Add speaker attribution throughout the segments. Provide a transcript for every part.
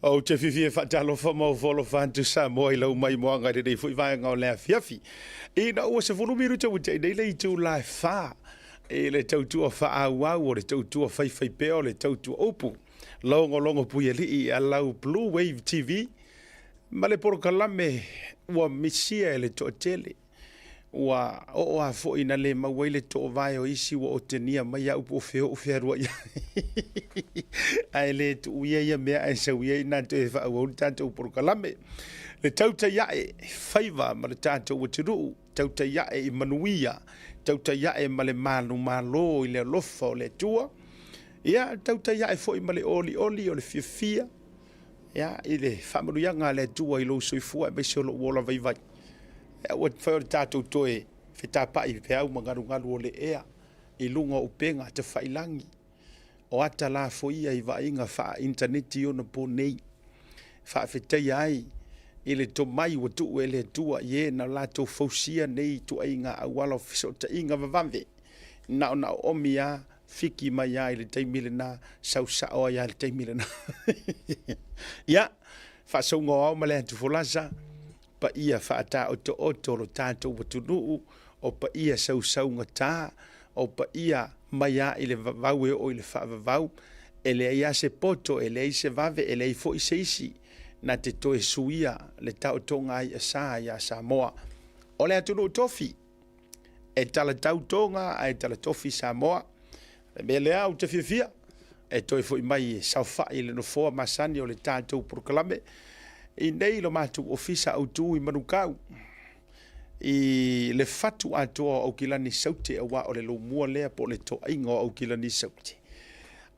Speaker 1: Ou te fiafia e faatalofa ma ofo alofa atu Samoa i lau maimoaga i lenei foi vaega o le afiafi. Ina ua 10 minute ua tea nei le itula e 4 i le tautua faaauau o le tautua faifaipea o le tautua upu logologo puialii a lau Blue Wave TV ma le polokalame ua misia e le toatele. Ua oo lava foi ina le maua ai le toovae o isi ua otegia mai au po o fea ou fealuai ai. Ae le tuuia ia mea ae sau ia ina toe faaauau le tatou polokalame. Le tautai ae faiva ma le tatou atunuu, tautai ae i manuia, tautai ae ma le manumalo i le alofa o le Atua. Ia, tautai ae foi ma le olioli o le fiafia, ia, i le faamanuiaga a le Atua i lou soifua aemaise o lou ola vaivai. Aua te fai o le tatou toe fetapai i feau ma galugalu o le ea i luga o upega tafailagi, o ata lafoia i vaaiga faa-initaneti i ona po nei, faafetaia ai i le tomai ua tuu e le Atua i e na latou fausia nei ituaiga auala o fesootaiga vavave, na ona oomi lava, fiki mai lava i le taimi lena, sau sao ai lava i le taimi lena. Ia, faasauga o ao ma le atufolasa, paia faataotooto o lo tatou atunuu, o paia sausaugata, o paia mai lava i le vavau e oo i le faavavau, e leai lava se poto, e leai se vave, e leai foi se isi na te toe suia le taotoga ai a sa ia Samoa. O le atunuu tofi, e talatau Toga ae talatofi Samoa. O le mea lea ou te fiafia e toe foi mai e saofai i le nofoa masani o le tatou polokalame i nei lo matou ofisa autu i Manukau i le fatu atoa o Aukilani Saute aua o le lomua lea po o le toaiga o Aukilani Saute.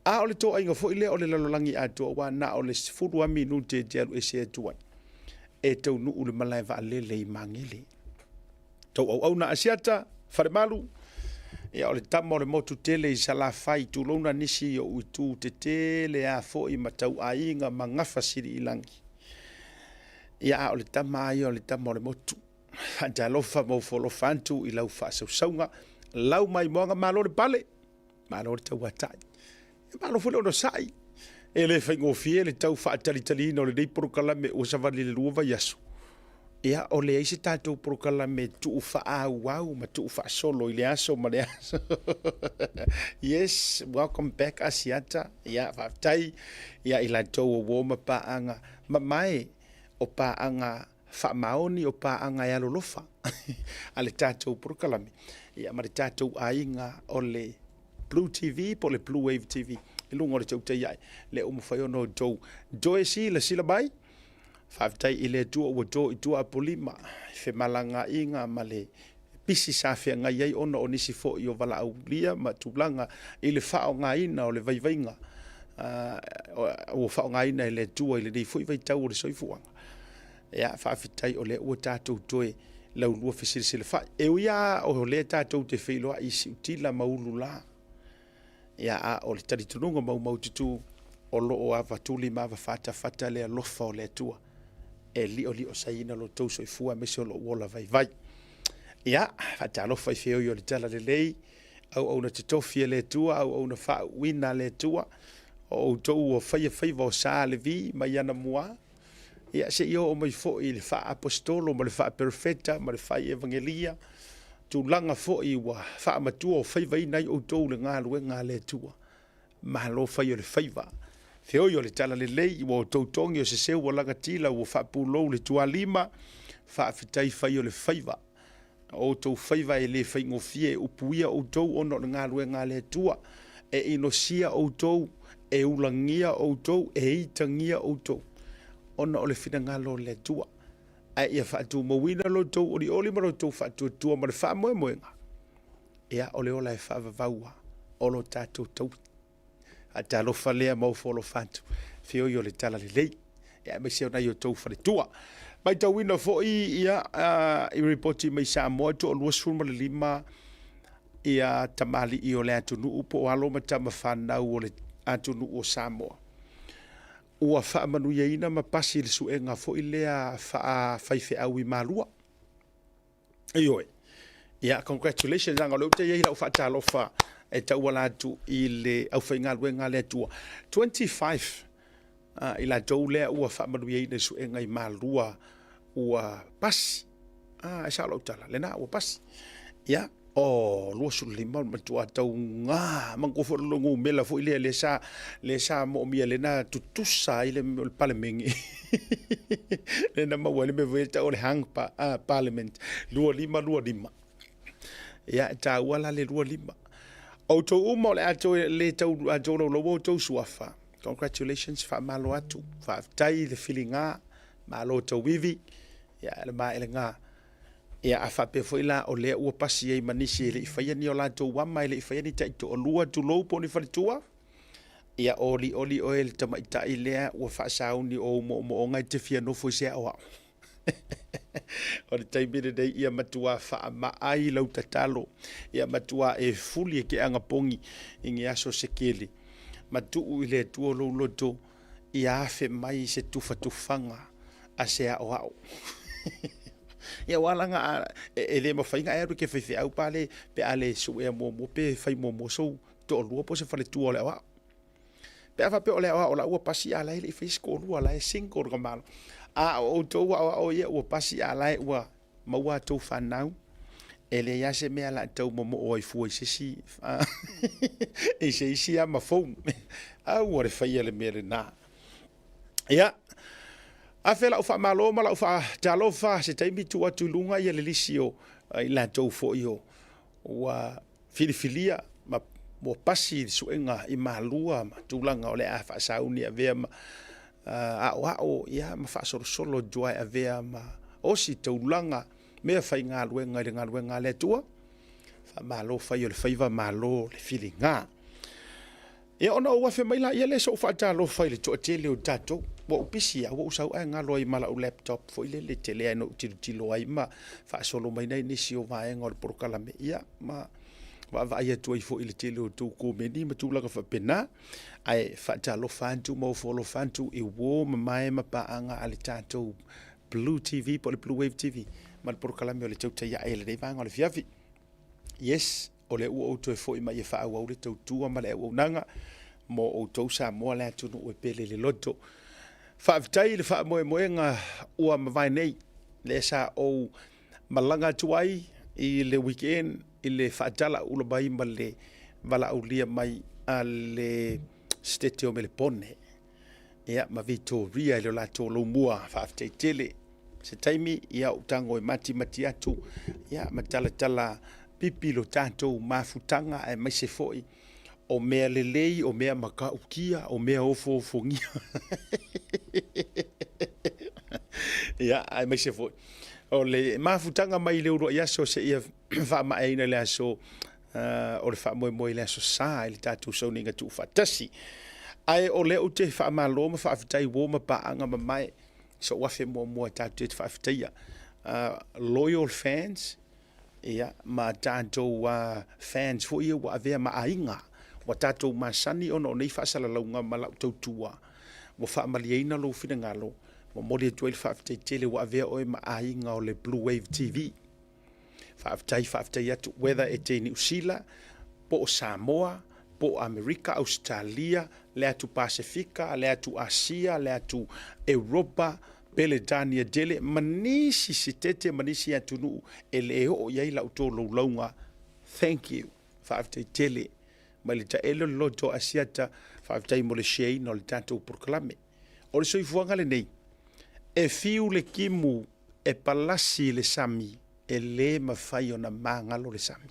Speaker 1: A o le toaiga foi lea o le lalolagi atoa aua na o le 10 lava minute e te alu ese atu ai e taunuu le malae vaalele i Magele. Tou auauna Asiata, Falemalu, ia o le tama o le motu tele i Salafai, tulouna nisi o ou itu tetele a foi ma tauaiga ma gafa sili i lagi. Ia a o le tama a ia o le tama o le motu. Faatalofa ma ofo alofa atu i lau faasausauga, lau maimoaga, malo le pale, malo le tauatai. Malo foi le onosai. E le faigofie le tau faatalitaliina o lenei polokalame ua savali i le 2 vaiaso. Ia, o leai se tatou polokalame tuu faaauau ma tuu faasolo i le aso ma le aso. Yes, welcome back Asiata. Ia, faafetai ia i latou o uo ma paaga mamae o paaga faamaoni o paaga e alolofa a le tatou polokalame ia ma le tatou aiga o le Blue TV po o le Blue Wave TV i luga o le tautai ae lea ua mafai ona outou toe silasila mai. Faafetai i le Atua ua to i tua Apolima i femalagaaiga ma le pisi sa feagai ai ona o nisi foi o valaaulia ma tulaga i le faaaogaina o le vaivaiga ua faaaogaina e le Atua i lenei foi vaitau o le soifuaga. Ia, faafetai o lea ua tatou toe laulua fesilasilafai. E ui lava o lea tatou te feiloai i siutila ma ulula, ia, a o le talitonuga maumaututu o lo o avatuli ma avafatafata le alofa o le Atua e lioliosaiina lo outou soifua aemaise o lou ola vaivai. Ia, faatalofa i feoi o le talalelei, auauna totofi a le Atua, auauna faauuina a le Atua, o outou ua faia faiva o sa Levi mai anamua, Ia, seia oo mai foi i le faa-aposetolo ma le faa-perofeta ma le faa-evagelia, tulaga foi ua faamatua o faivaina ai outou i le galuega a le Atua. Malo fai o le faiva. Feoi o le talalelei, ua outou togi o se seu ua lagatila, ua faapulou le tualima, faafetai fai o le faiva. O outou faiva e le faigofie e upuia outou ona o le galuega a le Atua, e inosia outou, e ulagia outou, e itagia outou, ona o le finagalo o le Atua. Ae ia faatumauina lo outou olioli ma lo outou faatuatua ma le faamoemoega, ia o le ola e faavavau o lo tatou taui. Faatalofa lea ma ofo alofa atu, feoi o le talalelei, ia aemaise o nai o outou faletua. Matauina foi ia i ripoti mai Samoa e toa 25 ia tamalii o le atunuu po o alo ma tama fanau o le atunuu o Samoa ua faamanuiaina ma pasi i le suega foi lea faafaifeau i Malua. Ioe. Ia, congratulations, leaga o lea ou te i ai i lau faatalofa e tauala atu i le aufaigaluega a le Atua. 25 i latou lea ua faamanuiaina i suega i Malua ua pasi. A, e sao lau tala, lena ua pasi. Ia, o 25 o le matua tauga, manatua foi le numera foi lea lea sa, lea sa moomia lea na tutusa ai le, le Palemene. Lea na maua ai le mea foi lea e tau o le hung pa, parliament, 2525. Ia, e taua la le 25. Outou uma o le a toe le tau a tolaulaua outou suafa. Congratulations, faamalo atu. Faafetai le filiga, malo tauivi. Ia, le maelega. Ia, a faapea foi la o lea ua pasi ai ma nisi e le i faia ni o latou ama, e le i faia ni taitoalua, tulou, po o ni faletua. Ia olioli oe le tamaitai lea ua faasauni o ou moomooga e te fia nofo i se aoao. O le taimi lenei ia matua faamaai lau tatalo, ia matua e fuli e ke agapogi i ni aso se tele, ma tuu i le Atua lou loto ia afe mai se tufatufaga a se aoao. Ia aua laga e le mafai ona e alu e te faifeau pa le, pe a le suea muamua pe fai muamua sou toalua po o se faletua o le aoao. Pe a faapea o le aoao la ua pasi a la e le i faia se toalua, la e single le tamalo. A o outou aoao ia ua pasi a la e ua maua a outou fanau, e leai lava se mea la tau momoo ai fua i se isi i se isi ama fou. Aua le faia le mea lena. Ia, afe lau faamalo ma lau faatalofa, se taimi tuu atu i luga ia le lisi o i latou foi o ua filifilia ma ua pasi le suega i Malua ma tulaga o le a faasauni e avea ma aoao ia ma faasolosolo atu e avea ma osi taulaga mea faigaluega i le galuega a le Atua. Faamalo fai o le faiva, malo le filiga. Ia ona ou afe mai laia lea se ou faatalofa i le toatele o tatou. Ua ou pisi lava, ua ou sau ae galo ai ma lau laptop foi lele tele ai na ou tilotilo ai ma faasolo mai nai nisi o vaega o le polokalame, ia ma vaavaai atu ai foi i le tele o tou komeni ma tulaga faapena. Ae faatalofa atu ma ofo alofa atu i uo mamae ma paaga a le tatou Blue TV po o le Blue Wave TV ma le polokalame o le Tautai Ae i lenei vaega o le afiafi. Yes, o lea ua ou toe foi mai e faaauau le tautua ma le auaunaga mo outou Samoa le atunuu e pele le loto. Faafetai i le faamoemoega ua mavae nei, lea sa ou malaga atu ai i le weekend i le faatalaula mai ma le valaaulia mai a le Setete o Melepone ia, ma Vitoria i le latou laumua. Faafetai tele. Se taimi ia ou tago e matimati atu ia, ma talatala pipi lo tatou mafutaga aemaise foi o mea lelei, o mea matautia, o mea ofoofogia. Ia, aemaise foi o le mafutaga mai le uluai aso seia faamaeaina le aso o le faamoemoe i le aso Sa i le tatou sauniga tuufaatasi. Ae o lea ou te faamalo ma faafetai uo ma paaga mamae sou afe muamua tatou te faafetaia loyal fans ia ma tatou fans foi ia ua avea ma aiga ua tatou masani ona o nei faasalalauga ma lau tautua ua faamalieina lou finagalo momoli atu ai le faafetai tele ua avea oe ma aiga o le Blue Wave TV. Faafetai, faafetai atu whether e te i Niu Sila, po o Samoa, po o Amerika, Ausetalia, le atu Pasefika, le atu Asia, le atu Europa, Peletania tele, ma nisi sitete ma nisi atunuu e le oo i ai lau tolaulauga. Thank you. Faafetai tele. Mai le taele o le loto Asiata, faafetai mo le share ina o le tatou polokalame. O le soifuaga lenei, e fiu le timu e palasi i le sami, e le mafai ona magalo le sami.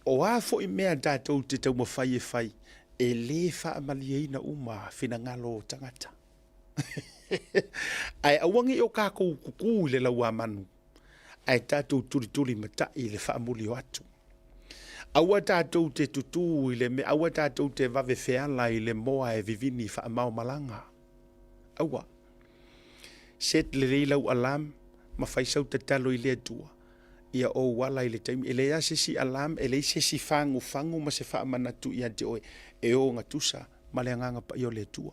Speaker 1: O a foi mea tatou te taumafai e fai, e le faamalieina uma finagalo o tagata. Ae aua ne i o tatou kuku i le lauamanu, ae tatou tulitulimatai i le faamuli o atu. Aua tatou te tutū i le mea, aua tatou te vave feala i le moa e vivini faamaomalaga. Aua. Set lelei lau alarm ma fai sau tatalo i le Atua ia ou ala i le taimi. E leai lava se isi alarm, e leai se isi fagufagu ma se faamanatu ia te oe e ogatusa ma le Agaga Paia o le Atua.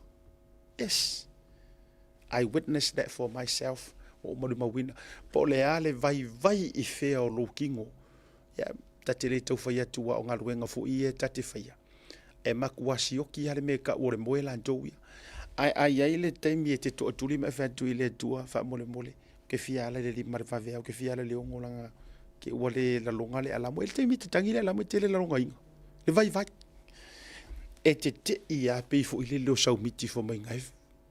Speaker 1: Yes. I witnessed that for myself. Ua ou molimauina. Po o le a le vaivai i fea o lou kino. Ia, ta te le tau fai atu aua o galuega foi ia ta te faia. E matua sioki lava le mea e tau o le moe latou ia. Ae a i ai le taimi e te toatuli ma e fai atu i le Atua, faamolemole, ou te fia ala i le 5 i le vaveao, ou te fia ala i le 6 leaga te i ua le lalona le alamu. E i ai le taimi e te tagi le alamu e te le lalogaina, le vaivai. E tetei lava pei foi lele o sau miti fai mai na e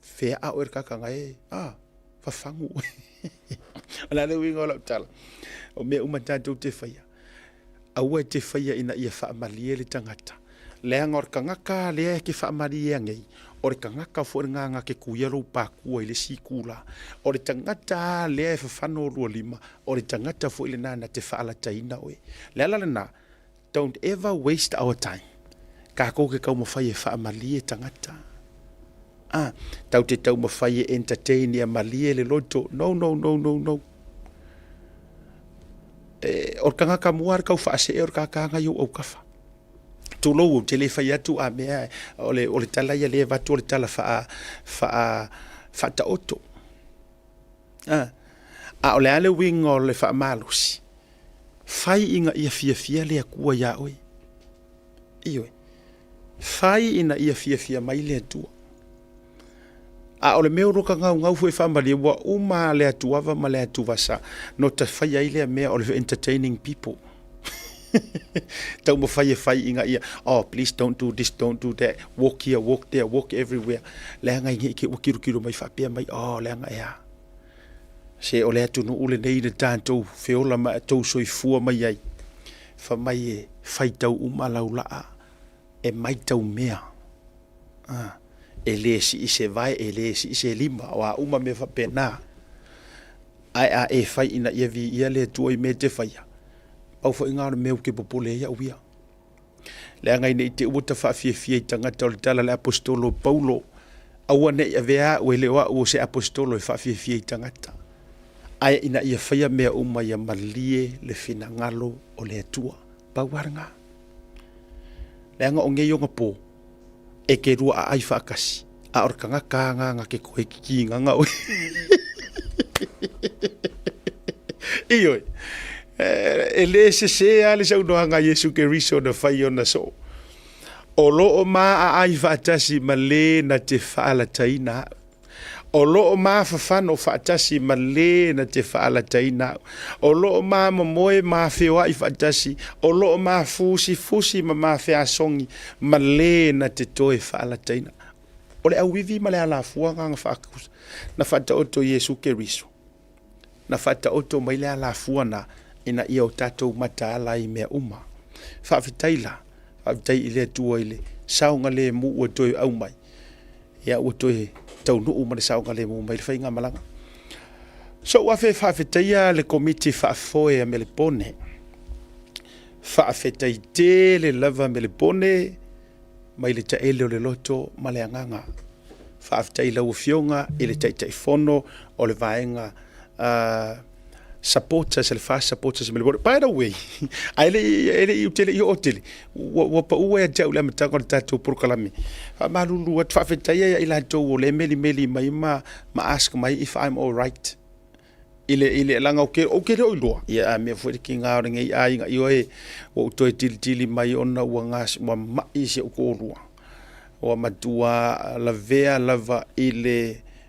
Speaker 1: feaa oe e le tagata na e a, fafagu oe. O le a le uiga o lau tala? O mea uma tatou te faia, aua e te faia ina ia faamalie le tagata, leaga o le tagata lea e te faamaliea nei, o le tagata foi lena na te tuia lou pakua i le isi itula. O le tagata lea e fafano lua lima, o le tagata foi lena na te faalataina oe. O le ala lena, don't ever waste our time. Tatou te taumafai e faamalie tagata. A, tatou te taumafai e entertain ia malie le loto. No, no, no, no, no. E, o le tagata mua le tau faasee o le tagata na i ou autafa. Tulou, ou te le fai atu a mea, o le, o le tala ia lea e avatu o le tala faa, faa, faataoto. A, a o le a le uiga o le faamalosi? Fai ina ia fiafia le Atua iā oe. Ioe. Fai ina ia fiafia mai le Atua. A o le mea o lo ta gaugau foi e faamalie, ua uma le atuava ma le atuvasa, no ta faia ai lea mea o le entertaining people. Taumafai e fai ina ia, oh please don't do this, don't do that, walk here, walk there, walk everywhere. Leaga i nei te ua tilotilo mai faapea mai, oh leaga e a. Se o le atunuu lenei na tatou feola ma tou soifua mai ai, fai mai e faitau uma lau laa e maitau mea. A, e le sii se vae, e le sii se lima, o a uma mea faapena. Ae a e fai ina ia viia le Atua i mea e te faia, pau foi lena o le mea ou te popole ai au ia. Leaga ina i te i ua ta faafiafia i tagata o le tala a le Aposetolo o Paulo, aua ne i avea au e le o au o se Aposetolo e faafiafia i tagata, ae ina ia faia mea uma ia malie le finagalo o le Atua. Pau lava lena. Leaga o nei ona po, e te lua aai faatasi, a o le tagata lava na te toe kikigaga oe. Ioe, e le sese lava le saunoaga a Iesu Keriso na fai ona soo. O lo o ma aai faatasi ma le na te faalataina au. O lo o ma fafano faatasi ma le na te faalataina au. O lo o ma momoe ma feoai faatasi, o lo o ma fusifusi ma ma feasogi ma le na te toe faalataina. O le auivi ma le alafua na na faataoto i Iesu Keriso. Na faataoto mai le alafua na ina ia o tatou mataala ai i mea uma. Faafetai la, faafetai i le Atua i le saogalemu ua toe aumai. Ia ua toe taunuu ma le saogalemu mai le faigamalaga. Sou afe e faafetaia le Komiti Faafoe a Melepone. Faafetai tele lava Melepone mai le taele o le loto ma le agaga. Faafetai i lau Afioga i le Taitaifono o le vaega uh, supporters, le FAST supporters i Melepone. By the way, ae le i, le i, ou te le i oo tele, ua, ua pau ia te au le amataga o le tatou polokalame. Faamalulu atu, faafetai ia i latou o lea melimeli mai ma, ma ask mai if I'm all right. I le, i le, leaga ou te, ou te le o iloa. Ia, a mea foi le tiga o lenei aiga, ioe, ua ou toe tilitili mai ona ua gas, ua mai si ou toalua. Ua matua lavea lava i le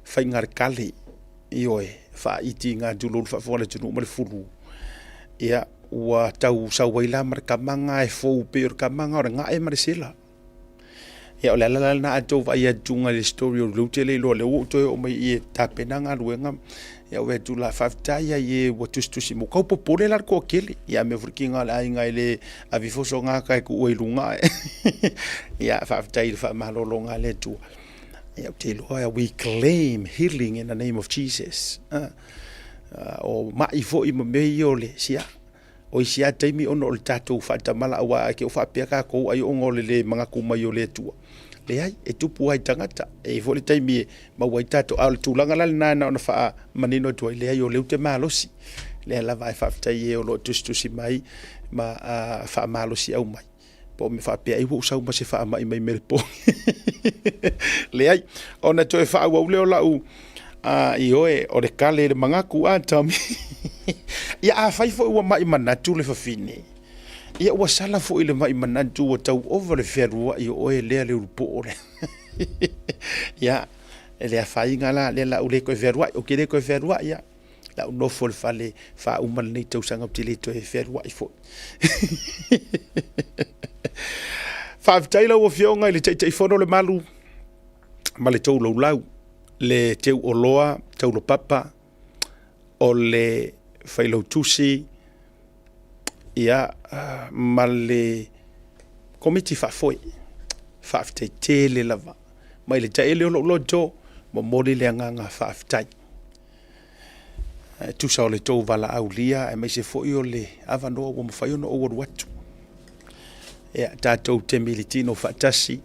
Speaker 1: faiga le kale. Ioe, faaiti i tulou le faafofoga a le atunuu ma le fulu. Ia, ua tau sau ai la ma le tama lena e fou pei o le tama lena o le gae ma le sela. Ia, o le ala la lena a tou vaai atu i le story o lea ou te le iloa, lea ua ou toe oo mai i e tapena galuega. Ia, ou atu la, faafetai ai e ua tusitusi mai. Ua tau popole la le toatele. Ia, a mea foi le tiga o le aiga e le ave ifo so gata e tuu ai i luga. Ia, faafetai i le faamalologa a le Atua. Ia, ou te iloa, we claim healing in the name of Jesus. O mai foi ma mea ia o le sia. O isi lava taimi ona o le tatou faatamala aua e te o faapea tatou ai ona o le le manatu mai o le Atua. Leai, e tupu lava i tagata. E i ai foi le taimi e maua ai tatou. A o le tulaga la lena na ona faamanino atu ai, leai o lea ou te malosi. Lea lava ae faafetai e o lo o tusitusi mai ma faamalosiau mai. Po o mea faapea ai ua ou sau ma se faamai mai Melepone. Leai, ona toe faaauau lea o lau ioe, o le kale i le manatu, a Tommy. Ia afai foi ua mai manatu le fafine, ia ua sala foi le mai manatu ua tau ova le fealuai o oe lea le ulupoo lea. Ia. E le afaina la lea o le a ou le toe fealuai, ou te le toe fealuai lava. O le a ou nofo i le fale faauma lenei tausaga ou te le toe fealuai foi. Faafetai lau Afioga i le Taitaifono Lemalu ma le tou laulau, le teuoloa taulopapa o le Failautusi ia, ma le Komiti Faafoe. Faafetai tele lava. Mai le taele o lou loto, momoli le agaga faafetai. E tusa o le tou valaaulia aemaise foi o le avanoa ua mafai ona ou alu atu. Ia, tatou te militino faatasi.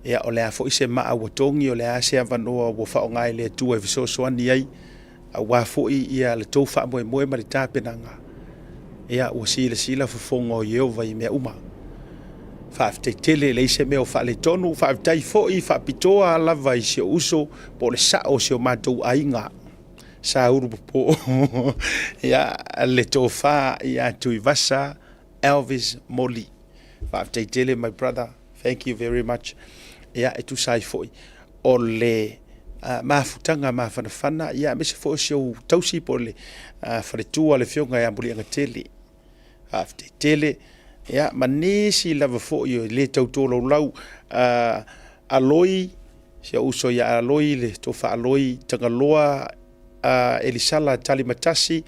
Speaker 1: Ia, o le a foi se maa ua togi, o le a se avanoa ua faaaoga e le Atua e fesoasoani ai, aua foi ia le tou faamoemoe ma le tapenaga. Ia, ua silasila fofoga o Ieova i mea uma. Faafetai tele, e leai se mea o faaletonu. Faafetai foi faapitoa lava i si ou uso po o le sao o si o matou aiga sa ulupopo ia le tofa ia Tuivasa Elvis Moli. Faafetai tele my brother, thank you very much. Ia e tusa ai foi o le mafutaga mafanafana ia aemaise foi o si ou tausi po o le faletua le afioga ia Muliagatele. Faafetai tele ia ma nisi lava foi e le tau tolaulau Aloi, si ou uso ia Aloi, le tofa Aloi Tagaloa Elisala Talimatasi,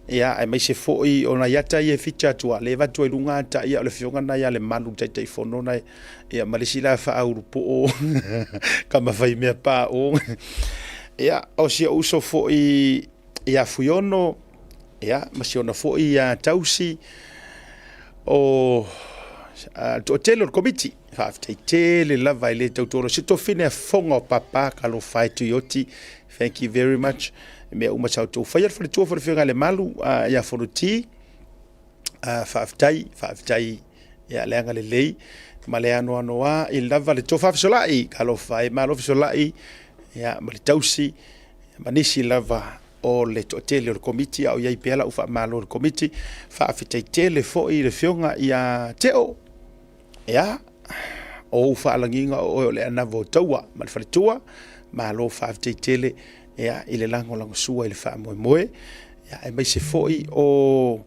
Speaker 1: ia aemaise foi o nai ata ia e fita atu a le avatu ai luga ata ia o le afioga na ia Lemalu le Taitaifono na ia ma le isi la faaulupoo tama fai mea pao ia o si ou uso foi ia Fuiono ia ma si ona foi ia Tausi o le toatele o le Komiti. Faafetai tele lava e le tau tolo. Si tofine a fofoga o Papa Talofa e Tuioti. Thank you very much. Mea uma sa outou faia le faletua foi le afioga ia Lemalu ia Fonoti. Faafetai, faafetai ia le agalelei ma le anoanoa i lava le tofa fesolai. Talofa e malo fesolai ia ma le tausi ma nisi lava o le toatele o le Komiti, a o i ai pea lau faamalo i le Komiti. Faafetai tele foi i le afioga ia Teo, ia, o ou faalagiga o oe o le anava o taua ma le faletua, malo faafetai tele ia, i le lagolagosua i le faamoemoe, ia, aemaise foi o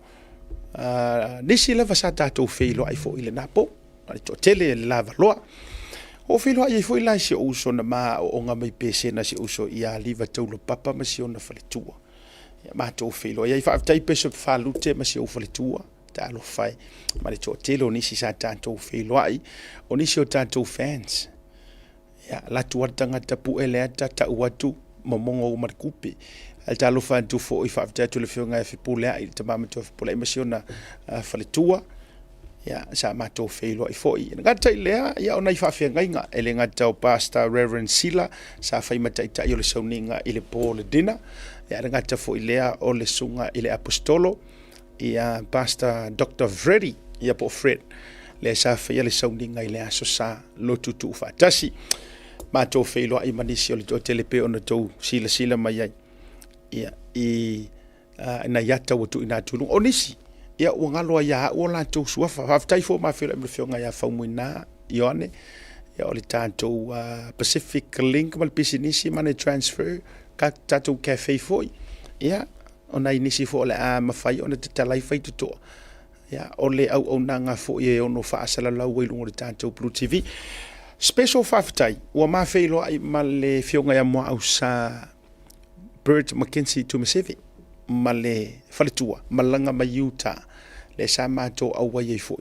Speaker 1: nisi lava sa tatou feiloai foi i lena po. Ma le toatele e le lavaloa. Ua ou feiloai ai foi la i si ou uso na ma aooga mai Pesena, si ou uso ia Liva Taulopapa ma si ona faletua. Ia matou feiloai ai. Faafetai Bishop Falute ma si ou faletua. Talofa e. Ma le toatele o nisi sa tatou feiloai, o nisi o tatou fans. Ia, alu atu lava le tagata pue le ata, tau atu, momono uma le tupe. Ae talofa atu foi, faafetai atu i le afioga ia Fepuleai, le tama matua Fepuleai ma si ona faletua. Ia, sa matou feiloai foi. E le gata i lea, ia o nai faafeagaiga, e le gata o Pastor Reverend Sila, sa fai ma taitai o le sauniga i le po o le dinner. Ia, e le gata foi i lea o le susuga i le Aposetolo, ia Pastor Doctor Freddie, ia po o Fred, lea sa faia le sauniga i le Aso Sa lotu tuufaatasi. Matou feiloai ma nisi o le toatele pei ona tou silasila mai ai ia, i nai ata ua tuuina atu i luga. O nisi, ia ua galo ai ia au o latou suafa. Faafetai foi ma feiloai ma le afioga ia Faumuina Ioane, ia o le tatou Pacific Link ma le pisinisi money transfer, tatou cafe foi. Ia, o nai nisi foi o le a mafai ona tatala ai faitotoa, ia, o le auaunaga foi e ono faasalalau ai luga o le tatou Blue TV. Special faafetai, ua ma feiloai ma le afioga ia Muaau Sa Bert McKenzie Tumaseve ma le faletua, malaga mai Utah, lea sa matou auai ai foi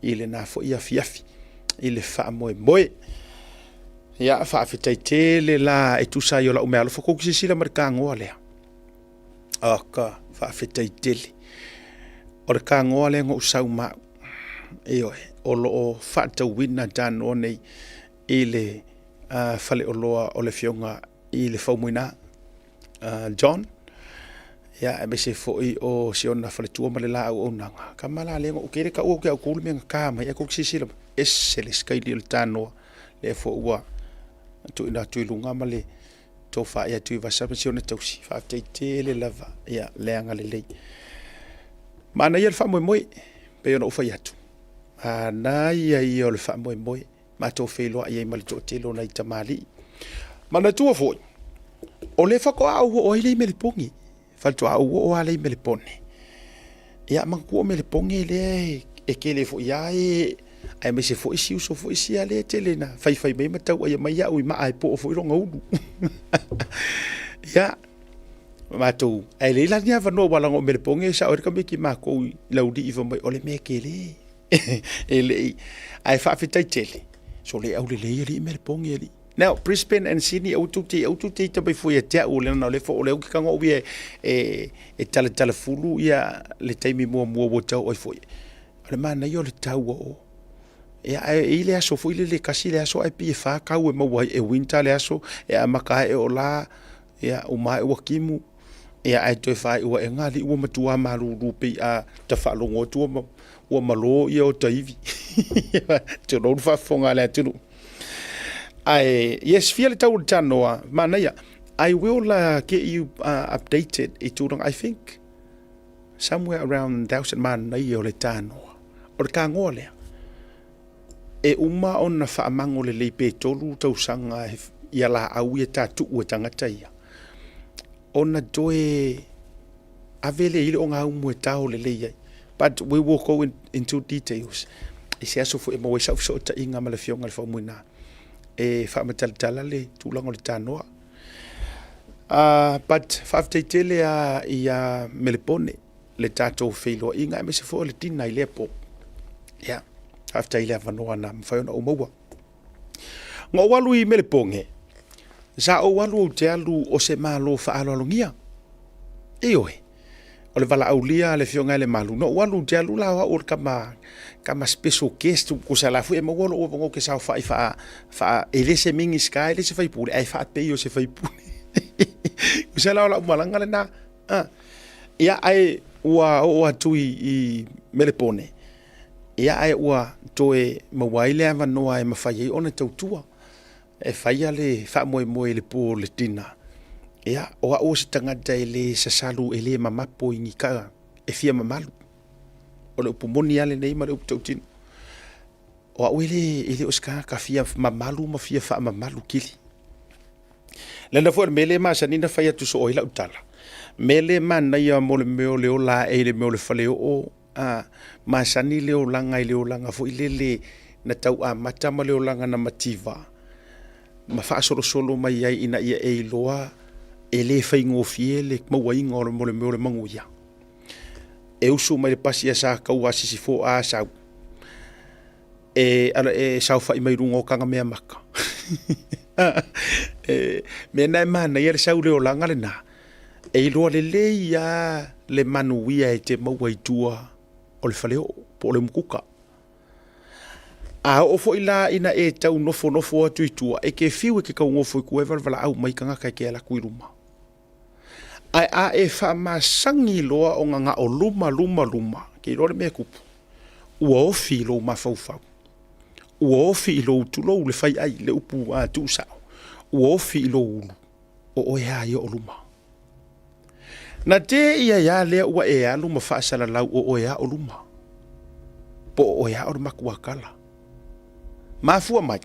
Speaker 1: i lena foi afiafi i le faamoemoe. Ia, faafetai tele la e tusa ai o lau meaalofa, tou te silasila ma le tanoa lea. Oka, faafetai tele. O le tanoa lea na ou sau ma au. Ioe, o lo o faatauina tanoa nei i le faleoloa o le afioga i le Faumuina John, ia, aemaise foi o si ona faletua ma le la auaunaga. Tama la lea na ou tele taua atu ia outou le mea na ta mai ai, tou te silasila mai, ese le sikaili o le tanoa lea foi ua tuuina atu i luga ma le tofa ia Tuivasa ma si ona tausi. Faafetai tele lava ia le agalelei. Manaia le faamoemoe, pei ona ou fai atu, manaia ia o le faamoemoe. Matou feiloai ai ma le toatele o nai tamalii. Manatua foi, o lea faatoa ou oo ai lea i Melepone, faatoa ou oo lava lea i Melepone. Ia manatua o Melepone lea e tele foi lava e aemaise foi si uso foi sia lea e tele ina faifai mai ma tauaia mai au i maa e poa foi lona ulu. Ia, matou, ae leai la ni avanoa aua leaga o Melepone e sao ai le tamaiti matou i Laulii fai mai o le mea e tele. E le i, ae faafetai tele, sole aulelei alii Melepone alii. Now, Brisbane and Sydney, aua tou te, aua tou te ita mai fua ia te au, leaga o lea foi o lea ou te tago au ia e, e talatalafulu ia le taimi muamua ua tau ai foi. O le manaia o le tau o o. Ia, ae i ai le aso foi lele e tasi le aso ae pei e fa tau e maua ai, e winter le aso, e amata ae o la, ia, uma ae ua timu, ia ae toe faaiu aega alii ua matua malulu pei a ta faalogo atu ua, ua malo ia ota ivi. Tulou le faafofoga a le atunuu. Ae, yes, fia le tau o le tanoa, manaia. I will get you updated i tulaga, I think somewhere around 1000 manaia o le tanoa. O le tanoa lea, e uma ona faamago lelei pe 3 tausaga ia laau ia ta tuu e tagata ia, ona toe ave lea i le ogaumu e tao lelei ai. But we will go into details i se aso foi e maua ai sau fesootaiga ma le Afioga i le Faumuina e faamatalatala le tulaga o le tanoa. But faafetai tele lava ia Melepone le tatou feiloaiga aemaise foi o le dinner i lea po. Ia, faafetai i le avanoa na mafai ona ou maua. Na ou alu i Melepone, sa ou alu ou te alu o se malo faaaloalogia. Ioe, o le valaaulia a le Afioga ia Lemalu, na ou alu ou te alu la o au o le tama, tama special guest, tusa la foi e maua lou avanoa ou te saofai faa, faa, e le se Minisita, e le se faipule, ae faapei o se faipule. Tusa la o lau malaga lena. Ah. Ia, ae ua oo atu i, i Melepone, ia ae ua toe maua ai le avanoa e mafai ai ona tautua e faia le faamoemoe i le po o le dinner. Ia, o au o se tagata e le sasalu, e le mamapo i ni ka e fia mamalu. O le upu moni lava lenei ma le upu tautino. O au e le, e le o se tagata fia mamalu ma fia faamamalu kili. Leaga foi o le mea lea e masani ona fai atu soo ai lau tala, mea lea e manaia mo le mea o le ola ae i le mea o le faleoo, a, masani le olaga i le olaga foi lele na tau amata ma le olaga na mativa ma faasolosolo mai ai ina ia e iloa e le faigofie le mauaina o le mea o le manuia. E usu mai le pasi a Sataua a Sisifo a Asau, e, e saofai mai luga o Tagameamata. E, mea na e manaia le sau le olaga lena, e iloa lelei lava le manuia e te maua i tua o le faleoo po o le umukuka. A oo foi la ina e tau nofonofo atu i tua, e te fiu e te tau nofo i tua e valavalaau mai tagata e te alu atu i luma. Ae a e faamasani loa ona na o luma, luma, luma, e te iloa le mea e tupu, ua ofi i lou mafaufau, ua ofi i lou, tulou le faiai, le upu tuusao, ua ofi i lou ulu, o oe lava ia o luma. Na te i ai lava lea ua e alu ma faasalalau o oe lava o luma, po o oe lava o le matuakala. Mafua mai,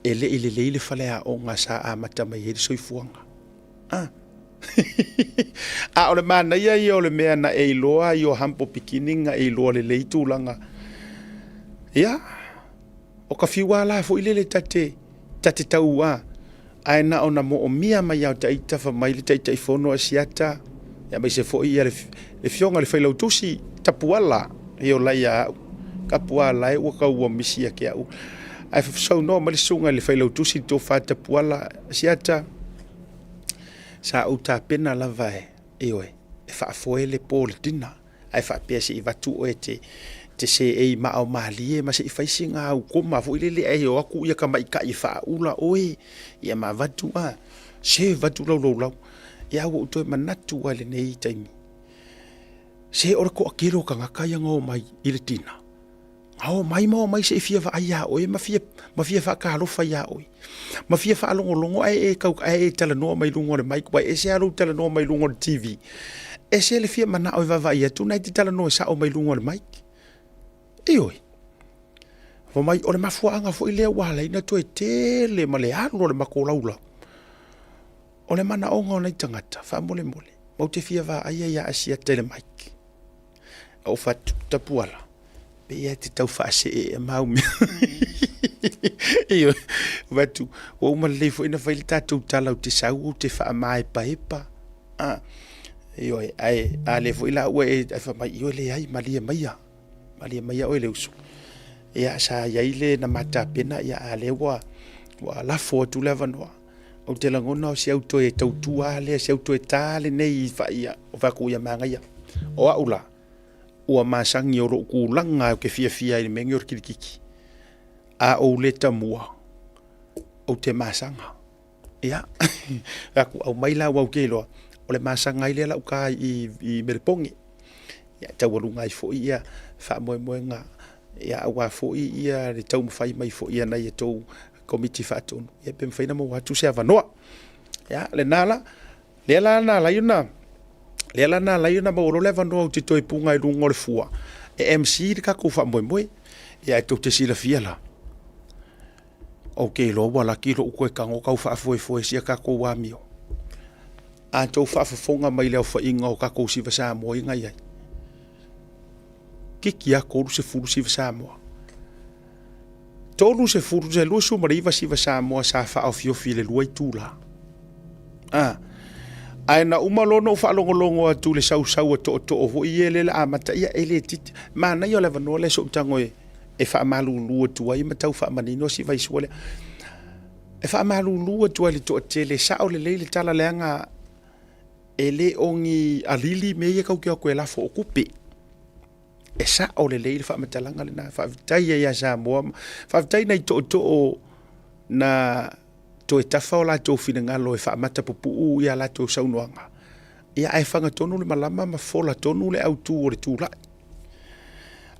Speaker 1: e le i lelei le faleaoga sa amata mai ai le soifuaga. A. A o le manaia ia o le mea na e iloa i o humble beginning na e iloa lelei tulaga. Ia, o ka fiu lava la foi lele ta te, ta te tau a, ae na ona moomia mai lava o taita fai mai le Taitaifono a Siata, aemaise foi ia le Afioga i le Failautusi Tapuala e ola ia au. Tapuala e ua tau ua misi ia te au. Ae saunoa mai le susuga i le Failautusi le Tofa Tapuala, Siata, sa ou tapena lava e, ioe, e faafoe le po o le dinner. Ae faapea se i avatu oe e te seei maa o malie ma se i fai sina au koma foi lele ae o atu ia tamaitai e faaula oe ia ma avatu a se avatu lau laulau. Ia ua ou toe manatu lava i lenei taimi, se o le toatele o tagata ia na omai i le dinner, na omai ma omai se i fia vaai ia oe ma fia, ma fia faatalofa ia oe, ma fia faalogologo ae e tau, ae e talanoa mai luga o le mic, ua ese lava lou talanoa mai luga o le TV, ese le fia manao e vaavaai atu na e te talanoa sao mai luga o le mic. Ioe. Fai mai, o le mafuaaga foi lea ua ala ai ona toe tele ma le alu o le matou laulau, o le manaoga o nai tagata, faamolemole, matou te fia vaaia ia Asiata i le mic. Ou fai atu, Tapuala, pei lava e te tau faasee ea ma au mea. Ioe, ou fai atu, ua uma lelei foi ona fai le tatou tala ou te sau ou te faamaepaepa. A, ioe, ae a lea foi la ua e, ae fai mai, ioe, leai, malie maia, malie maia oe le uso. Ia, sa i ai le na ma tapena, ia a lea ua, ua lafo atu le avanoa. Ou te lagona o si au toe tautua lava lea, si au toe ta lenei i faia, o fai atu ia manaia. O au la, ua masani o lou tulaga ou te fiafia ai i le mea lenei o le kilikiti. A ou le tamua, ou te masaga. Ia, fai atu, aumai la aua ou te iloa, o le masaga ai lea o lau ta i Melepone. Ia, e taualuga ai foi ia faamoemoega ia aua foi ia le taumafai mai foi a nai a outou Komiti Faatonu, ia pe mafai ona maua atu se avanoa. Ia, lena la, lea la na ala ai ona, lea la na ala ai ona maua loa le avanoa ou te toe puna i luga o le fua e MC le tatou faamoemoe. Ia ae tou te silafia la, ou te iloa ua laki lou toe tago tau faafoefoe si a tatou amio. A outou faafofoga mai i le aofaiga o tatou siva Samoa ia na i ai, kiki lava 30 siva Samoa. 30, 29 siva Samoa sa faaofiofi i le 2 itula. A, ae na uma loa ona ou faalogologo atu i le sausau a tootoo foi ia lea o le a amata, ia e le itiiti. Manaia o le avanoa lea se i ou tago e faamalulu atu ai ma tau faamanino si vaisua lea. E faamalulu atu ai i le toatele, e sao lelei le tala leaga e le o ni alili mea ia tatou te o atu e lafo o tupe. E sao lelei le faamatalaga lena. Faafetai ai ia Samoa, faafetai i nai tootoo na toe tafa o latou finagalo e faamata pupuu ia latou saunoaga. Ia ae faga tonu le malama ma fola tonu le autu o le tulai.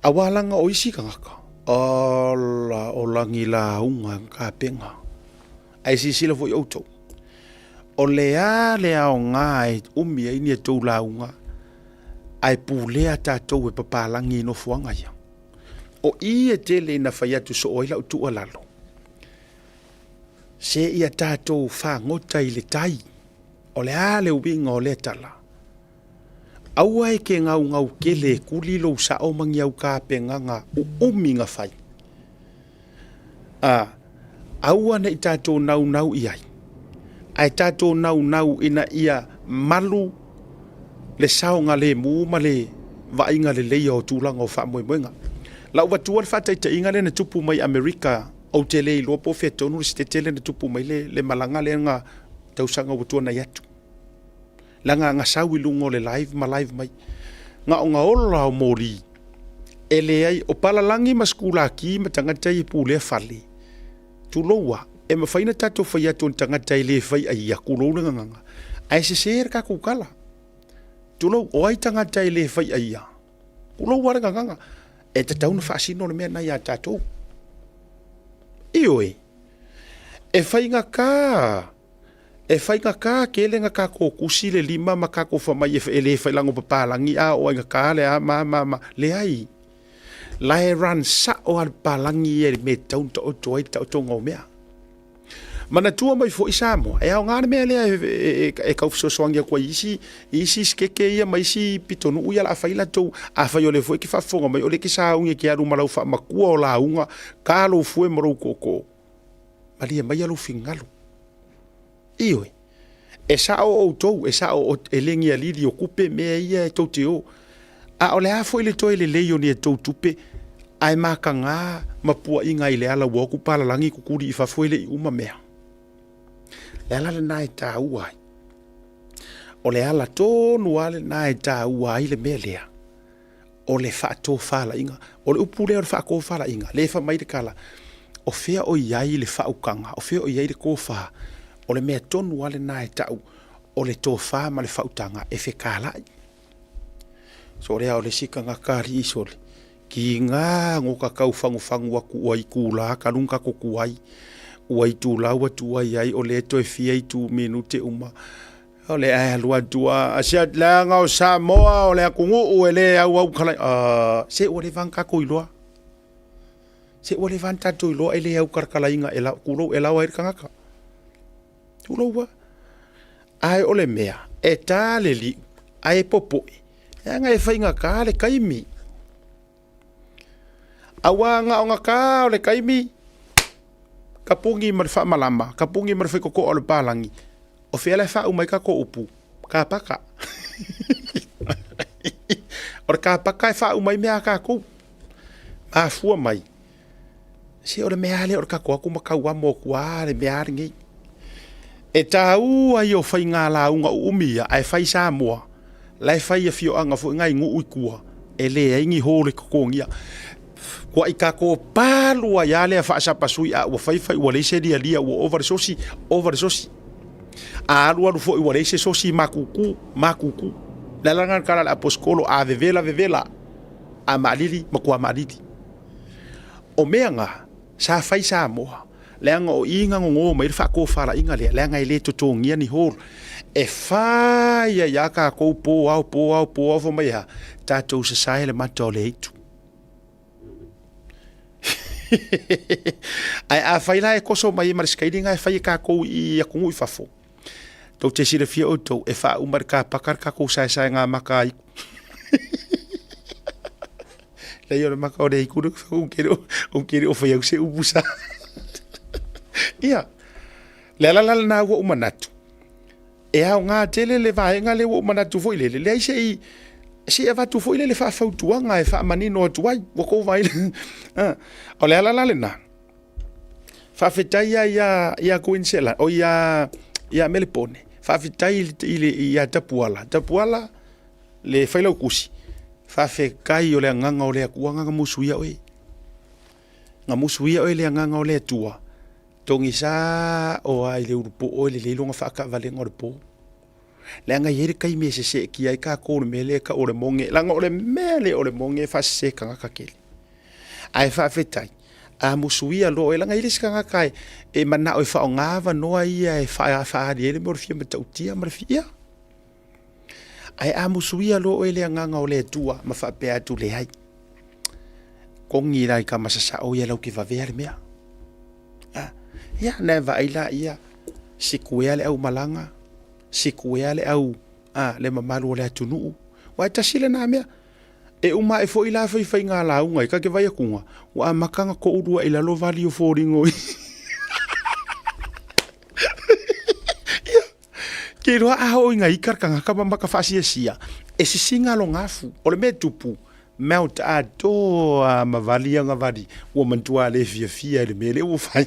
Speaker 1: Aua leaga o isi tagata, ala o lagilauga e tapena. Ae silasila foi outou, o le a le aoga e umi ai ni a outou lauga ae pulea tatou e papalagi i nofoaga ia. O i e tele ina fai atu soo ai lau tuualalo, se ia tatou fagota i le tai. O le a le uiga o lea tala? Aua e te gaugau tele e tuli lou sao ma ni au tapenaga uumi na fai. A, aua ne i tatou naunau i ai, ae tatou naunau ina ia malu le saogalemu ma le vaaiga leleia o tulaga o faamoemoega. Lau avatua le faataitaiga lea na tupu mai Amerika, ou te le iloa po o fea tonu le sitete lea na tupu mai le, le malaga lea na tausaga ua tuanai atu. Leaga na sau i luga o le live ma live mai. Na ona ola o moli. E leai, o palalagi ma sikulaki ma tagata ia e pulea fale, tulou a, e mafai ona tatou fai atu o ni tagata e le fai aia, tulou le gagana, ae sese le tatou tala. Tulou, o ai tagata e le fai aia? Tulou lava le gagana. E tatau ona faasino le mea lena ia tatou. Ioe, e faigata E faigata tele na tatou tusi le lima ma tatou fai mai e le fai lago papalagi a oo ai na ta le a ma ma ma. Leai. La e run sao lava le papalagi ia i le mea e tatau ona taoto ai le taotoga o mea. Manatua mai foi Samoa, e aoga le mea lea e tau fesoasoani atu ai i isi, i isi sikeke ia ma isi pitonuu ia o le a fai latou. Afai o lea foi e te faafofoga mai, o lea e te sauni e te alu ma lau faamatua o lauga, ta lou fue ma lou tootoo. Malie maia lou finagalo. Ioe, e sao outou, e sao e le ni alili o tupe mea ia e tou te o. A o le a foi le toe lelei o ni a tou tupe, ae mataga ma puaina i le ala ua o atu palalagi tutuli i fafo e le i uma mea. Le ala lena e taua ai. O le ala tonu lava lena e taua ai le mea lea. o le faatofalaiga. O le upu lea o le faatofalaiga, lea e fai mai le tala, o fea o i ai le faautaga, o fea o i ai le tofa, o le mea tonu lava lena e tau o le tofa ma le faautaga e fetalai. Sole a o le isi tagata alii sole, tiga no ka tau fagufagu atu ua itula talu ona tatou tuai, ua itula ua tuai ai, o lea toe fia itu minute uma. O le ae alu atu a asia leaga o Samoa o le atunuu e le auau kala a se ua leva ona tatou iloa. Se ua leva ona tatou iloa e le aukalakalaina e tulou e laoa ai le tagata. Tulou lava. Ae o le mea, e ta le liu ae popoe, leaga e faigata le taimi. Aua na ona ta lava o le taimi, tapuni ma le faamalama, tapuni ma le faitotoa o le papalagi, o fea la e faauma ai tatou upu? Kapaka. O le kapaka e faauma ai mea a tatou. Mafua mai, se o le mea lava lea o le tatou o atu ma tau amo atu lava le mea lava lenei. E taua ia o faiga lauga uumi ia ae fai i Samoa, la e fai i afioaga foi na i nuu i tua, e leai ni hall e totogia. Tuai tatou palu ai lava lea faasapasui a ua fai fai ua leai se lialia ua ova le sosi, ova le sosi. A alu alu foi ua leai se sosi matutu, matutu. O le ala lena o le tala a le Aposetolo, a vevela vevela, a maalili matua maalili. O mea na, sa fai i Samoa, leaga o i na nono mai ai le faatofalaiga lea, leaga e le totogia ni hall. E fai ai lava tatou po ao, po ao, po ao, fai mai e a? Tatou sasae le mata o le aitu. Ae afai la e toso mai ai ma le sikaili lena e fai e tatou i atunuu i fafo, tou te silafia outou, e faauma i le kapaka le tatou saesaega mata a aitu. Leai o le mata o le aitu lea ou te le o fai atu se upu sa. Ia, le ala la lena ua ou manatu, e aoga tele le vaega lea ua ou manatu foi lele, leai se i se i avatu foi lele faafautuaga e faamanino atu ai, ua tou vaai, o le ala la lena, faafetai lava ia, ia Kuinisela, o ia, ia Melepone, faafetai ia Tapuala, Tapuala, le Failautusi, faafetai o le agaga o le Atua na musuia oe. Na musuia oe le agaga o le Atua, togisa o lava i le ulupo e lelei lona faataavalega o le po. Leaga e i ai le taimi e sesetia ai tatou i le mea lea e tau o le moge, leaga o le mea lea o le moge e faasese tagata tele. Ae faafetai, a musuia loa oe, leaga e i ai le isi tagata e manao e faaaoga avanoa ia e faaali ai le mea o le fia matautia ma le fia. Ae a musuia loa oe e le Agaga o le Atua ma faapea atu, Leai, kogi la i tama sasao ia lau te vavea le mea. Ah, ia, na e vaai la ia, sikuea le aumalaga, sikuea le au, ah, le mamalu o le atunuu. Ua e tasi lena mea. E uma ae foi la faifaiga lauga i ka te vai atuga, ua amata ona toulu ae i lalo vali o foliga o Ia, ke iloa a oo ina ika le tagata ma maka faasiasia, e sisiga lona afu. O le mea e tupu, melt atoa ma vali ana vali, ua matua le fiafia i le mea lea ua fai.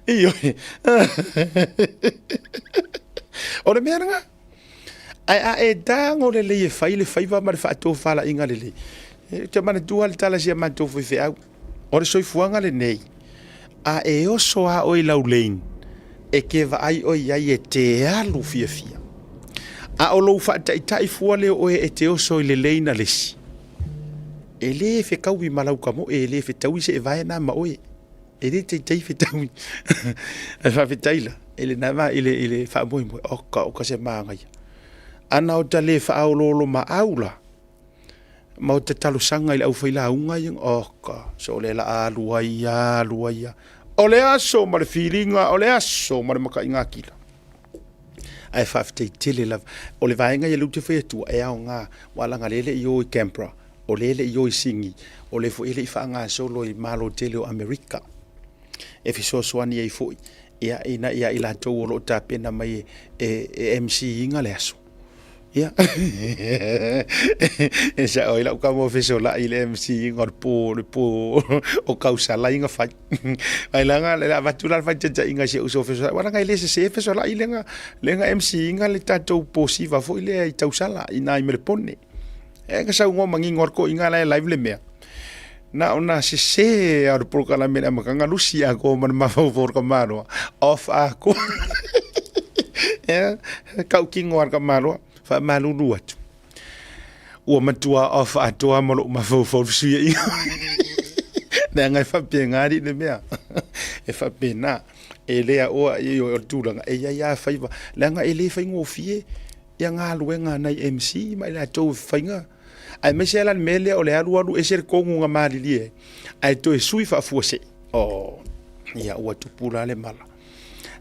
Speaker 1: Ioe. O le mea lena. Ae a e tago lelei e fai le faiva ma le faatofalaiga lelei, ou te manatua le tala a si a matou faifeau, o le soifuaga lenei, a e oso lava oe i lau lane, e te vaai oe i ai e te alu fiafia. A o lou faataitai fua lea o oe e te oso i le lane a le isi, e le fetaui ma lau tamoe, e le fetaui seevae na ma oe. E le taitai fetaui. Ae faafetai la i lena va i le i le faamoemoe, oka oka se manaia. Ana o ta le faaoloolomaau la, ma o ta talosaga i le aufailauga ia, oka, so le la alu ai alu ai lava. O le aso ma le filiga, o le aso ma le mataigatila. Ae faafetai tele lava. O le vaega ia lea ou te fai atua, e aoga, aua leaga o lea e le i o i Canberra, o lea e le i o i Sini, o lea foi e le i faagasolo i Malo tele o Amerika e fesoasoani ai foi ia, ina ia i latou o lo o tapena mai e MC ina le aso. Ia, e sao ai lau tama o fesolai i le MC ina o le po, le po o tausala ina fai. Ai leaga le avatu la le faataitaiga i si ou uso fesolai, aua leaga e le sese fesolai lea na MC ina le tatou po siva foi lea i tausala i ina i Melepone. E ka saunoa manino atu toeaiina la e live le mea. Na ona sese lava o le polokalame i le amataga lusi atoa ma le mafaufau o le tamaloa, off atoa. Ia, tautino lava le tamaloa, faamalulu atu. Ua matua off atoa ma lou mafaufau i le fesuiaiga. Leaga e faapena alii le mea. E faapena. E le aoa, ioe, o le tulaga, e i ai lava faiva, leaga e le faigofie ia galuega a nai MC ma i latou e faiga. Aemaise la le mea lea o le alualu ese le kogu na malilie ai, ae toe sui faafuasei. Oh, ia ua tupu la le mala.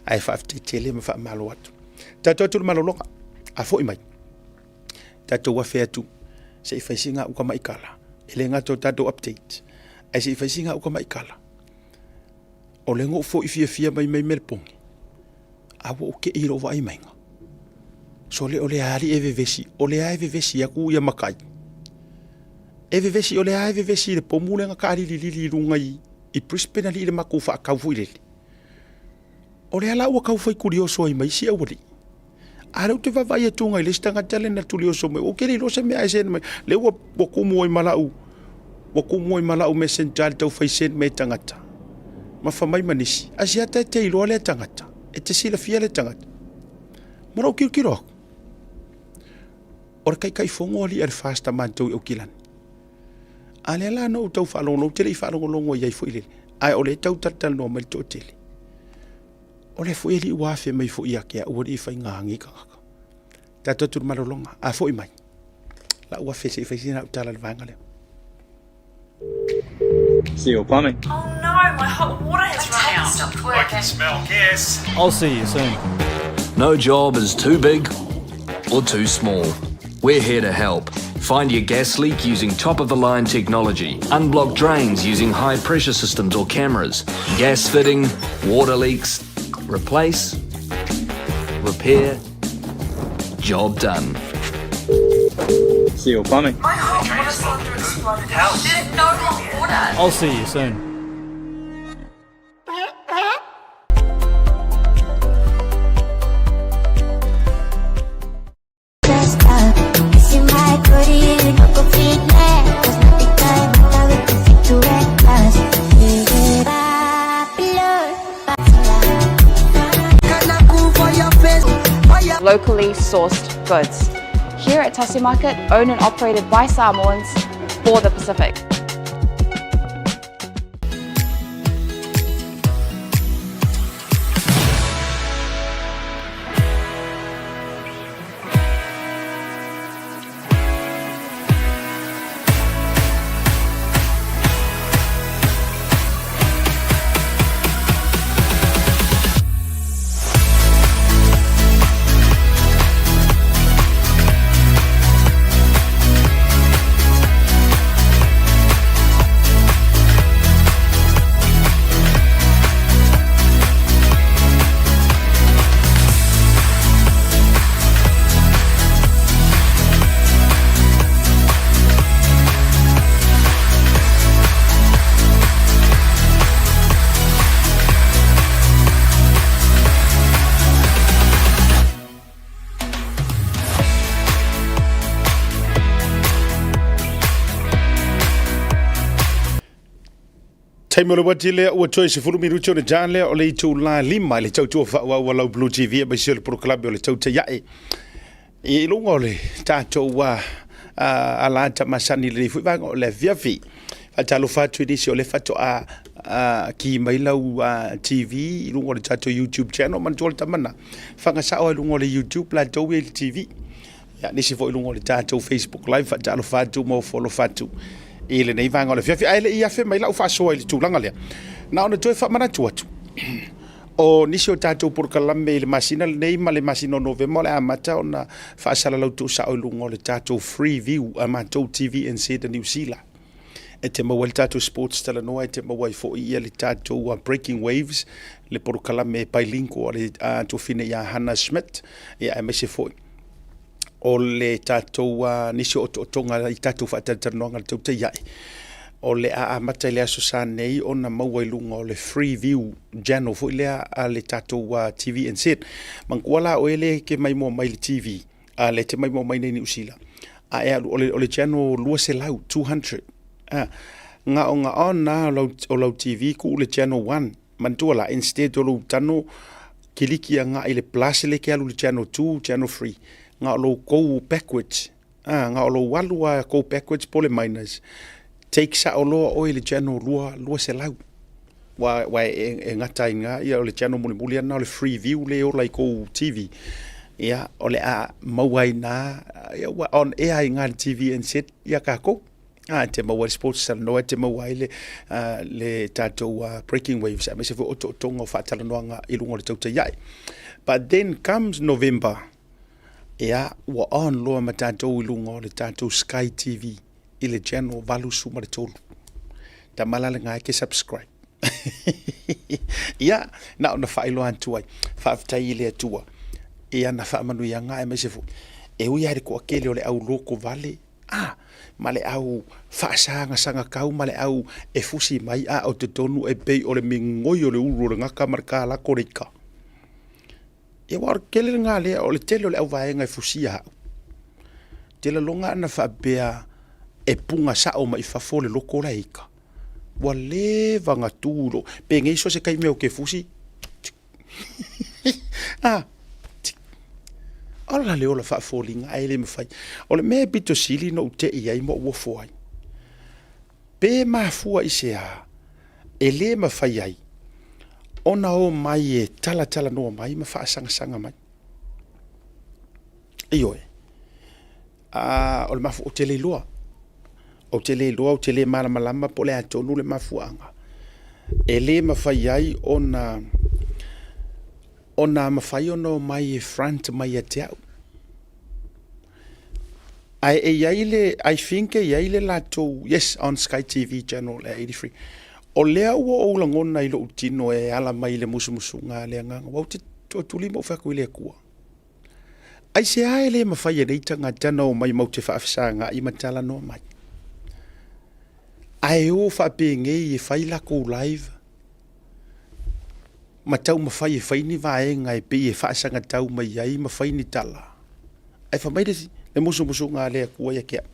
Speaker 1: Ae faafetai tele ma faamalo atu. Tatou atu le malologa, a foi mai. Tatou afe atu se i fai sina uka maikala. E le gata o tatou update, ae se i fai sina uka maikala. O lea na ou foi fiafia mai mai Melepone, a ua ou te i lou vaai maiga. Sole o le a alii e vevesi, o le a e vevesi atu ia matai. E vevesi, o le a e vevesi i le pomu lea na taalililili i luga i Brisbane alii le matou faatau foi lele. O lea la ua tau fai tulioso ai ma isi aualii. A o lea ou te vaavaai atu i le isi tagata lea na tulioso mai, ou te le iloa se mea ae send mai. Lea ua tumu ai ma lau, ua tumu ai ma lau messenger i le tau fai send mai e tagata. Ma fai mai ma nisi, Asiata e te iloa lea tagata, e te silafia lea tagata. Ma lou tilotilo atu, o le Taitaifono alii a le FAST a matou i Aukilani. A lea la na ou tau faalogologo, ou te le i faalogologo i ai foi lele, ae o lea e tau talatalanoa mai le toatele. O lea foi alii ua afe mai foi ia te au alii e faiga nei tagata. Tatou atu i le malologa, a foi mai, lau afe se i fai sina au tala i le vaega lea.
Speaker 2: Seal Plumbing.
Speaker 3: Oh no, my hot water has run out. Stopped working.
Speaker 4: I can smell gas.
Speaker 2: I'll see you soon.
Speaker 5: No job is too big or too small. We're here to help. Find your gas leak using top of the line technology. Unblock drains using high pressure systems or cameras. Gas fitting, water leaks. Replace, repair, job done.
Speaker 2: Seal Plumbing.
Speaker 3: My hot water cylinder exploded. There's no hot water.
Speaker 2: I'll see you soon.
Speaker 6: Locally sourced goods. Here at Tasi Market, owned and operated by Samoans for the Pacific.
Speaker 1: Taimi o le uati lea ua toe 10 minuti ona ja lea o le itula 5 i le tautua faaauau a lau Blue TV aemaise o le polokalame o le Tautai Ae. I luga o le tatou alata masani i lenei foi vaega o le afiafi. Faatalofa atu i nisi o lea faatoa ki mai lau TV i luga o le tatou YouTube channel. Manatua le tama lena, faga sao lava i luga o le YouTube latou ia i le TV. Ia, nisi foi i luga o le tatou Facebook Live, faatalofa atu ma ofo alofa atu i lenei vaega o le afiafi. Ae le i afe mai lau faasoa i le tulaga lea, na ona toe faamanatu atu, o nisi o tatou polokalame i le masina lenei ma le masina o Novema o le a amata ona faasalalau tuusao i luga o le tatou Freeview a matou TVNZ a Niu Sila. E te maua ai le tatou sports talanoa, e te maua ai foi ia le tatou Breaking Waves, le polokalame bilingual a le tuafine ia Hannah Schmidt, ia aemaise foi o le tatou nisi o otootoga i tatou faatalatalanoaga i le tautai ae, o le a amata i le Aso Sa nei ona maua i luga o le Freeview channel foi lea a le tatou TVNZ. Manatua la oe lea e te maimoa mai i le TV, a lea e te maimoa mai nei i Niu Sila, a e alu, o le channel 200, 200, a, na ona on lava o lau TV tuu le channel 1. Manatua la, instead o lou tano kiliki agai i le plus lea e te alu i le channel 2, channel 3, na o lou go backwards, a, na o lou alu lava go backwards po o le minus, take sao loa oe i le channel 200. Aua e gata ai i ina, o le channel mulimuli lava lena o le free view lea e ola i kou TV. Ia, o le a maua ai i ina, ia ua on air ai i ina i le TVNZ ia tatou. A, e te maua ai le Sports Talanoa, e te maua ai le, uh, le tatou uh, Breaking Waves, aemaise foi otootoga o faatalanoaga i luga o le tautai ae. But then comes November, ia, ua on loa ma tatou i luga o le tatou Sky TV i le channel 83. Tama la lena e ke subscribe. Ia, na ona faailoa atu ai, faafetai i le Atua i ana faamanuiaga aemaise foi e ui lava i le toatele o le au lotovale, a, ma le au faasagasagakau ma le au e fusi mai, a o totonu e pei o le migoi o le ulu o le gata ma le kalako o le ika. Ia aua o le tele lena lea, o le tele o le auvaega e fusia au. Te lagona ana faapea e puga sao mai fafo le loko la e ika. Ua leva ona tu i lou, penei so o se taimi ou te fusi, a, ola le ola faafoliga ae le mafai. O le mea e pito sili ona ou te i ai ma ou ofo ai, pe mafua i se a e le mafai ai ona o mai e talatalanoa mai ma faasagasaga mai. Ioe, a, o le mafu, ou te le iloa. Ou te le iloa, ou te le malamalama po o le a tonu le mafuaaga e le mafai ai ona ona mafai ona omai e front mai ia te au. Ae e i ai le, I think e i ai le latou, yes, on Sky TV channel 83. O lea ua ou lagona i lou tino e ala mai i le musumusuga a le Agaga, aua ou te toatuli ma ou fai atu i le Atua. Aisea e le mafai e nei tagata ona omai matou te faafesagai ma talanoa mai? Ae o faapenei e fai latou live ma taumafai e fai ni vaega e pei e faasagatau mai ai ma fai ni tala. Ae fai mai le, le musumusuga a le Atua ia te au.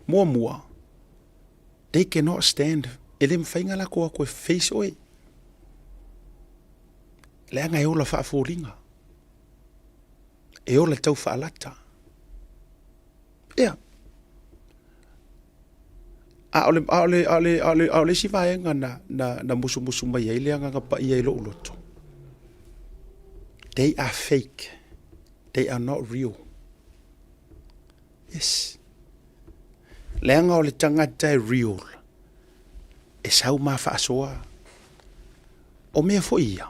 Speaker 1: Muamua, they cannot stand, e le mafai ona latou o atu e face oe. Leaga e ola faafoliga. E ola tau faalata. Ia. A o le, a o le, a o le, a o le, a o le isi vaega na, na, na musumusu mai ai le Agaga Paia i lou loto, they are fake. They are not real. Yes. Leaga o le tagata e real, e sau ma faasoa. O mea foi ia,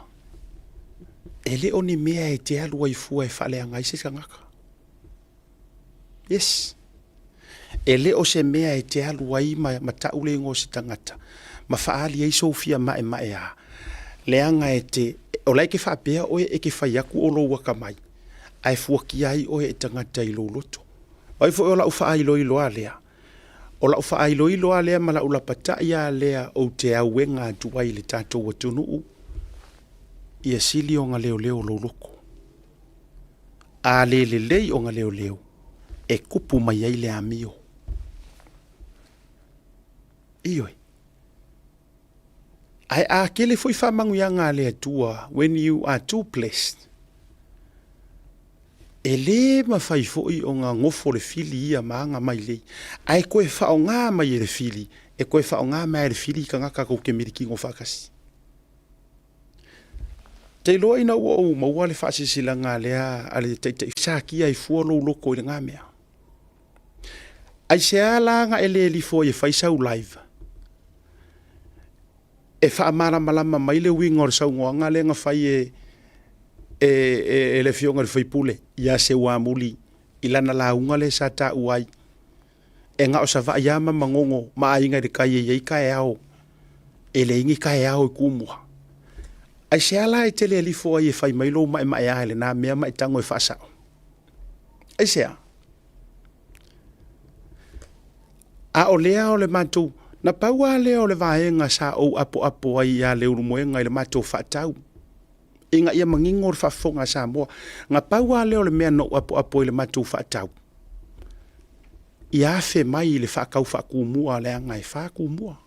Speaker 1: e le o ni mea e te alu ai fua e faaleaga ai se tagata. Yes. E le o se mea e te alu ai ma, ma tau le igoa o se tagata, ma faaali ai sou fia maemaea, leaga e te, o la e ke faapea oe e ke fai atu o lou akamai, ae fuatia ai oe e tagata i lou loto. O ai foi o lau faailoilo a lea? O lau faailoilo a lea ma lau lapatai a lea ou te auega atu ai i le tatou atunuu, ia sili ona leoleo lou loko. A le lelei ona leoleo, e kupu mai ai le amio. Ioe. Ae a tele foi faamanuiaga a le Atua, when you are too blessed, e le mafai foi ona nofo le fili ia ma aga mailei, ae toe faaaoga mai e le fili, e toe faaaoga mai e le fili tagata tou te milikino faatasi. Te iloa ina ua ou maua le faasilasilaga lea a le taitai satia ai fua lou loto i lena mea. Aisea la na e le lifo ai e fai sau live? E faamalamalama mai le uiga o le saunoaga lea na fai e, e, e, e le afioga i le faipule ia Seuamuli i lana lauga lea sa taua ai. E na o Savaii lava ma Manono ma aiga i le tai e i ai taeao, e leai ni taeao i Tumua. Aisea la e te le lifo ai e fai mai lou maemaea i lena mea ma e tago e faasao? Aisea? A o lea o le matou, na pau lava lea o le vaega sa ou apoapo ai ia Leulumoega i le matou faatau, ina ia manino le faafofoga a Samoa. Na pau lava lea o le mea na ou apoapo ai i le matou faatau, ia afe mai i le faatau faatumua leaga e fa tumua.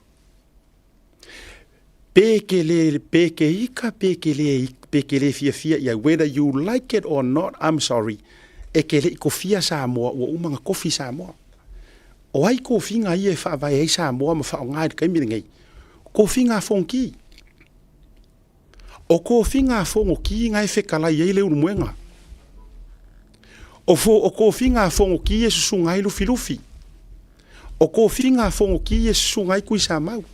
Speaker 1: Pe ke le, pe ke ika, pe ke le, pe ke le fiafia i ai, whether you like it or not, I'm sorry, e ke le i kofia Samoa, ua uma ona kofi Samoa. O ai kofiga ia e faavae ai Samoa ma faaaoga i le taimi lenei? Kofiga a Fonoti. O kofiga a Fonoti na e fetalai ai le Ulumoega. O fo o kofiga a Fonoti e susuga ai Lufilufi. O kofiga a Fonoti e susuga ai Tuisamau.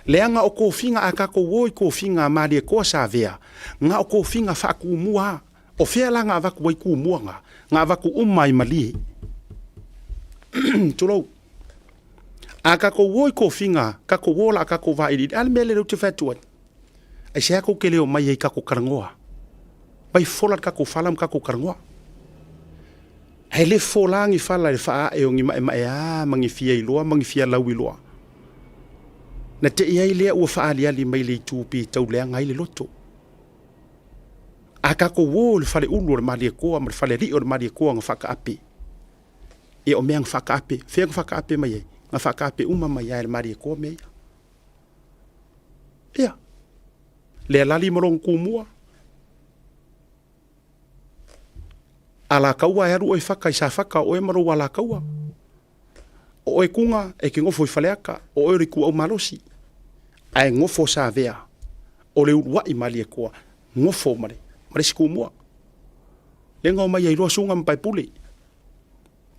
Speaker 1: Leaga o kofiga a tatou o i kofiga a Malietoa sa avea, na o kofiga faatumua a. O fea la na avatu ai tumua na? Na avatu uma i Malie. Tulou. A tatou o i tofiga, tatou o la a tatou vailiili, a le mea lea ou te fai atu ai? Aisea tou te le omai ai tatou talanoa? Vai fola le tatou fala ma tatou talanoa. Ae le fola ni fala i le faaae o ni maemaea ma ni fia iloa ma ni fia lauiloa. Na te i ai lea ua faaaliali mai le itu pitau leaga ai le loto. A tatou o i le faleulu o le Malietoa ma le falealii o le Malietoa na faataape, ia o mea na faataape, fea na faataape mai ai? Na faataape uma mai lava e le Malietoa mea ia. Ia, le alali ma lona tumua, Alataua e alu oe faka i Safata o oe ma lou Alataua. O oe Kuga e te nofo i Faleata, o oe o le ituau malosi. Ae nofo Savea, o le uluai Malietoa, nofo ma le, ma le isi tumua. Lea na omai ai loa Suga ma Paepule.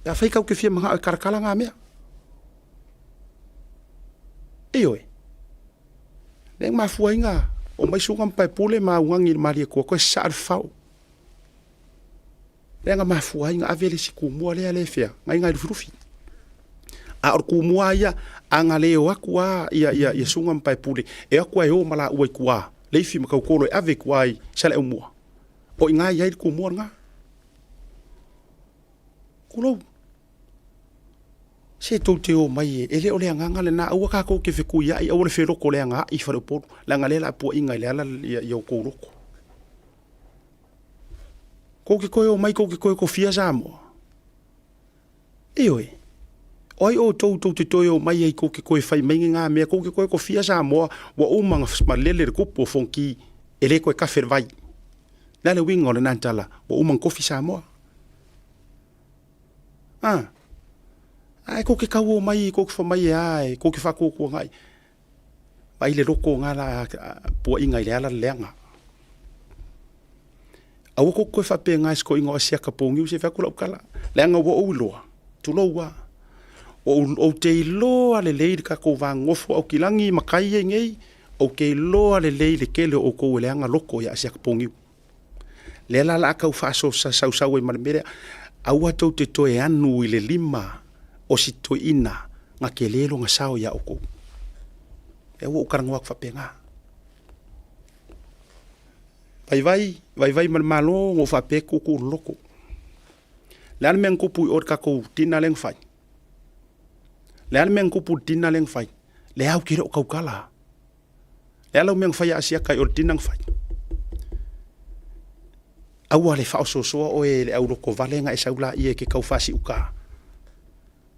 Speaker 1: Pe afai tatou te fia manao e talatala na mea. Ioe. Lea na mafua ai na omai Suga ma Paepule ma augani i le Malietoa toe sasaa le fafao. Lea na mafua ai na ave le isi tumua lea le fea, na iga i Lufilufi. A o le tumua lava ia, a na le o atu lava ia, ia, ia Suga ma Paepule, e o atu lava e o ma laua i tua, Leifi ma Tautolo e ave i tua i Saleaaumua. O i ina e i ai le tumua lena. Tulou. Se tou te omai e, e le o le agaga lena, aua tatou te fetuiai, aua le felotoleagaai faleupolu, leaga lea o le a puaina i le ala ia, ia outou loto. Tou te toe omai tou te toe tofia Samoa? Ioe. O ai outou tou te toe omai ai tou te toe fai mai ni na mea, tou te toe tofia Samoa ua uma ona malele le tupu o Fonoti e le toe tafe le vai. O le a le uiga o lena tala? Ua uma ona tofi Samoa. A? Ae tou te tau omai tou te fai mai e a, tou te faatuatuanai. Vaai le loto o na la puaiga i le ala leaga. Aua kou te toe faapena i se toeaina o Asiata Pouniu se i fai atu lau tala. Leaga ua ou iloa, tulou lava, ou te iloa lelei le tatou va nonofo Aukilagi ma tai ia i nei, ou te iloa lelei le tele o outou e leaga loto ia Asiata Pouniu. Lea la o le a tau faasausau ai ma le mea lea, aua tou te toe anu i le lima o si toeaina na tele lona sao ia outou. Lea ua ou talanoa atu faapena. Vaivai, vaivai ma le Malo na ou faapea e tuutuu loloto. O le a le mea na tupu i o i le tatou dinner lea na fai? O le a le mea na tupu i le dinner lea na fai? Lea ou te le o tautala. Le a lau mea na fai a Asiata i o le dinner na fai? Aua le faaosoosoa oe e le aulotovale na e sau laia e te tau faasiuka.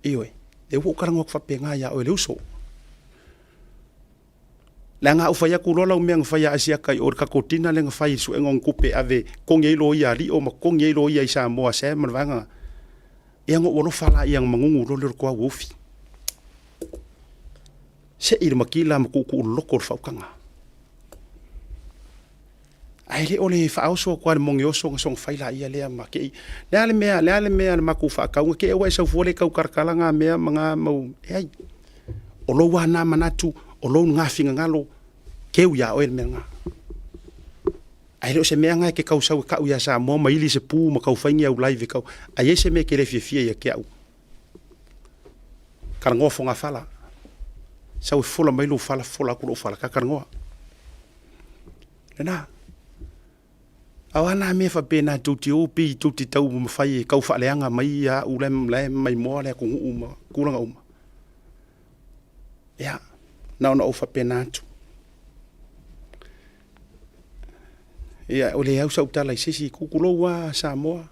Speaker 1: Ioe, lea ua ou talanoa atu faapena ia oe le uso. Leaga a ou fai atu loa lau mea na fai a Asiata i o i le tatou dinner lea na fai i le suega o ni tupe e ave e totogi ai loia a Lio ma totogi ai loia i Samoa a Sam ma le vaega na. Ia ona ou alofa laia na manunu loa lea o le toauaufi. Sei le makila ma tuutuu loloto le faautaga. Ae le o le faaoso atu lava i le moge oso ona soona fai laia lea ma te i. Le a le mea, le a le mea a le matou faatauga, te i ua e sau fua le tau talatala na mea ma na mau, leai. O lou lava na manatu, o lou na finagalo, keu ia oe le mea lena. Ae le o se mea lena e te tau sau e tau ia Samoa ma ili se pu ma tau fai ni au live e tau, a i ai se mea e te le fiafia ia te au, Talanoa fogafala. Sau e fola mai lou fala, fola atu lou fala, ta talanoa. Lena. A o a na mea faapena tou te o pei tou te taumafai e tau faaleaga mai ia au la e maimoa le atunuu ma tulaga uma. Ia, na ona ou faapena atu. Ia, o le au sau tala i se isi, tulou lava Samoa,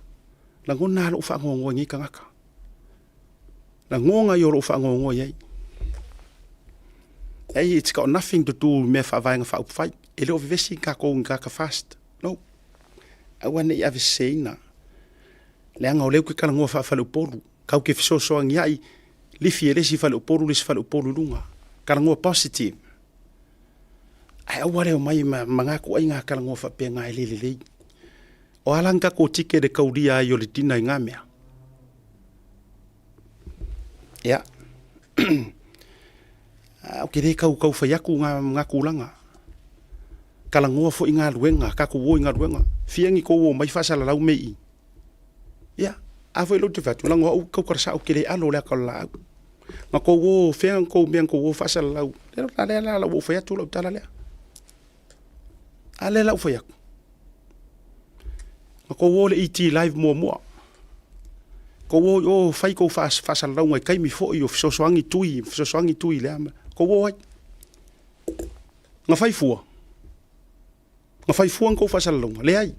Speaker 1: lagona lava lou faanoanoa i nei tagata. Lagona ia o lou faanoanoa i ai. Ei, it's got nothing to do i mea faavaega faaupufai. E le o vevesi tatou i ni tagata fast. No. Aua ne i aveseseina. Leaga o lea ou te talanoa faafaleupolu. Tatou te fesoasoaniai, lifi e le isi faleupolu le isi faleupolu i luga. Talanoa positive. Ae aua le omai ma manatu ai ngā talanoa faapena e le lelei. O a la ni takou ticket e kaulia ai o le dinner i ngā mea? Ia. Ou te le tau tau fai atu ngā, ngā tulaga. Talanoa foi i galuega, tatou o i galuega. Fia ni tou omai faasalalau mea i i. Ia, a foi lea ou te fai atu, leaga o au e tautala sao, ou te le alo i le ata o le laau. Na tou o, fea na tou mea na tou o faasalalau, a lea la ua ou fai atu lau tala lea. A lea la ua fai atu. Na tou o i le ET Live muamua. Tou o i o fai tou faasalalauga i taimi foi o fesoasoani tui, fesoasoani tui i le a ma le a. Tou o ai. Na fai fua? Na fai fua ni tou faasalalauga? Leai.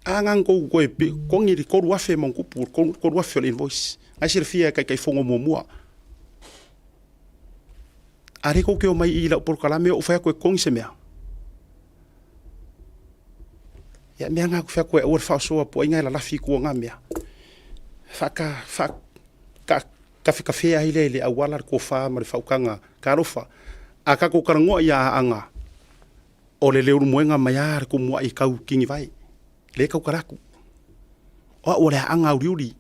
Speaker 1: A na na tou toe togi le 3,000 ma ona tupu, le 3,000 o le invoice. Na e silafia e Taitaifono muamua. A lea tou te omai i i lau polokalame ou fai atu e togi se mea. Ia mea na ou fai atu ai aua le faaosoa po o ai na e lalafi i tua o na mea. Faata, faata, tafetafea ai lea i le auala le tofa ma le faautaga. Talofa, a tatou talanoa i Aana, o le leulumoega mai lava le tumuai e tau tinivae, lea e tautala atu. O au o le Aana auliuli.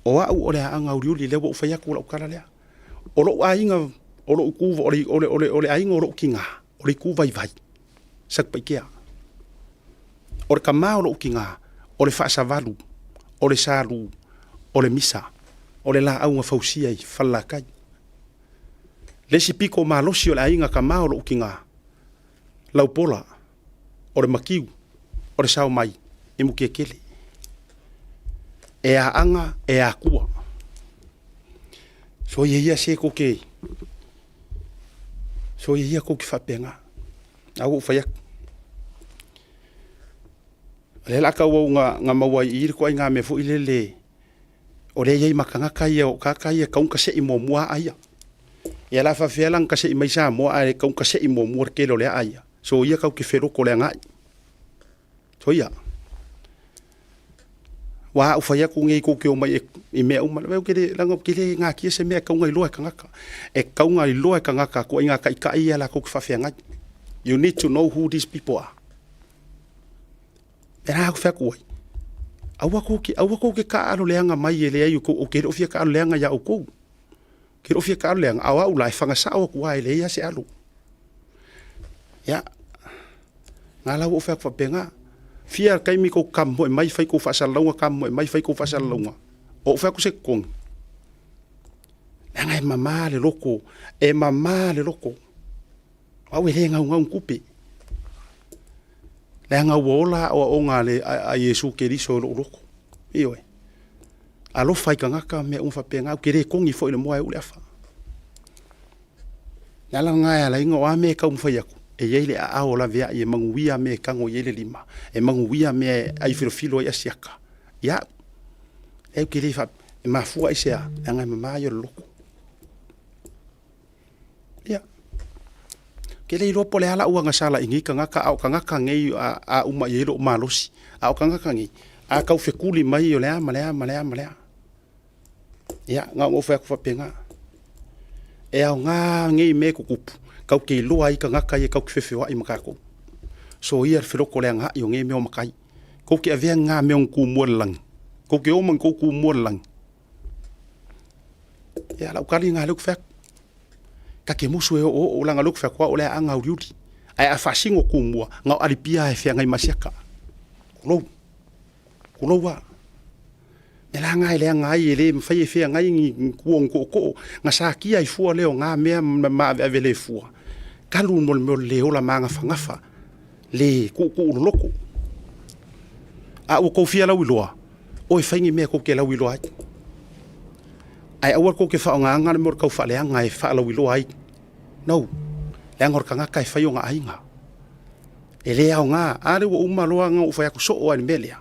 Speaker 1: O au o le Aana auliuli, lea ua ou fai atu lau tala lea. O lou aiga, o lou itu, o le, o le, o le, o le aiga o lou tina, o le itu vaivai, Satupaitea. O le tama o lou tina, o le Faasavalu, o le Salu, o le Misa, o le laau na fausia i Falelatai. Le isi pito malosi o le aiga tama o lou tina, Laupola, o le Matiu, o le Saomai i Mutiatele. E Aana, e Atua. Soia ia se tou te, soia ia tou te faapena. A ua ou fai atu. O lea o le a tauau ina maua ai i i le ituaiga mea foi lele o lea e i ai ma tagata ia, o tagata ia e tatau ona tasei muamua aa ia. Ia o le a faapefea la ona tasei mai Samoa ae tatau ona tasei muamua le tele o le aa ia. Soia tatou te feloto leaga ai. Soia. Aua a ou fai atu nei tou te omai i mea uma, ou te le, leaga ou te le natia se mea e tatau ona iloa e tagata. E tatau ona iloa e tagata ituaiga taitai ia latou te faafeagai. You need to know who these people are. E la ou fai atu ai, aua tou te, aua tou te taaalo leaga mai e leai ou te le o fia taaalo leaga ia outou. Ou te le o fia taaalo leaga, a o au la e faga sao atu lava e leai lava se alo. Ia, na la ua ou fai atu faapena. Fia taimi tou kamoe mai fai tou faasalalauga, kamoe mai fai tou faasalalauga. O ou fai atu se totogi. Leaga e mama le loto, e mama le loto. O au e le gaugau ni tupe. Leaga ua ola aoaoga a, le, a, a Iesu Keriso i lou loto. Ioe. Alofa i tagata mea uma faapena, ou te le togi foi i le moa e ou le afa. Le ala lena e ala ai ona o a mea e taumafai atu, e i ai le aao o laveai e manuia mea e tago i ai le lima, e manuia mea e aifilofilo ai asiata. Ia, e ou te le fa, e mafua aisea, leaga e mama ia o le loto. Ia, ou te le iloa po o le a lau agasala i nei tagata, a o tagata nei a uma i ai lou malosi, a o tagata nei, a tau fetuli mai o le a ma le a ma le a ma le a. Ia, na ona ou fai atu faapena. E aoga nei mea e tutupu, tatou te iloa ai tagata ia tatou te fefeoai ma tatou. Soia le felotoleagaai o nei mea o matai. Tou te avea na mea o ni tumua i le lagi. Tou te o ma ni tou tumua i le lagi. Ia, lau tali lena lea ou te fai atu. Ta te musu e oooo leaga o lea ou te fai atu au o le aanga uliuli. Ae a faasino tumua, na o Alipia lava e feagai ma asiata. Tulou. Tulou lava. O le mea la lena e leaga ai, e le mafai e feagai ni tua o ni tootoo. Na satia ai fua lea o na mea ma maaveave le fua, talu mo le mea o le le ola magafagafa, le tuutuu loloto. A ua tou fia lauiloa, o e fai ni mea tou te lauiloa ai. Ae aua tou te faaaogaina le mea o le taufaaleaga e faalauiloa ai. No. Leaga o le tagata e fai ona aiga. E le aoga. A lea ua uma loa ona ou fai atu soo lava i le mea lea.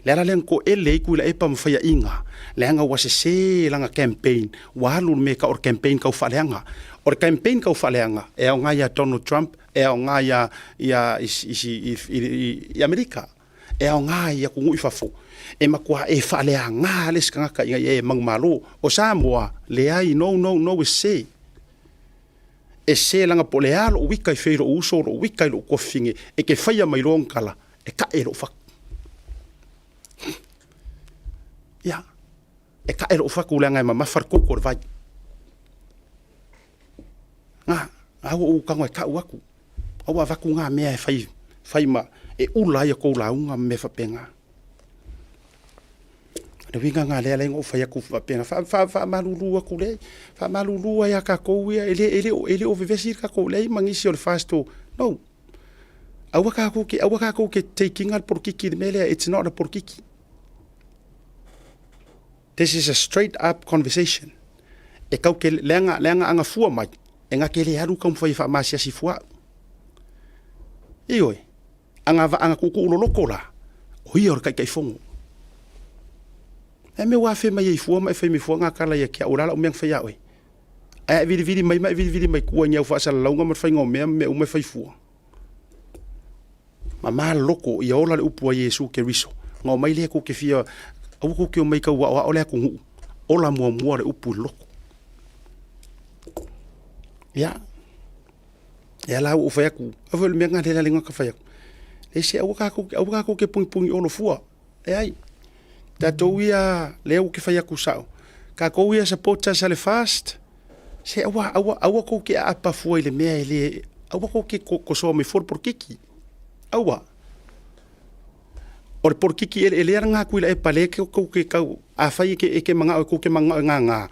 Speaker 1: Le ala lea na toele ai Tuilaepa ma faiaina, leaga ua sese lana campaign, ua alu le mea e tau o le campaign taufaaleaga. O le campaign taufaaleaga e aoga ia Donald Trump, e aoga ia, ia, i, i, i, i Amerika, e aoga i atunuu i fafo. E matua e faaleaga le isi tagata ina ia e manumalo. O Samoa, leai, no, no, no, e sese. E sese leaga po o le a lou ita i fea i lou uso, lou ita i lou tuafafine, e te faia mai loa ona tala. E ka'e lo'u fatu. Ia, e ka'e lo'u fatu leaga e mamafa le koko o le vai. Ga, a ua ou tago e ka'u atu, a ua avatu na mea e fai, fai ma e ula ai a tou lauga ma mea faapena. O le uiga lena lea e ala ai ona ou fai atu faapena, faamalulu atu leai, faamalulu lava ia tatou ia, e le, e le, e le o vevesi tatou leai ma nisi o le FAST o, no. Aua tatou te, aua tatou te take ina le polokiki i le mea lea, it's not a polokiki. This is a straight up conversation. E kau ke, leaga, leaga a gafua mai, e na te le alu taumafai e faamasiasi fua au. Ioe, a na, a na tuutuu loloto la, o ia o le Taitaifono. E mea ua afe mai ai fua ma e fai mai fua na tala ia te au, o le a lau mea na fai ia oe? Ae a e vilivili mai ma e vilivili mai tua i ni au faasalalauga ma le faiga o mea ma mea uma e fai fua. Mama le loto, ia ola le upu a Iesu Keriso. Ona omai lea tou te fia, aua tou te omai tau aoao le atunuu, ola muamua le upu i le loto. Ia, e ala ua ou fai atu, a foi o le mea lena lea la ta fai atu. E se aua tatou, aua tatou te pugipugio fua. Leai, tatou ia lea ou te fai atu sao, tatou ia supporters a le FAST, se aua, aua, aua tou te aapa fua i le mea e le, aua tou te kosoa mai fua le polokiki. Aua. O le polokiki eleelea lena Tuilaepa lea tou te tau, afai e te, e te manao tou te manao e gagā,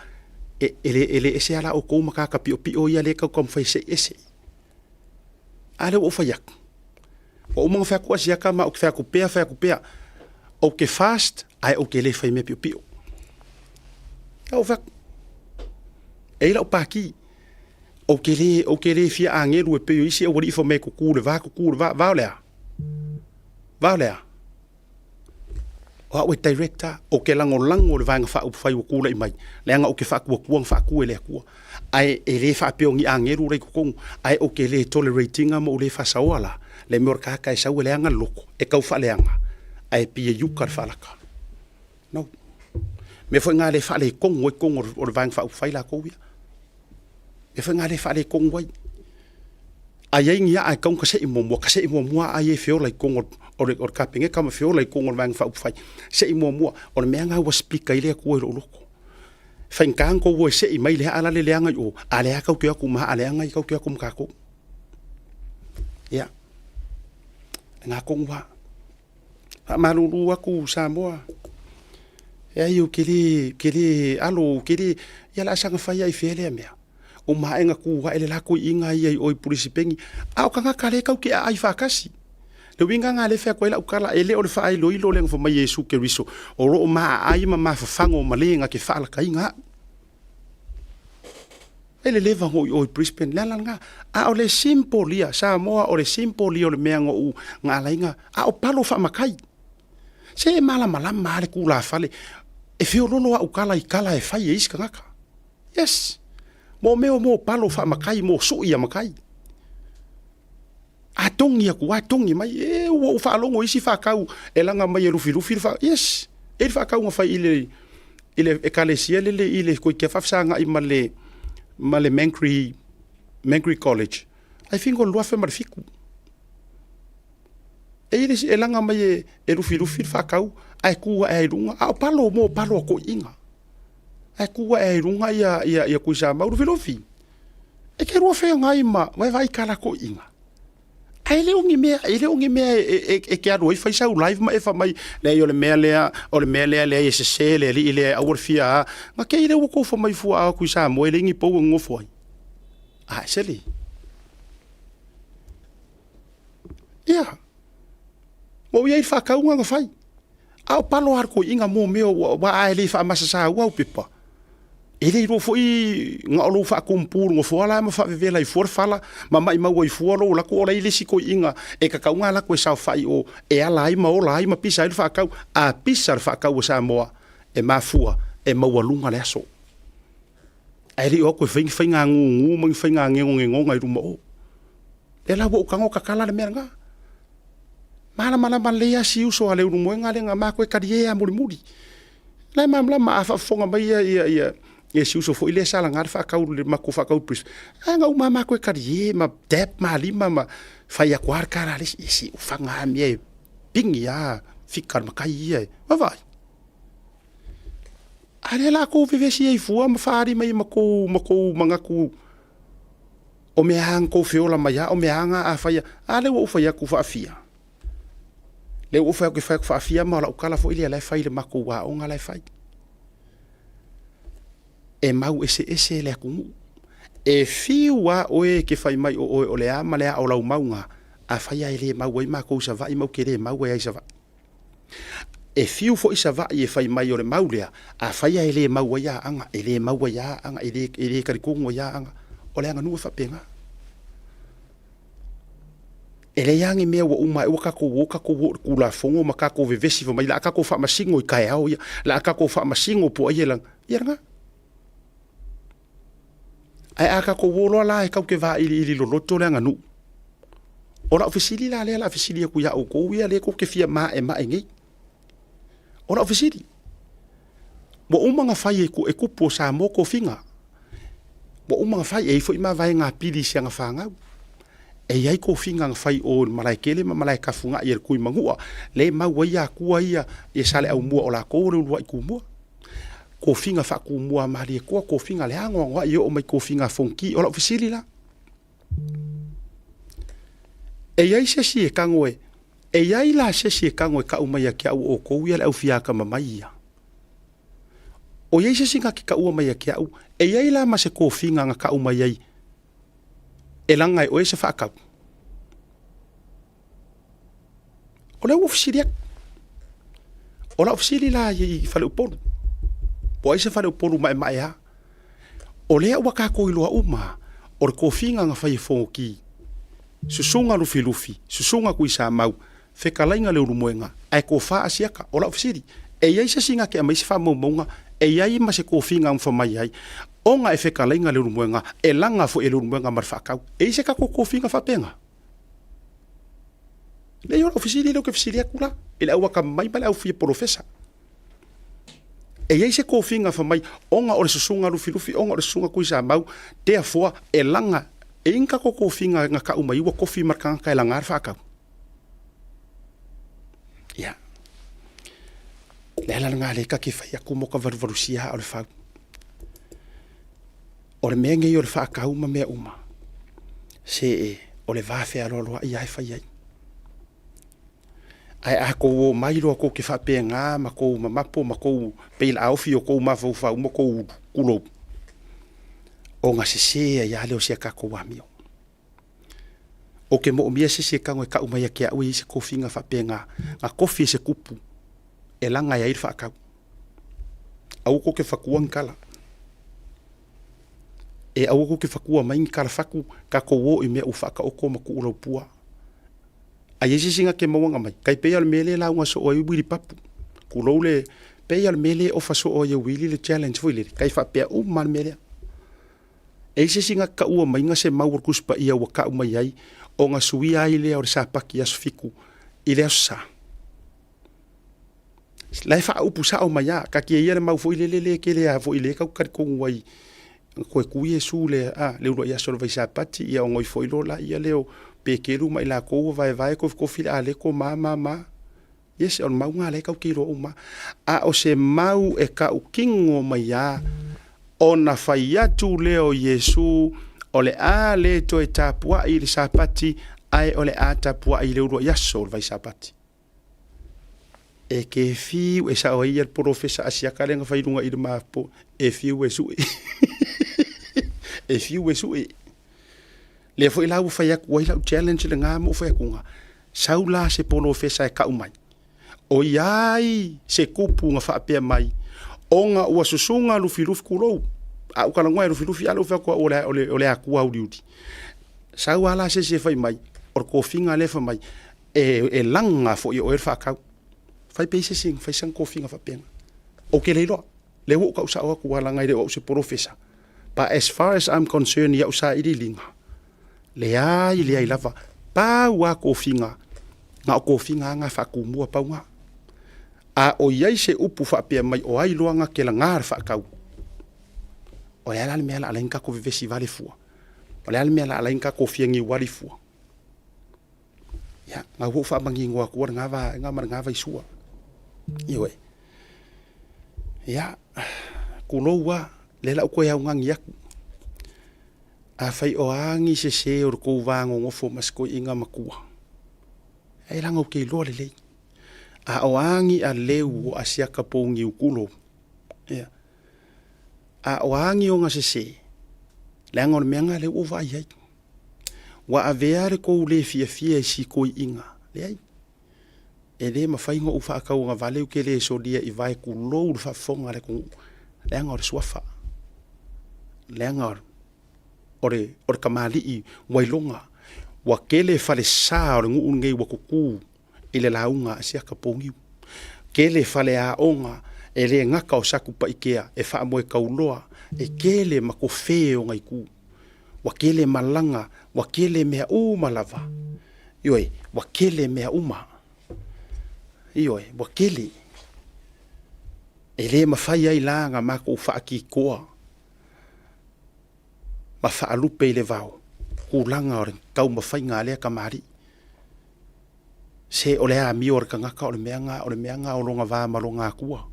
Speaker 1: e, e le, e le ese lava la outou ma tagata piopio ia lea e tau taumafai e sei ese. A lea ua ou fai atu, ua uma ona fai atu Asiata ma ou te fai atu pea, fai atu pea, ou te fast ae ou te le fai mea piopio. A ou fai atu, e i ai lau paki, ou te le, ou te le fia agelu e pei o isi aualii fai mai e tutu i le va, tutu i le va, va o le a? Va o le a? O au e direct lava, ou te lagolago i le Vaega Faaupufai ua tulai mai, leaga ou te faatuatua na faatu e le Atua. Ae e le faapea o ni agelu la i totonu, ae ou te le tolerate ina ma ou le faasaoa la le mea o le tagata e sau e leaga le loto, e tau faaleaga, ae pei e iuka le faalaka. No. Mea foi na le faaletonu ai totonu o le Vaega Faaupufai latou ia. Mea foi na le faaletonu ai. A i ai ni aa e tatau ona tasei muamua, tasei muamua aa ia e feola i totonu o le Kapeneta ma feola i totonu o le Vaega Faaupufai. Sei muamua. O le mea lena ua speak ai le Atua i lou loto. E faigata ona tou o e sei mai le aa la le leaga i o, a o lea lava tatou te o atu ma aa leaga ia tatou te o atu ma tatou. Ia, lena tonu lava. Faamalulu atu Samoa, leai ou te le, te le alo, ou te le, ia o le a saga fai lava i fea lea mea. Ua maea ona tu ae le la toeaina ia i o i Pulisipeni, a o tagata lea tatou te aai faatasi. Le uiga lena lea e fai atu ai lau tala, e le o le faailoilo lea na fai mai e Iesu Keriso, o lo o ma aai ma mafafago ma le na te faalakaina au. E le leva ona ou i o i Brisbane, le ala lena. A o le simple ia, Samoa o le simple ia o le mea na ou na ala ai na, a o palo faamatai. Se e malamalama lava le tulafale, e feololo au tala i tala e fai e isi tagata. Yes. Mo mea o mo palo faamatai, mo sui a matai. A togi atu, a togi mai, e ua ou faalogo i isi faatau e laga mai e lufilufi le faa, yes. E i le faatau na fai i le, i le ekalesia lele i le Koikia faafesagai ma le, ma le Mangri, Mangri College. I think o le 2007. E i le isi, e laga mai e, e lufilufi le faatau, ae tu ae ai luga, a o palo mo palo a toeaiina. Ae tu ae ai luga ia, ia, ia Tuisamau Lufilufi. E te lua feagai ma, ma e vaai i tala toeaiina. Ae le o ni mea, e le o ni mea e, e, e te alu ai fai sau live ma e fai mai, leai o le mea lea, o le mea lea leai e sese le alii lea e aua le fia a. Na kei lea ua tou fai mai fua a Tuisamoa e leai ni pou e nonofo ai. A e sele. Ia. Ua ou i ai i le faatauga na fai. A o palo lava le toeaiina mo mea aua a e le faamasasaua au pepa, e le iloa foi na o lou faatumupu i le nofoa la ma faavevela ai fua le fala ma maimau ai fua lou alu atu o la e i ai le isi toeaiina e tatau ona alu atu e saofai i o e ala ai ma ola ai ma pisa ai le faatau. A pisa le faatau a Samoa, e mafua e maualuga le aso. Ae le i o atu e fai ni faiga gugu ma ni faiga gegogegoga i luma o. Lea la ua ou tago tatala le mea lena. Malamalama lelei lava si uso a Leulumoega lea na matou e talie lava mulimuli. O la e malamalama a faafofoga mai ia, ia, ia, ia si uso foi lea sa laga le faatau le matou faatau i Brisbane. Ae na uma lava matou e talie ma dab ma lima ma fai atu lava le tala a le isi, se ua faga lava mea e. pigi lava fika a le matai ia e vaavaai. A lea la kou vevesi ai fua ma faaali mai ma kou ma kou manatu o mea lava na tou feola mai lava, o mea lava na a fai a lea ua ou fai atu faafia. Lea ua ou fai atu e fai atu faafia ma o lau tala foi lea o la e fai i le matou aoga la e fai. E mau eseese le atunuu. E fiu lava oe e te fai mai o oe o le a ma le a o lau mau na, afai lava e le mau ai matou i Savaii matou te le mau ai lava i Savaii. E fiu foi Savaii e fai mai o le mau lea, afai lava e le mau ai Aana, e le mau ai lava Aana, e le, e le talitonu ai lava Aana. O le aganuu e faapena. E leai lava ni mea ua uma ae ua tatou o tatou o i le Tulafono ma tatou vevesi fai mai o le a tatou faamasino i taeao ia, o le a tatou faamasino po o ai e lanu, ia lena. Ae a tatou o loa la e tatou te vailiili loloto le aganuu, o lau fesili la lea o le a fesili atu ia outou ia lea tou te fia maemae nei. O lau fesili, ua uma ona fai e tupu o Samoa tofiga, ua uma ona fai, e i ai foi mavaega a Pili i si ana fanau. E i ai tofiga na fai i o i le Malaetele ma Malaetafugai a le Tuimanua, lea e mau ai atua ia i Saleaaumua o latou o le uluai tumua. Tofiga faatumua a Malietoa, tofiga a le anoanoai e oo mai i tofiga a Fonoti. O lau fesili la, e i ai se isi e tago e, e i ai la se isi e tago e tau mai ia te au o outou ia le au fiatamamai ia? O i ai se isi na te taua mai ia te au, e i ai la ma se tofiga na tau mai ai e laga e oe se faatau? O lea ua ou fesili atu. O lau fesili la i faleupolu, po o ai se faleupolu maemae lava. O lea ua tatou iloa uma o le tofiga na fai e Fonoti, Susuga Lufilufi, Susuga Tuisamau, Fetalaiga Leulumoega, ae tofa Asiata. O lau fesili, e i ai se isi na te aumai se faamaumauga, e i ai ma se tofiga na fai mai ai, ona e Fetalaiga Leulumoega, e laga foi e Leulumoega ma le faatau. E i ai se tatou tofiga faapena? Leai o lau fesili lea ou te fesili atu la i le au atamamai ma le au fia polofesa. E i ai se tofiga fai mai ona o le susuga Lufilufi, ona o le susuga Tuisamau, therefore e laga, e i ai ni tatou tofiga na tau mai ua tofi ma le tagata e laga le faatau? Ia. O le ala lena lea ta te fai atu mo ka valuvalusia aa o le fau. O le mea nei o le faatau ma mea uma, se o le va fealoaloai lava e fai ai. Ae a tou omai loa tou te faapena ma tou mamapo ma tou pei o le a ofi i o tou mafaufau ma tou pulou, ona sese ai lava lea o si a tatou amio. Ou te moomia se isi e tago e tau mai ia te au e i ai se tofiga faapena, na tofi e se tupu e laga ai le faatau. Aua tou te fatua ni tala. E aua tou te fatua mai ni tala fatu, tatou o i mea ua faataoto ma tuulaupua. A i ai se isi na te mauaga mai, tai pei lava o le mea lea e lauga soo ai Uili Papu. Tulou le, pei lava o le mea lea e ofa soo ai e Uili le challenge foi lele, tai faapea uma lava le mea lea. E i ai se isi na taua mai na se mau o le Tusi Paia ua tau mai ai ona suia ai lea o le Sapati aso fitu i le aso Sa? La e faaupu sao mai lava, taatia ia le mau foi lele lea e tele lava foi lea tatou te talitonu ai na toe tu Iesu le, a, le uluai aso o le vai Sapati, ia ona ifo ai loa lea lea o Peteru ma i latou ua vaevae kofikofi le aleto ma, ma, ma. Yes, o le mau lena lea tatou te iloa uma. A o se mau e tautino mai lava, ona fai atu lea o Iesu, o le a le toe tapuai i le Sapati, ae o le a tapuai i le uluai aso o le vai Sapati. E ke fiu e sao ai ia le polofesa Asiata lea na fai i luga i le mapo, e fiu e sue. E fiu e sue. Lea foi la ua fai atu ai lau challenge lena ma ou fai atu, Sau la se polofesa e kau mai, ʻOiai se kupu na faapea mai, ona ua susuga Lufilufi kulou, a ou talanoa ia Lufilufi, a lea ua fai atu au o le Akua uliuli. Sau lava la se isi e fai mai, o le tofiga lea fai mai, e laga foi e oe le faatau. Fai pea i se isi, fai sana tofiga faapena. Ou te le iloa. Lea ua ou tau sao atu leaga e le o au se polofesa. But as far as I'm concerned i au sailiiliga, Leai, leai lava. Pau a tofiga, na o tofiga a na faatumua pau na. A o i ai se upu faapea mai o ai loa na ke laga le faatau, o le a la le mea la alai ni tatou vevesi vale fua? O le a le mea la alai ni tatou fia niuali fua? Ia, ga ua ou faamanino atua lena vaega ma lena vaisua. Ioe. Ia, tulou lava, lea o le a ou toe augani atu. Afai o a ni sese o le tou va nonofo ma si toeaina matua, e leaga ou te iloa lelei. A o a ni aleu o Asiata Pouniu, tulou, ia, a o a ni ona sese, leaga o le mea lena lea ua ou vaai i ai. Ua avea le tou le fiafia i si toeaina, leai, e le mafai ona ou faatauagavale ou te le solia i vae tulou le faafofoga a le atunuu, leaga o le suafa, leaga o le tamalii ua iloga, ua tele falesa o le nuu lenei ua tutu i le lauga a Asiata Pouniu. Tele faleaoga e le gata o Satupaitea e faamoe tauloa, e tele ma tofe ona itu. Ua tele malaga, ua tele mea uma lava. Ioe, ua tele mea uma. Ioe, ua tele. E le mafai ai la ona matou faatitoa ma faalupe i le vao tulaga o le taumafaiga a lea tamalii. Se o le amio a le tagata o le mea lena, o le mea lena o lona va ma lona Atua.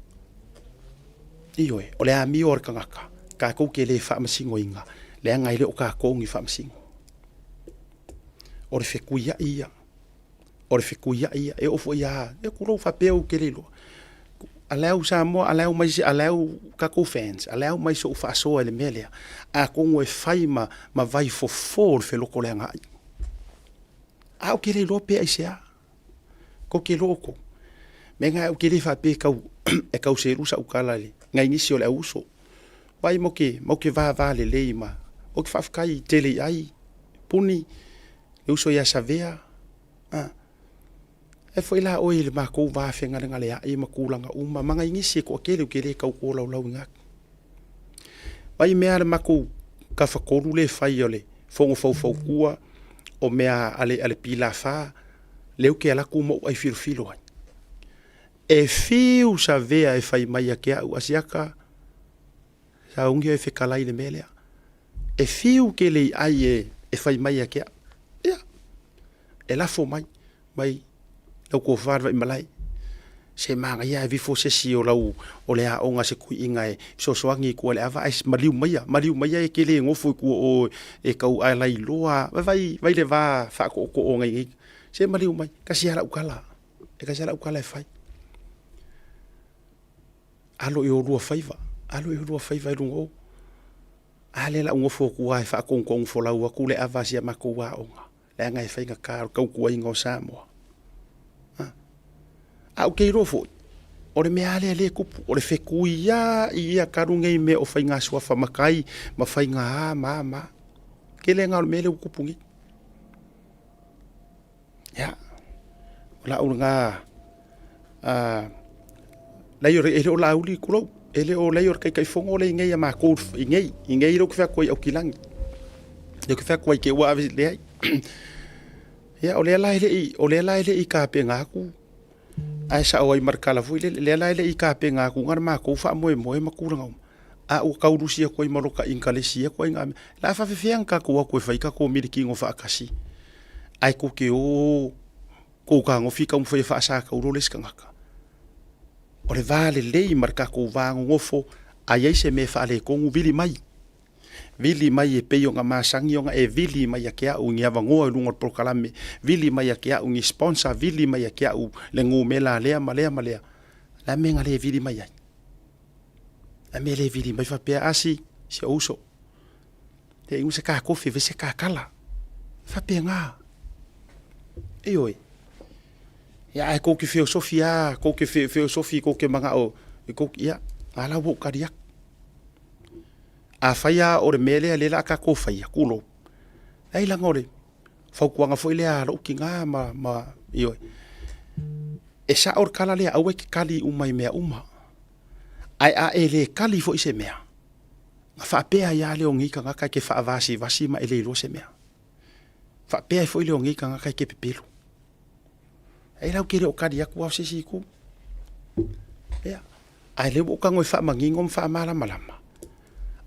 Speaker 1: Ioe, o le amio a le tagata, tatou te le faamasinoina, leaga e le o tatou ni faamasino. O le fetuiai ia, o le fetuiai ia, e oo foi lava, ia tulou faapea ou te le iloa. Allow Samoa, allow mai se, allow tatou fans, allow mai se ou faasoa i le mea lea, atonu e fai ma, ma vaifofo o le felotoleagaai. A ou te le iloa pe aisea. Kou te iloa outou. Mea na ou te le faapea e tau, e tau selu sau tala i nai nisi o le au uso. Vaai matou te, matou te vava lelei ma, ou te faafetai tele i ai, Puni, le uso ia Savea, a. E foi la oe i le matou va fegalegaleai ma tulaga uma ma nai nisi e toatele ou te le tau tolaulauina atu. Vaai mea a le matou tafatolu lea e fai o le fono faufautua o mea a le PLF lea ou te alu atu ma ou aifilofilo ai. E fiu Savea e fai mai ia te au, Asiata, sauni oe e fetalai i le mea lea. E fiu tele i ai e fai mai ia te au. Ia, e lafo mai, mai lau tofa le Vaimalae, se manaia ae vifo se isi o lau o le aoga se tuiina e fesoasoani i tua i le ava ae maliu maia, maliu maia e te le nofo i tua o e tau ae lailoa, vaai, vaai le va faatootoo o nai nei, se maliu mai, tasi lava lau tala, e tasi lava lau tala e fai. Alo i olua faiva, alo i olua faiva i luga o. A lea la u nofo atu lava e faatonutonu folau atu le ava a si a matou aoga. Leaga e faigata le tautuaina o Samoa. A ou te iloa foi, o le mea lava lea lea e tupu, o le fetuiai ia talu nei mea o faiga suafa matai ma faiga a ma a ma a. Tele lena o le mea lea ua tupu nei. Ia, o lau lena leai e le o Laauli, tulou, e le o, leai o le Taitaifono lea i inei a matou i inei, i inei lea ou te fai atu ai i Aukilani. Lea ou te fai atu ai te i ua ave, leai. Ia o lea la e le i, o lea la e le i tapena atu, ae sao ai ma le tala foi lele, lea la e le i tapena atu le matou faamoemoe ma tulaga uma, a ua tau lusi atu ai ma lota ikalesi ia ituaiga mea. O le a faapefea ona tatou o atu e fai tatou milikino faatasi ae tou te o tou fetagofi taumafai e faasataulo le isi tagata. O le va lelei ma le tatou va nonofo, a i ai se mea e faaletonu, vili mai. Vili mai e pei ona masani ona e vili mai ia te au i ni avanoa i luga o le polokalame, vili mai ia te au ni sponsor, vili mai ia te au le numera lea ma lea ma lea. O le a le mea na le vili mai ai? O le a le mea e le vili mai faapea, Asi, si ou uso, te inu se ta kofi, fai se ta tala. E faapena. Ioe. Ia ae tou te feosofi lava, tou te feosofi tou te manao, ia, a la ua ou tali atu. Afai lava o le mea lea o lea o le a tatou faia, tulou, leai leaga o le fautuaga foi lea a lou tina ma, ma, ioe, e sao le tala lea, aua e te tali uma i mea uma. Ae a e le tali foi se mea, ona faapea ai lava lea o nei tagata e te faavasivasi ma e le iloa se mea. Faapea ai foi lea o nei tagata e te pepelo. Ai la ou te le o tali atu lava o se isi itu. Ia, ae lea ua ou tago e faamanino ma faamalamalama.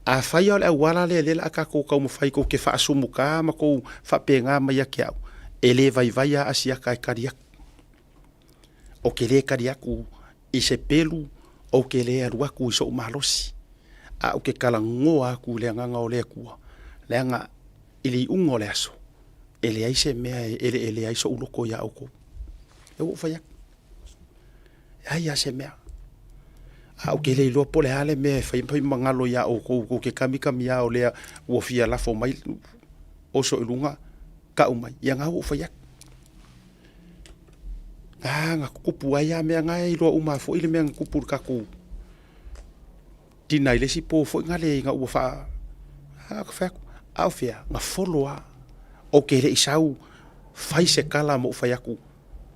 Speaker 1: Afai lava o le auala lea lea o le a tatou taumafai tou te faasumuta ma tou faapena mai ia te au, E le vaivai a asiaka e kali aku. Ou te le kali aku i se pelu, ou te le alu aku i soʻu malosi, a ou te talanoa aku i le Agaga o le Atua, leaga i le iuga o le aso, e leai se mea e eleelea ai soʻu loto iā ʻoukou. Lea ua ou fai atu, leai lava se mea. A ou te le iloa po o le a le mea e fai ma galo iā ʻoukou tou te kamikami lava o lea ua fia lafo mai, oso i luga, tau mai, ia na ua ou fai atu. Na na tutupu ai lava mea na e iloa uma foi le mea na tupu i le tatou tina i le isi po foi lale ina ua faa a fai atu, a o fea? Na follow lava. Ou te le i sau fai se tala ma ou fai atu,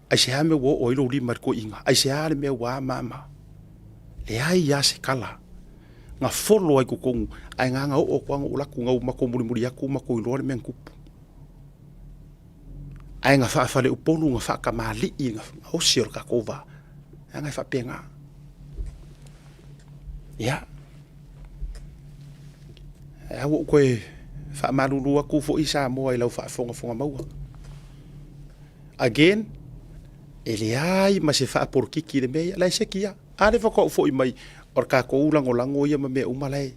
Speaker 1: aisea mea ua oo ai lou lima i le toeaina? Aisea le mea ua a ma a ma a? Leai lava se tala na follow ai i totonu, ae na ona oo atu lava na ou alu atu, na ua matou mulimuli atu matou iloa le mea na tupu. Ae na faafaleupolu, na faatamalii, na osi o le tatou va, leaga e faapena. Ia, ae ua ou toe faamalulu atu foi Samoa i lau faafogafoga maua. Again, e leai ma se faapolokiki i le mea ia, la e seki lava. A lea faatoa ou foi mai, o le tatou lagolago ia ma mea uma la e.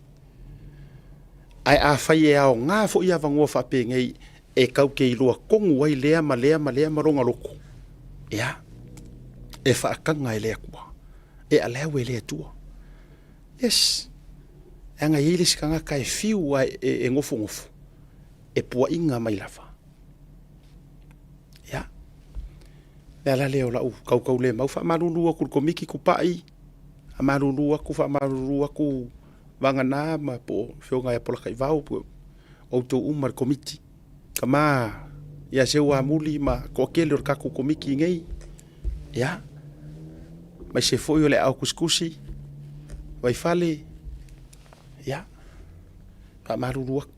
Speaker 1: Ae afai e aoga foi avanoa faapenei e tau te iloa tonu ai lea ma lea ma lea ma lona loto, ia, e faataga e le Atua, e allow e le Atua. Yes, leaga e i ai le isi tagata e fiu lava e nofonofo, e puaina mai lava. Ia, o le ala lea o lau tautaulemau, faamalulu atu i le Komiti Tupai, faamalulu atu, faamalulu atu Vagana ma po o Afioga ia Polataivao, po o outou uma le Komiti. Tama ia Seuamuli ma toatele o le tatou Komiti nei, ia, aemaise foi o le aao tusitusi, Vaifale, ia, faamalulu atu.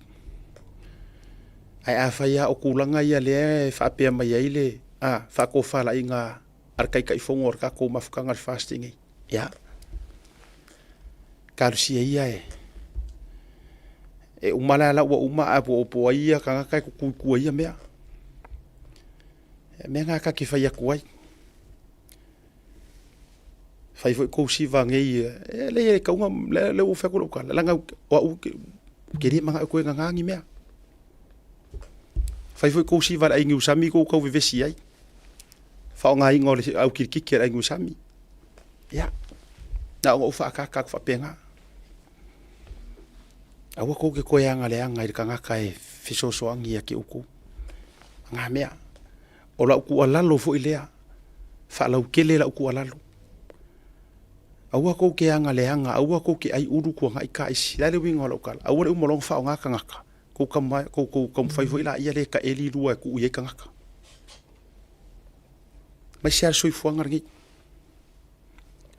Speaker 1: Ae afai lava o tulaga ia lea e faapea mai ai le faatofalaiga a le Taitaifono o le tatou mafutaga o le FAST nei, ia, talosia ia e e uma la la ua uma ae po o ai ia tagata e tutu i tua i ia mea. E mea na ta te fai atu ai. Fai foi kou siva nei, e leai e tau na, lea ua fai atu lau tala, leaga o au ou te le manao e toe nana ni mea. Fai foi kou siva i le ai niusami kou tau vevesi ai, faaaogaina o le au kilikiti a le ai niusami. Ia, na ona ou faaataata atu faapena. Aua tou te toe agaleaga i le tagata e fesoasoani ia te outou. Na mea. O lau tuualalo foi lea, faalautele lau tuualalo. Aua tou te agaleaga, aua tou te ai ulu tuanai taisi. O le a le uiga o lau tala? Aua le uma loa ona faaaoga tagata, tou taumafai foi laia lea e taeli lua e tuu i ai tagata. Aemaise lava le soifuaga lenei.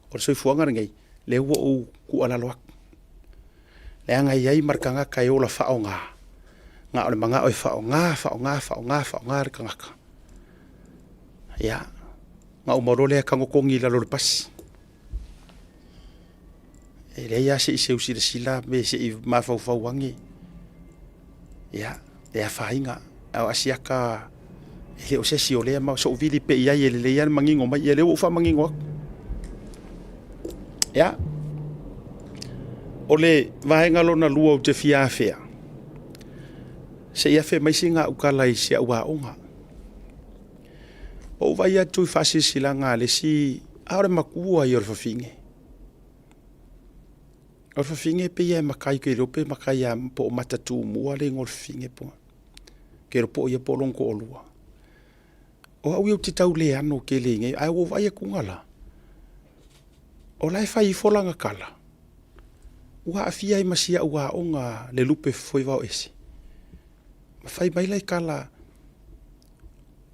Speaker 1: O le soifuaga lenei, lea ua ou tuualalo atu. Leaga e i ai ma le tagata e ola faaaoga, na o le manao e faaaoga, faaaoga, faaaoga, faaaoga le tagata. Ia, ona uma loa lea tago togi i lalo o le pasi. E leai lava se i seu silasila pe se i mafaufau ane, ia, e afaina. A o Asiata, e le o se isi o lea mau, sou vili pea i ai e lelei lava le manino mai, ia lea ua ou faamanino atu. Ia, o le vaega lona lua ou te fia afea, se i afe mai sina au tala i si au aoga. Ua ou vaai atu i faasilasilaga a le isi, a o le matua ia o le fafine. O le fafine e pei lava e matai, ou te iloa pe matai lava po o Matatumua le igoa o le fafine po o ou te iloa po o ia po o lona toalua. O au ia ou te tau le ano tele i nei, ae ua ou vaai atu la, o la e fai ifo lana tala, ua aafia ai ma si au aoga le lupe fofoivaoese. Ma fai mai le tala,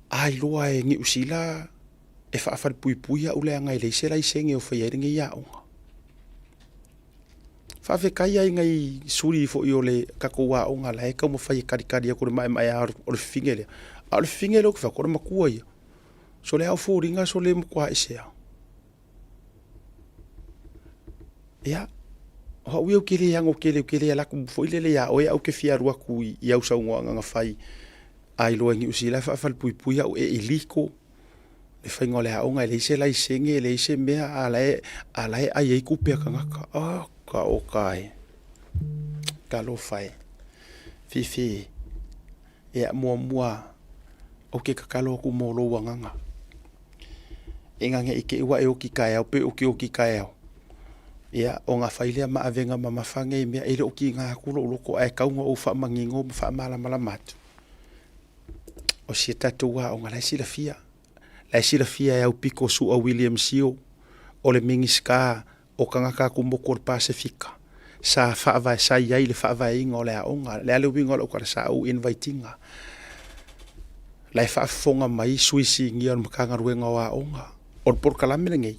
Speaker 1: a iloa e Niu Sila e faafalepuipui au leaga e leai se laisene o faia ai lenei aoga. Faafetai lava i nai sui foi o le tatou aoga la e taumafai e talitali atu i le maemaea o le fafine lea. A o le fafine lea ou te fai atu, o le matua ia. Sole a o foliga sole matua ese lava. Ia, o au ia ou te le ano tele, ou te le alu atu foi lele ia oe ae ou te fia alu atu i au saunoaga na fai. A iloa i Niu Sila e faafalepuipui au e illegal le faiga o le aoga e leai se laisene e leai se mea a la e, a la e ai ai tupe a tagata. Oka oka e. Talofa e. Fifi e. Ia muamua ou te tatalo atu mo lou agaga. Ina ne i te i ua e oti taeao pe ou te oti taeao, ia ona fai lea ma avega mamafa nei mea, e le o tiga atu lou loto ae tatau ona ou faamanino ma faamalamalama atu. O si a tatou aoga la e silafia, la e silafia e Aupito Su'a William Sio, o le Minisita o tagata atumotu o le Pasefika, sa faavae, sa i ai i le faavaeina o le aoga. O le a le uiga o lau tala, sa ou invite ina. La e faafofoga mai sui sinia o le Matagaluega o Aoga. O le polokalame lenei,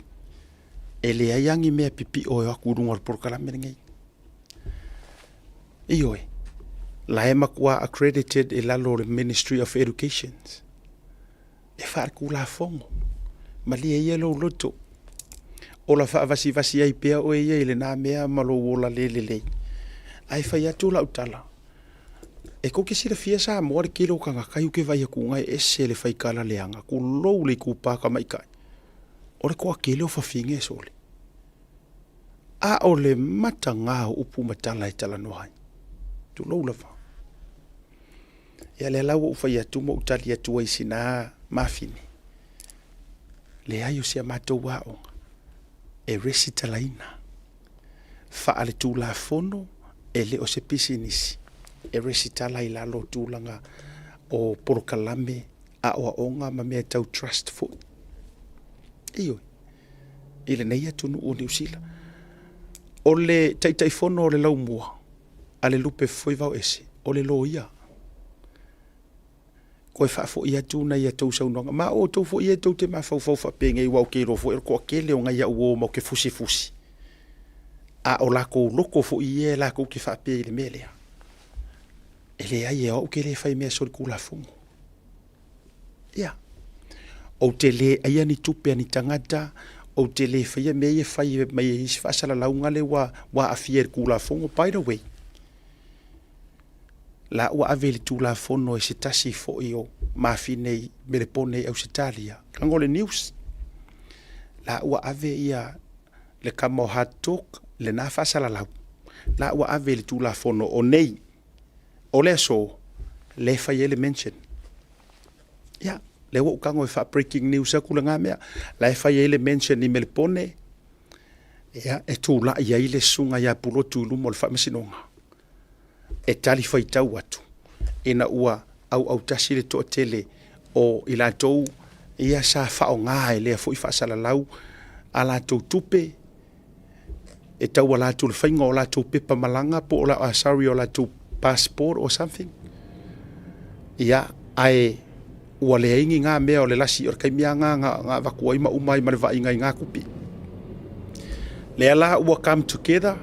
Speaker 1: e leai lava ni mea pipio e o atu i luga o le polokalame lenei. Ioe, la e matua accredited i lalo o le Ministry of Education. E faaletulafono. Malie ia lou loto. Ola faavasivasi ai pea oe ia i lena mea ma lou ola le lelei. Ae fai atu lau tala, e tou te silafia Samoa le tele o tagata i uke vai atu e ese le faikala leaga, tulou le itupa tamaitai. O le toatele o fafine sole. A o le mataga o upu ma tala e talanoa ai. Tulou lava. Ia lea la ua ou fai atu ma ou tali atu ai i sina mafine, leai o si a matou aoga e resitalaina faaletulafono e le o se pisinisi e resitala i lalo o tulaga o polokalame aoaoga ma mea tau trust foi. Ioe, i lenei atunuu o Niu Sila. O le Taitaifono o le Laumua a le Lupe Fofoe Vaoese, o le loia. Toe faafoi atu nai a outou saunoaga. Ma o outou foi ia tou te mafaufau faapenei, aua ou te iloa foi o le toatele o nai au uo matou te fusifusi, a o latou loto foi ia latou te faapea i le mea lea. E leai, e o au ke le fai mea solitulafono. Ia, ou te le aia ni tupe a ni tagata, ou te le faia mea ia e fai mai e isi faasalalauga lea ua aafia i le Tulafono. By the way, la ua ave i le Tulafono e se tasi foi o mafine i Melepone i Ausetalia, tago le news, la ua ave ia le tama o Hard Talk lena faasalalau, la ua ave i le Tulafono o nei, o le aso lea e fai ai le mention. Ia, lea ua ou tago e faa-breaking news atu lena mea. La e fai ai le mention i Melepone, ia, e tulai ai le susuga ia Pulotu i luma o le faamasinoga e talifuaitau atu ina ua auautasi le toatele o i latou ia sa faaaoga e lea foi faasalalau a latou tupe e tauala atu i le faiga o latou pepa malaga po o la, sorry, o latou passport or something. Ia, ae ua leai ni ngā mea o le lasi o le taimi lava na na avatu ai ma uma ai ma le vaaiga i ngā tupe. Lea la ua come together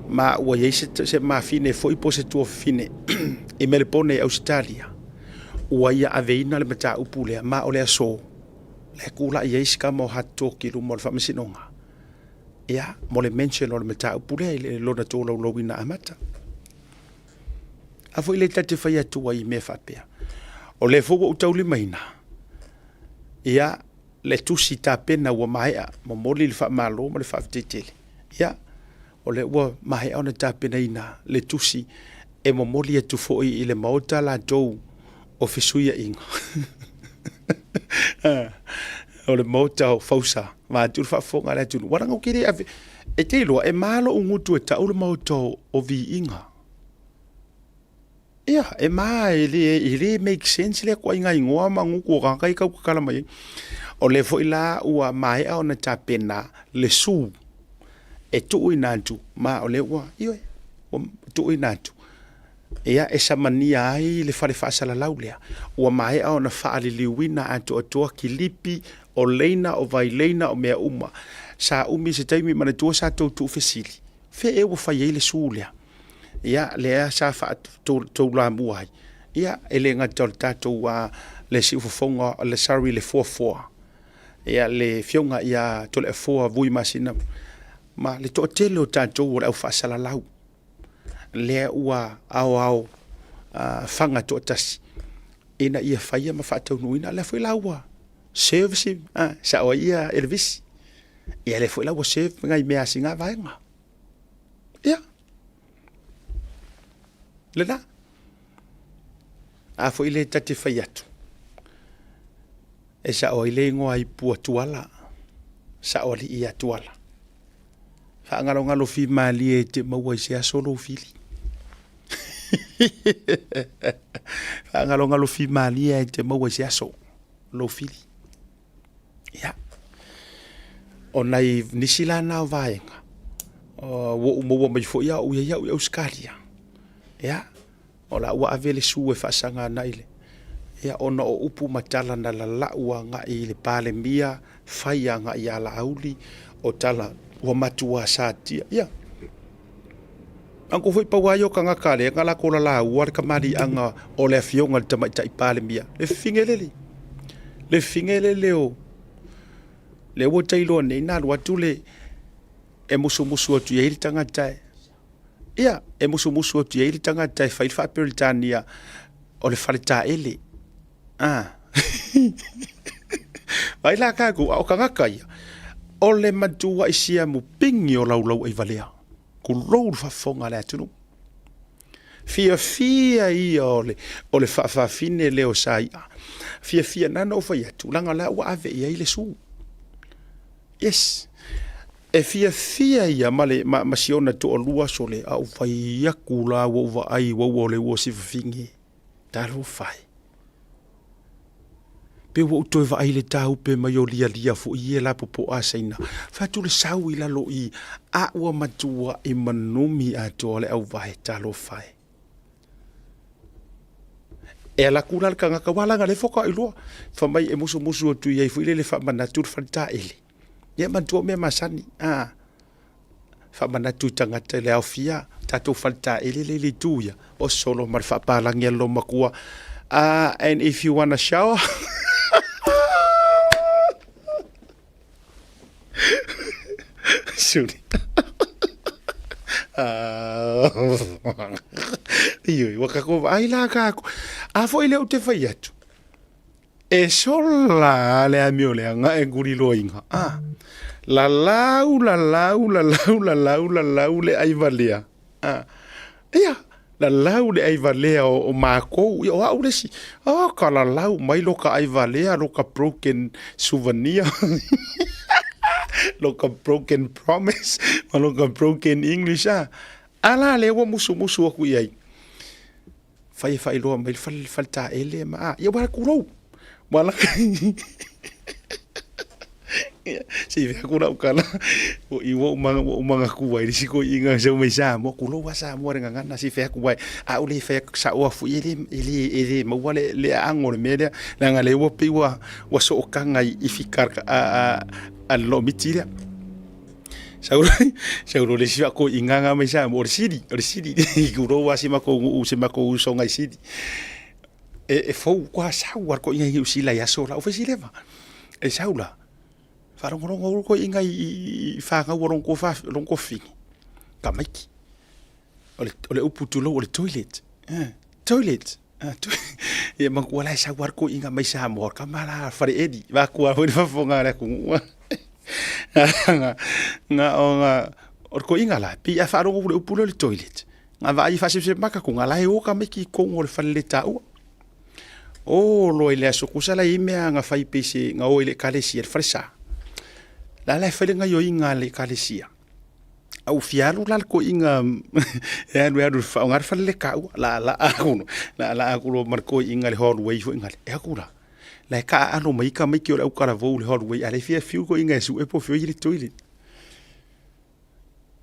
Speaker 1: ma ua i ai se, se mafine foi po o se tuafafine i Melepone i Ausetalia ua ia aveina le mataupu lea ma o le aso lea e tulai ai si tama o Hard Talk i luma o le faamasinoga ia mo le mention o le mataupu lea i le lona tolaulauina amata. A foi lea ta te fai atu ai i mea faapea. O lea foi ua ou taulimaina ia le tusi tapena ua maea, momoli le faamalo ma le faafetai tele. Ia, o lea ua maea ona tapenaina le tusi e momoli atu foi i le Maota latou o fesuiaiga. O le Maota o Fausa, vaeatu le faafofoga a le atunuu. Ua leaga ou te le ave, e te iloa e ma lou gutu e tau le Maota o Viiga. Ia, e ma, e le, e le make sense lea ituaiga igoa ma gutu o tagata ia e tau tatala mai ai. O lea foi la ua maea ona tapena le su e tuuina atu, ma o lea ua, ioe, ua tuuina atu, ia, e samania ai le fale faasalalau lea. Ua maea ona faaliliuina atoatoa kilipi, o leina, o vaileina, o mea uma. Sa umi se taimi, manatua sa tou tuufesili, fea ea ua fai ai le su lea? Ia, lea sa faataulamua ai, ia, e le gata o le tatou, le siufofoga, le, sorry, le fuafua, ia, le Afioga ia Toleafoa Vui Masina, ma le toatele o tatou o le au faasalalau, lea ua aoao faga toatasi. Ina ia faia ma faataunuuina lea foi la ua serve a sao ai ia Elevisi. Ia lea foi la ua serve ngai mea a sina vaega. Ia. Lena. A foi le ta te fai atu. E sao ai le igoa i pua Tuala. Sao alii ia Tuala. Faagalogalo fimalie e te maua i se aso lou fili. Faagalogalo fimalie e te maua i se aso lou fili. Ia. O nai nisi la na o vaega, ua ou maua mai foi a o ou i ai au i Ausetalia. Ia, O la ua ave le su e faasaga ana i le, ia, ona o upu ma tala na lalau agai i le Palemia, fai agai ia Laauli, o tala ua matua satia. Ia, Uncle foi pau lava ia o tagata lea na latou lalaua le tamaliiaga o le afioga i le Tamaitai Palemia, le figelele, le figelele o lea ua ta iloa nei na alu atu le e musumusu atu i ai le tagata e Ia, e musumusu atu i ai le tagata e fai le faa-Peretania o le faletaele. Ah. Vai la kākou, a o tagata ia, o le matuaʻi siamu pigi o laulau aivalea. Kulou le faafofoga a le atunuu. Fiafia ia o le, o le faafafine lea o Sai'a. Fiafia, na ona ou fai atu, leaga o la ua ave i ai le su. Yes. E fiafia ia ma le ma, ma si ona toalua sole a ou fai atu la ua ou vaai ua ua o le ua si fafine. Talofa e. Pe ua ou toe vaai i le tāupe mai o lialia foi ia lapopoa a Saina. Fai atu le sau i lalo i a ua matua i manumi atoa le auvae. Talofa e. E ala atu la le tagata, ua laga le foka i lua. Fa mai e musumusu atu i ai foi lele faamanatu le faletaele. Ia manatua mea masani, a faamanatu i tagata i le aofia tatou faletaele le i le itu ia, o solo ma le faapalagi a le loomatua. And if you wanna shower, Suri. Ioi, ua kako ai la ka aku. A foi le ou te fai atu. E sola le amio le anga e guri loinga. Ah. La lau, la lau, la lau, la lau, la lau le ai valea. Ah. Ia, lalau le ai valea o, o mākou, ia o au le isi, oh, ka lalau mai lo ka ai valea, lo ka broken souvenir, lo ka broken promise, ma lo ka broken English, ah. Ala le ua musumusu aku i ai. Fai e faailoa mai le fale, fale taele ma, ah, ia ua kulou. Ua la Se i aku lau kala o i ua umanga ua umanga ku ai si ko inga se mai Samoa ku lo wa Samoa re ngana si fe aku ai a ule fe sa o fu ele ele ele ma ua le le ango le mea la nga le ua pe ua ua so kanga i fikar a a a lo miti le Sau sau le si ko inga nga mai Samoa o le sili o le sili ku lo wa si ma ko u si ma ko u so ngai sili e, e fou kua sau ar ko inga i usila i aso la o fesi leva e sau la wharongorongo uru ko inga i, i, i whangau o rongo, wha, rongo whini ka maiki o le, o le upu tulou o le toilet toilet ia makua la e sau ar ko inga mai Samoa ka mala whare eri wa kua hoi whafonga le ku nga nga o nga o ko inga la pi a wharongo le upu le toilet Nga vaai faasepsepe maka ko nga lae o ka mai ki kongo o le fale le taua. O loa i le aso kusa la i mea nga fai pese nga o i le ekalesia le falesa. La la e fai le gaioiga a le ekalesia. A ua fia alu la le koiga e alu e alu e faaaoga le fale le taua. La la aku loa, la la aku loa ma le koiga i le hallway foi ngale. E aku la, la e taaalo mai tamaiti o le autalavou i le hallway a o la e fia fiu le koiga e sue po o fea o i ai le toilet.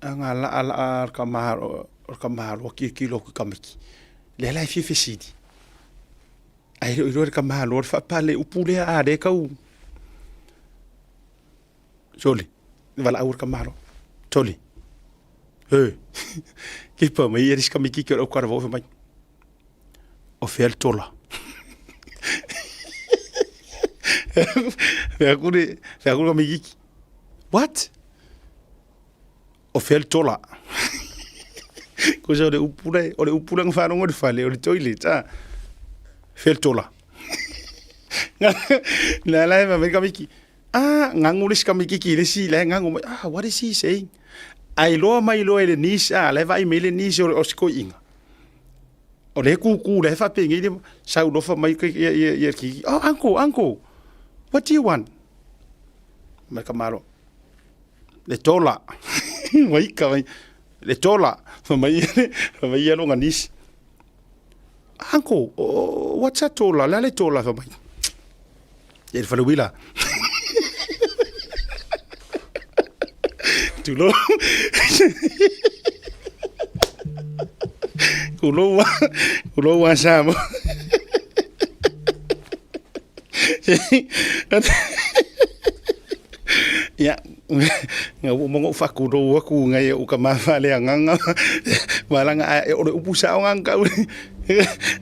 Speaker 1: A nga laa laa ka mahalo o ka mahalo kilokilo aku i tamaiti lea la e fia fesili ae le o iloa le ka mahalo le faapale upu lea a lea e tau sole valaau le ka mahalo sole e kipa mai ia le isi tamaititi o le aukala fai mai o fea le tola fai atu le fai atu le tamaititi what O fea le tola? Kosa o le upu le, o le upu le na faalogo i le fale, o le toilet, a. Fea le tola? Lea la e fai mai le tamaititi, ah, gagu le isi tamaititi i le isi la e gagu mai, ah, what is he saying? Ae iloa mai loa e le niece, ah, la e vaai mai le niece o si toeaina. O lea e tutu la e faapenei le sau loa fai mai ia le keiki, oh uncle, uncle, what do you want? Fai mai le tamaloa, le tola. Ua ika mai, le tola. Fai mai ia lona niece, uncle, what's a tola? O le a le tola? Fai mai, ia le faleuila. Tulou. Tulou a, tulou a Samoa. Ia, ua uma ona ou faatulou atu nai ou tama faaleagaga ma laga ae o le upu sao lena na tau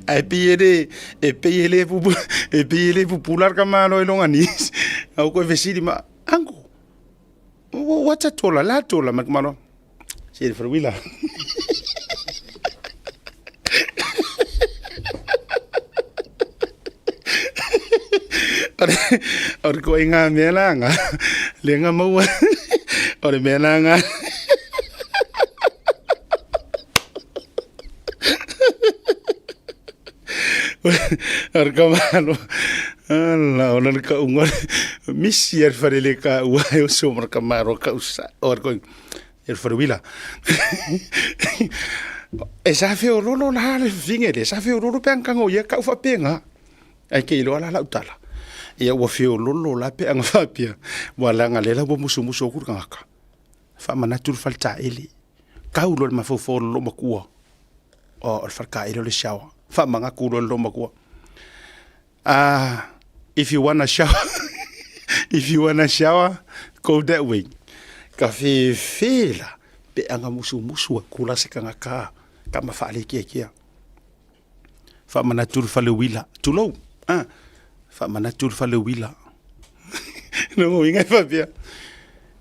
Speaker 1: ae pei e le e pei e le pupu e pei e le pupula le tamaloa i lona niece. A ua toe fesili ma, uncle, what's a tola? O le a le tola? Ma le tamaloa, se le faleuila. O le ituaiga mea la lena lea na maua, o le mea la lena. O le tamaloa, ala ona le tauga misi lava le faleletaua e oso ma le tamaloa tau sao o le faleuila. E sa feololo la le fafine lea, sa feololo pe ana tago i ai tau faapena. Ae te iloa la lau tala, ia ua feololo la pe ana faapea, ua leaga o lea la ua musumusu atu le tagata, faamanatu le faletaele, tau loa i le mafaufau o le loomatua, o le faletaele o le shower, faamanatu loa i le loomatua. If you wanna shower, if you wanna shower, go that way. Ka fefe la, pe ana musumusu atu la se tagata tama faalekeakea. Faamanatu le faleuila, tulou, ah, faamanatu le faleuila. Lona uiga e faapea,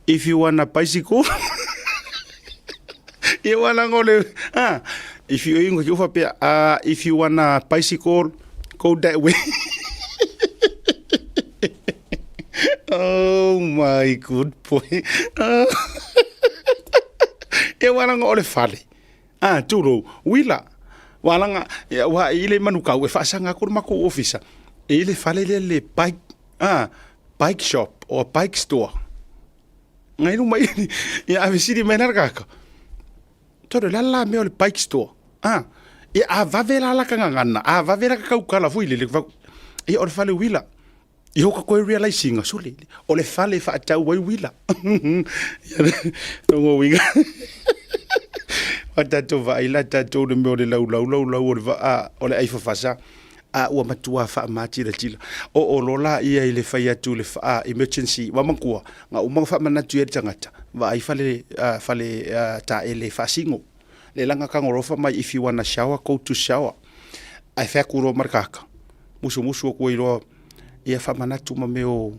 Speaker 1: if you wanna bicycle, ia ua laga o le, ah, if you, ua faapea, ah, if you wanna bicycle, go that way. Oh my good boy. Ia ua laga o le fale. Ah, tulou, uila. Ua laga, ia ua i le manukau e faasaga atu le matou ofisa. E i le fale lea le bike, ah, bike shop or bike store. Ngai luma i, ia a fesili mai la le tagata. Tore, o le a le la mea o le bike store? Ah, ia a vave la laka gagana, a vave laka tautala foi lele, ia o le fale uila. Ia ka koe realize ina, sole, o le fale e faatau ai uila. Lona uiga, ua tatou vaai la tatou i le mea o le laulau laulau o le vaa o le ai fafasa, a ua matua faamatilatila. Oo loa laia i le fai atu i le emergency, ua manatua, na uma ona faamanatu i ai le tagata, vaai fale, fale taele faasino. Lea la na tago loa fai mai, if you wanna shower, go to shower. Ae fai atu loa ma le tagata, musumusu atu ai loa, ia faamanatu ma mea o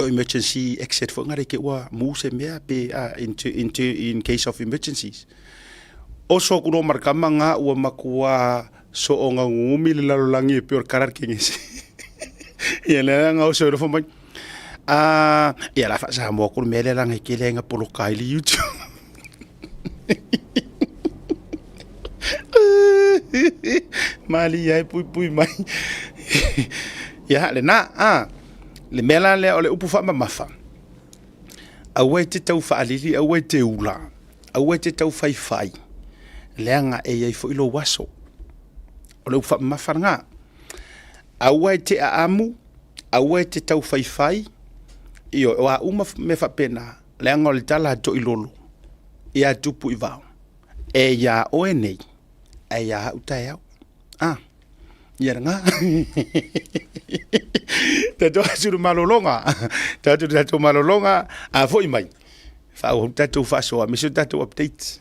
Speaker 1: emergency exit foi lea i te i ua mu se mea pe in case of emergencies. Oso atu loa ma le tama lena ua matua soona nunumi le lalolagi e pei o le kala o le kenesi. Ia lea la na oso ai loa fai mai, ia o le a faa-Samoa atu le mea lea leaga e tele lava ina poloka ai le YouTube. Malie lava e puipui mai. Ia lena, a, le mea la lea o le upu faamamafa, aua e te tau faalili, aua e te ula, aua e te tau faifai, leaga e i ai foi lou aso. O le upu faamamafa lena. Aua e te aamu, aua e te tau faifai, ioe, o a uma mea faapena, leaga o le tala a Toilolo ia Tupu i Vao, e iā oe nei, ae iā au taeao. Ah, ia lena. Tatou asu i le malologa, tatou i le tatou malologa, a foi mai, faaauau le tatou faasoa aemaise o tatou updates.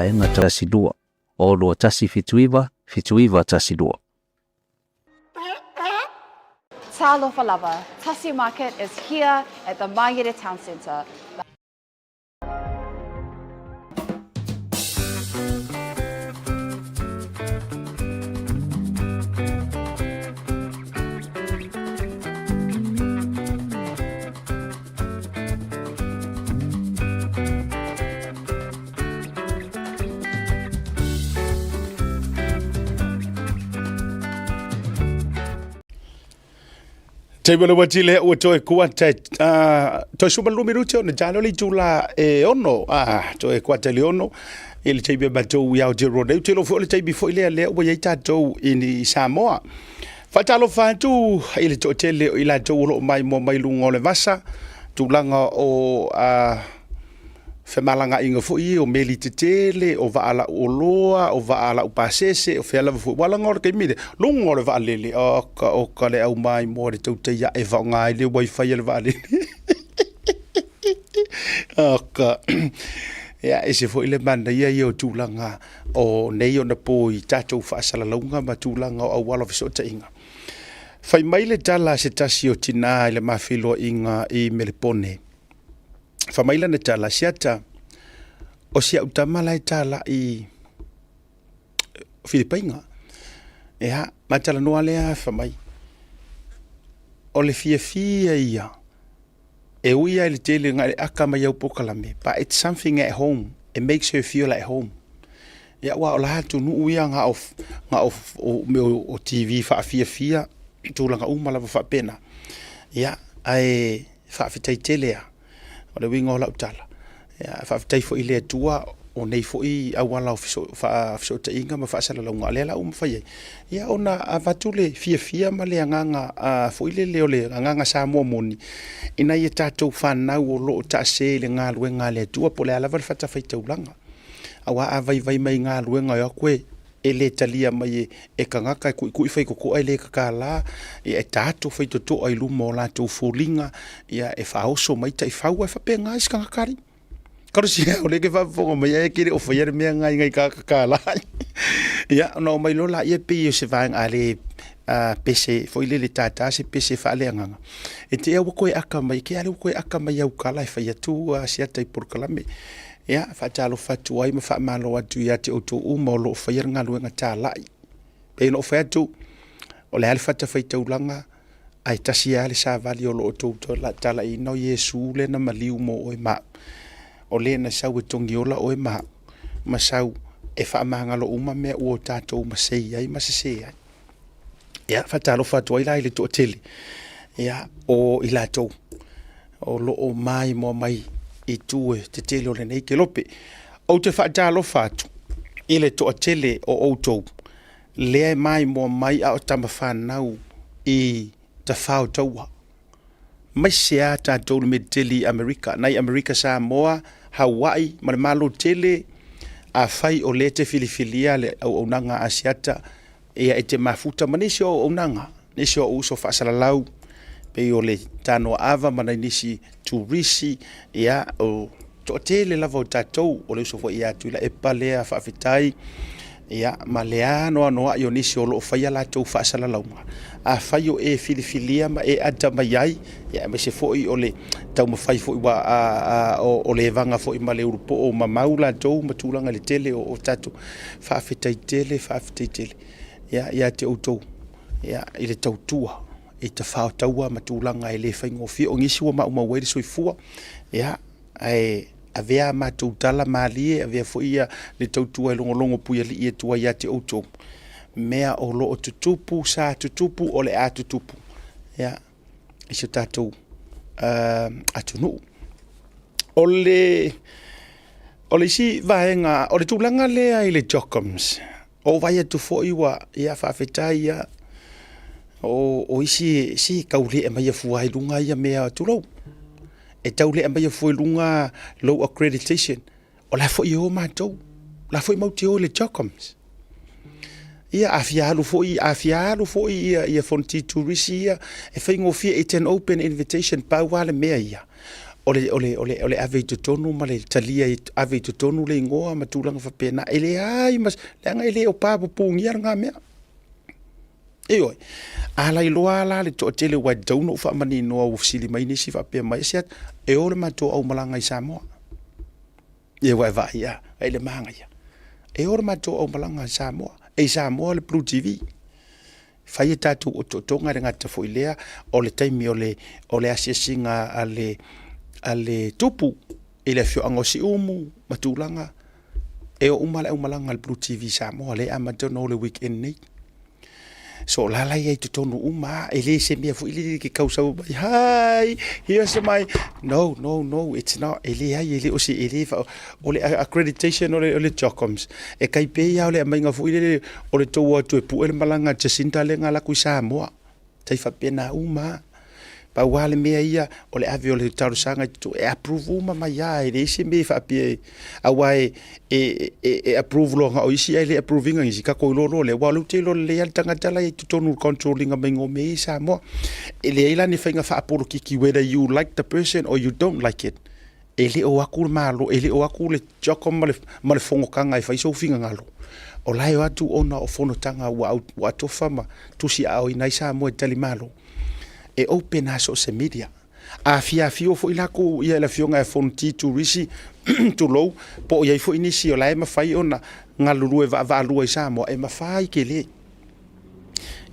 Speaker 4: Vaega 12 6 1 7 9 7 9 1 2.
Speaker 6: Talofa lava, Tasi Market is here at the Mangere Town Centre.
Speaker 1: Te wale wa tile ua toe kuata toe suma lumi rute ona jalo le tula e ono toe kuata le ono i le teibi matou i Aotearoa nei. Ou te iloa foi o le taimi foi lea lea ua i ai tatou i ni Samoa. Faatalofa atu i le toatele o i latou o lo o maimoa mai luga o le vasa, tulaga o femalagaaiga foi ia o meli tetele, o vaa lau oloa, o vaa lau pasese, o fea lava foi. Ua laga o le taimi lea, luga o le vaalele, oka oka le au maimoa le tautai ae faaaoga ai le wifi a le vaalele. Oka. Ia, ese foi le manaia ia o tulaga o nei ona po i tatou faasalalauga ma tulaga o auala o fesootaiga. Fai mai le tala a se tasi o tinā i le ma feiloaiga i Melepone. Fai mai lana tala, Siata, o si au tama la e talai Filipaiga. Ia, ma talanoa lea fai mai, o le fiafia ia E ui lava i le tele na le aka mai au polokalame, but it's something at home, it makes her feel at home. Ia aua o la atunuu ia na o, na o, o mea o TV faafiafia, tulaga uma lava faapena. Ia, ae faafetai tele lava. O le uiga o lau tala, ia, faafetai foi i le Atua o nei foi auala o fesootaiga ma faasalalauga, lea la ua mafai ai ia ona avatu le fiafia ma le agaga foi lele o le agaga Samoa moni ina ia tatou fanau o lo o taase i le galuega a le Atua po o le a lava le fatafaitaulaga. Aua a vaivai mai i galuega e o atu e e le talia mai e tagata e tuitui faitotoa e le tatala, ia e tato faitotoa i luma o latou foliga, ia e faaoso mai taifau ae faapena isi tagata alii. Kalosia o lea e faafofoga mai ae ke le o faia le mea lena i nai tagata tatala. Ia ona omai loa laia pei o se vaega a le pese foi lele tātā se pese faaleagaga. E te ua toe aka mai, ke a lea ua toe aka mai au tala e fai atu se ata i polokalame. Ia, faatalofa atu ai ma faamalo atu ia te outou uma o lo o faia le galuega talai. Pei ona ou fai atu, o le a le fatafaitaulaga, ae tasi lava le savali o lo o outou talaiina o Iesu lea na maliu mo oe ma au. O le na sau e togiola oe ma au, ma sau e faamagalo uma mea ua o tatou masei ai ma sese ai. Ia, faatalofa atu ai la i le toatele, ia, o i latou o lo o maimoa mai i tu e tetele o lenei kelope. Ou te faatalofa atu i le toatele o outou lea e maimoa mai a o tamafanau i tafao taua. Maise a tatou le Mediteli i Amerika, nai Amerika Samoa, Hawaii ma le Malo tele, afai o lea e te filifilia le auaunaga a Asiata, ia e te mafuta ma nisi o auaunaga, nisi o uso faasalalau, pei o le Tanoa Ava ma nai nisi turisi, ia, o toatele lava o tatou, o le uso foi ia Tuilaepa lea, faafetai, ia, ma le anoanoai o nisi o lo o faia latou faasalalauga. Afai o e filifilia ma e ata mai ai, ia, aemaise foi o le taumafai foi ua, a, a, o, o le evaga foi ma le ulupoo mamau latou ma tulaga i le tele o, o tatou, faafetai tele, faafetai tele, ia, ia te outou, ia, i le tautua i tafao taua ma tulaga e le faigofie. O nisi ua maumau ai le soifua, ia, ae avea a matou tala malie, avea foi ia le tautua e logologo puialii atu ai ia te outou, mea o lo o tutupu, sa tutupu, o le a tutupu, ia, i si o tatou atunuu. O le, o le isi vaega, o le tulaga lea i le Jockums, o vaai atu foi ua, ia faafetai ia, o isi, si tau le aumaia fua i luga ia mea, tulou, e tau le aumaia fua i luga lou accreditation, o la foi e o matou, o la foi matou te o i le Jockums. Ia, a fia alu foi, a fia alu foi ia, ia Fonoti Turisi ia, e faigofie, it's an open invitation, pau lava le mea ia. O le, o le, o le, o le ave i totonu ma le talia i, ave i totonu le igoa ma tulaga faapena. E leai ma, leaga e le o papupugia lena mea. Ioe. A lailoa la le toatele ua tatau ona ou faamaninoa ua fesili mai nisi faapea mai, Asiata, e o le matou aumalaga i Samoa. Ia ua e vaai a, e le manaia. E o le matou aumalaga i Samoa. E i Samoa le Blue TV. Fai a tatou otootoga e le gata foi lea o le taimi o le, o le asiasiga a le, a le tupu i le afioaga o Siumu ma tulaga e o uma le aumalaga a le Blue TV Samoa lea e amata ona o le weekend nei. So o la la ia i totonu uma e le se mea foi lele ke kau sau mai hi here's my no no no it's not e leai e le o se e le fa o le accreditation o le o le Jocoms e kai pei ia o le aumaiga foi lele o le tou atu e pue le malaga a Jacinta lea na alu atu i Samoa tai faapena uma lava. Pau lava le mea ia, o le ave o le talosaga i totonu, e approve uma mai lava, e leai se mea e faapea, aua e, e, e, e approve loa na o isi ae le approve ina nisi, tatou iloa loa lea, aua o lea ou te iloa lelei lava le tagata la e i totonu o le control ina mai o mea ia i Samoa. E leai la ni faiga faapolokiki whether you like the person or you don't like it. E le o atu le Malo, e le o atu le CHOGM ma le, ma le fonotaga e fai sou finagalo. O la e o atu ona o fonotaga ua, ua atofa ma tusiaaoina ai Samoa i talimalo. E open lava so o se media. A fia afio foi lakou ia le afioga ia Fonoti Turisi, tulou, po o i ai foi nisi o la e mafai ona galulue vaavaalua i Samoa, e mafai tele.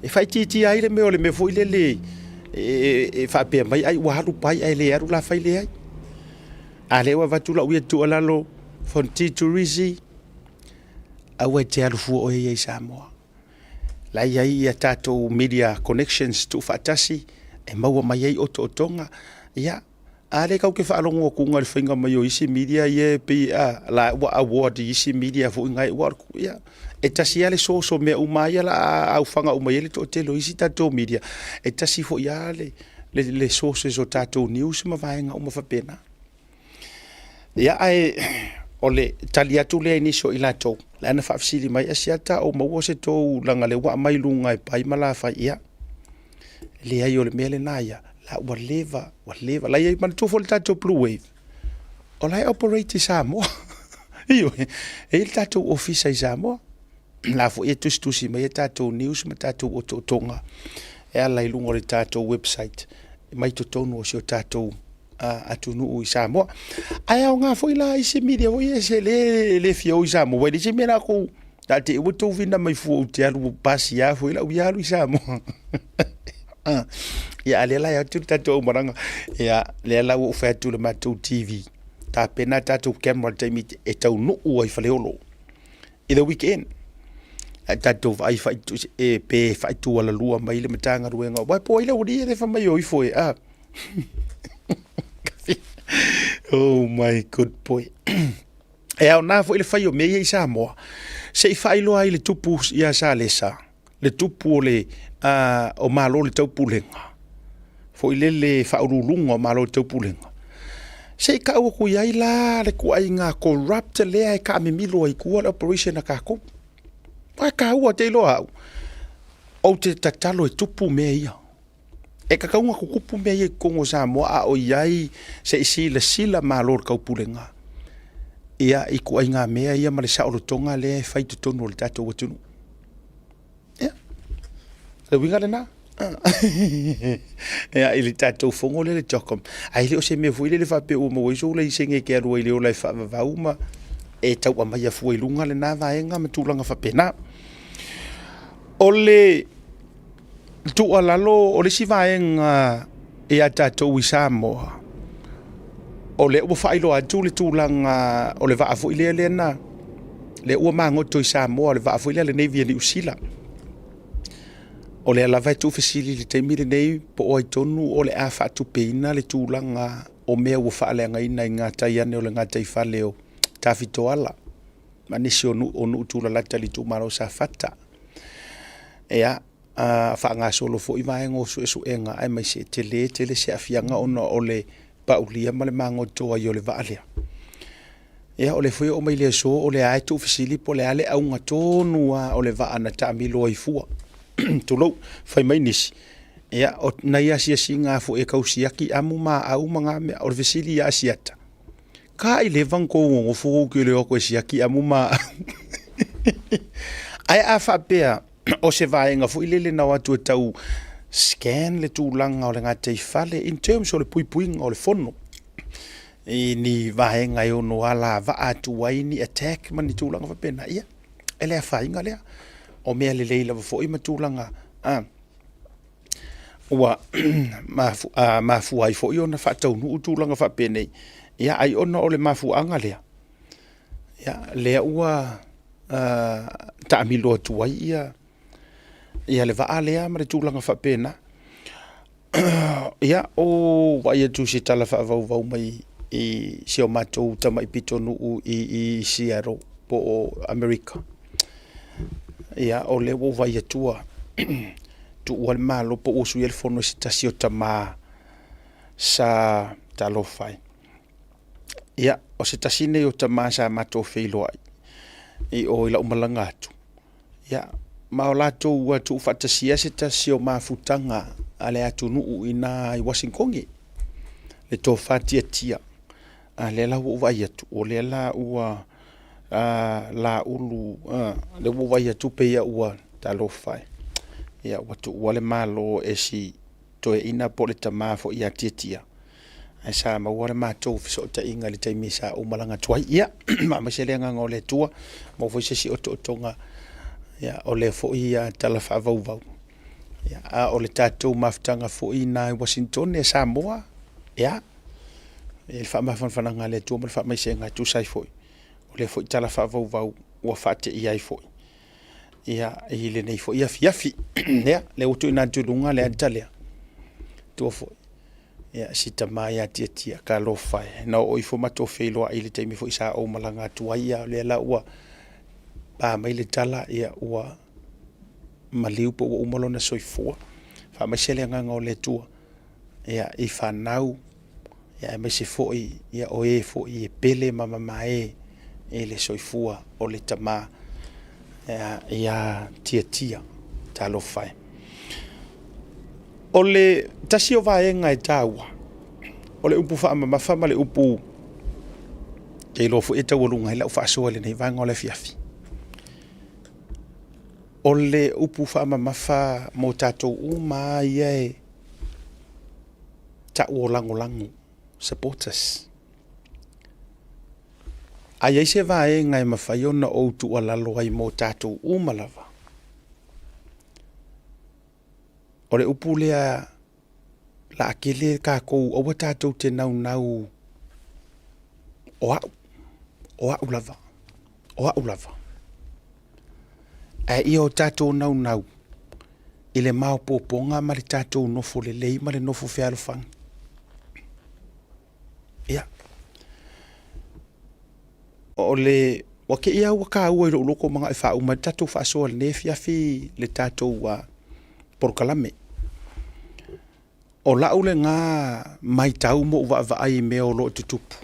Speaker 1: E faaitiitia ai le mea o le mea foi lele e faapea mai ai ua alu pai ae le alu la fai leai. A lea ua avatu lau ia tuualalo Fonoti Turisi, aua e te alu fua oe ia i Samoa. La e i ai ia tatou media connections tuufaatasi e maua mai ai otootoga. Ia, a lea tatou te faalogo atu i le faiga mai o isi media ia e pei a la ua award i isi media foi nai ua ia e tasi lava le source o mea uma ia la a aufaga uma i ai le toatele o isi tatou media e tasi foi lava le le sources o tatou news ma vaega uma faapena. Ia ae o le tali atu lea i nisi o i latou lea na faafesili mai Asiata o maua se tou leaga lea ua aumai luga e pai ma lafai ia leai o le mea lena ia la ua leva ua leva la i ai manatua foi le tatou blue wave o la e operate i Samoa ioe e i ai le tatou ofisa i Samoa la foi e tusitusi mai a tatou news ma tatou otootoga e ala i luga o le tatou website mai totonu o si o tatou atunuu i Samoa. Ae aoga foi la isi media foi ia se le le fia o i Samoa, e leai se mea latou a te ua tou vina mai fua ou te alu pasi a foi lau ia alu i Samoa. Ia a lea la e atu le tatou aumalaga. Ia lea la ua ou fai atu i le matou TV, tapena tatou camera i le taimi e taunuu ai i Faleolo i le weekend. Ae tatou vaai e pe faaitualalua mai le Matagaluega. Uae po o ai le aualii lea e fai mai o ifo e a. Oh my good boy. E aoga foi le fai o mea ia i Samoa, se i faailoa ai le tupu ia Salesa, le tupu o le uh, o Malo o le Taupulega, foi lele faauluuluga o Malo o le Taupulega. Se i kau aku i ai la le kuaiga corrupt lea e kaamimilo ai tua le operation a tatou. Ae taua te iloa au, ou te tatalo e tupu mea ia. E tatau ona tutupu mea ia i totonu o Samoa a o i ai se i silasila Malo o le Taupulega ia i ituaiga mea ia ma le saolotoga lea e fai i totonu o le tatou atunuu. Ia, o le uiga lena. Ia, i le tatou fono lea le CHOGM, ae le o se mea foi lele faapea ua maua ai sou laisene e te alu ai i le ola e faavavau ma e tau aumaia fua i luga lena vaega ma tulaga faapena. O le tuualalo o le isi vaega ia tatou i Samoa, o lea ua faailoa atu le tulaga o le vaa foi lea lea na lea ua magoto i Samoa, le vaa foi lea a le Navy a Niu Sila. O lea lava e tuufesili i le taimi lenei po o ai tonu o le a faatupeina le tulaga o mea ua faaleagaina i gatai ane o le gataifale o Tafitoala ma nisi o nuu o nuu tulalata i le itumalo o Safata. Ia, a faagasolo foi vaega o suesuega aemaise e tele tele se aafiaga ona o le paulia ma le magoto ai o le vaa lea. Ia, o lea foi e oo mai le aso o lea lava e tuufesili po o le a le auga tonu lava o le vaa na taamilo ai fua. Tulou, fai mai nisi. Ia, o nai asiasiga foi e kau siaki amu ma au ma ngā mea, o le fesili ia Asiata, ka i leva na kou gogofo kou ke leo koe siaki amu ma au. Ae a faapea o se vaega foi lele na o atu e tau scan le tulaga o le gataifale in terms o le puipuiga o le fono i ni vaega e ono alavaa atu ai ni attack ma ni tulaga faapena, ia, e le afaina lea. O mea lelei lava foi ma tulaga a ua mafua ai foi ona faataunuu tulaga faapenei, ia ai ona o le mafuaaga lea, ia, lea ua taamilo atu ai ia ia le vaa lea ma le tulaga faapena. Ia, o vaai atu i se tala faavauvau mai i si o matou tamai pitonuu i Seattle po o Amerika. Ia, o lea ua ou vaai atu ua tuua le Malo po ua suia le fono e se tasi o tama sa talofa e. Ia, o se tasi nei o tama sa matou feiloai i o i lau malaga atu. Ia, ma o latou ua tuufaatasia se tasi o mafutaga a le atunuu i ina i Uasinitone, le tofa tiatia. A lea la ua ou vaai atu, o lea la ua laulu, lea ua ou vaai atu pei ua, talofa e, ia ua tuua le Malo e si toeaina po o le tama foi ia Tiatia, ae sa maua le matou fesootaiga i le taimi sa ou malaga atu ai. Ia, aemaise le agaga o le Atua, maua foi se isi otootoga ia, o lea foi tala faavauvau. Ia, a o le tatou mafutaga foi i ina i Uasinitone e Samoa, ia, e le faamafanafanaga a le Atua ma le faamaisega e tusa ai foi o lea foi tala faavauvau ua faateia ai foi ia, i lenei foi afiafi. Ia, lea ua tuuina atu i luga le ata lea, tua foi, ia, si tama ia Tiatia, talofa e, na oo ifo matou feiloai i le taimi foi sa ou malaga atu ai, a o lea la ua pa mai le tala, ia, ua maliu po ua uma lona soifua. Faamaise le agaga o le Atua ia, i fanau, ia, aemaise foi ia, o e foi e pele ma mamae i le soifua o le tama ia, ia Tiatia. Talofa e. O le tasi o vaega e taua, o le upu faamamafa ma le upu ke iloa foi e taualuga ai lau faasoa i lenei vaega o le afiafi. O le upu faamamafa mo tatou uma lava ia e tau o lagolago, supporters. A i ai se vaega e mafai ona ou tuualalo ai mo tatou uma lava, o le upu lea laatele tatou, aua tatou te naunau o au, o au lava, o au lava. Ae ia o tatou naunau i le maopoopoga ma le tatou nofo lelei ma le nofo fealofani. Ia, o le ua te i lava ua taua i lou loto manao e faauma ai le tatou faasoa i lenei afiafi le tatou polokalame. O lau lena matau ma ou vaavaai i mea o lo o tutupu.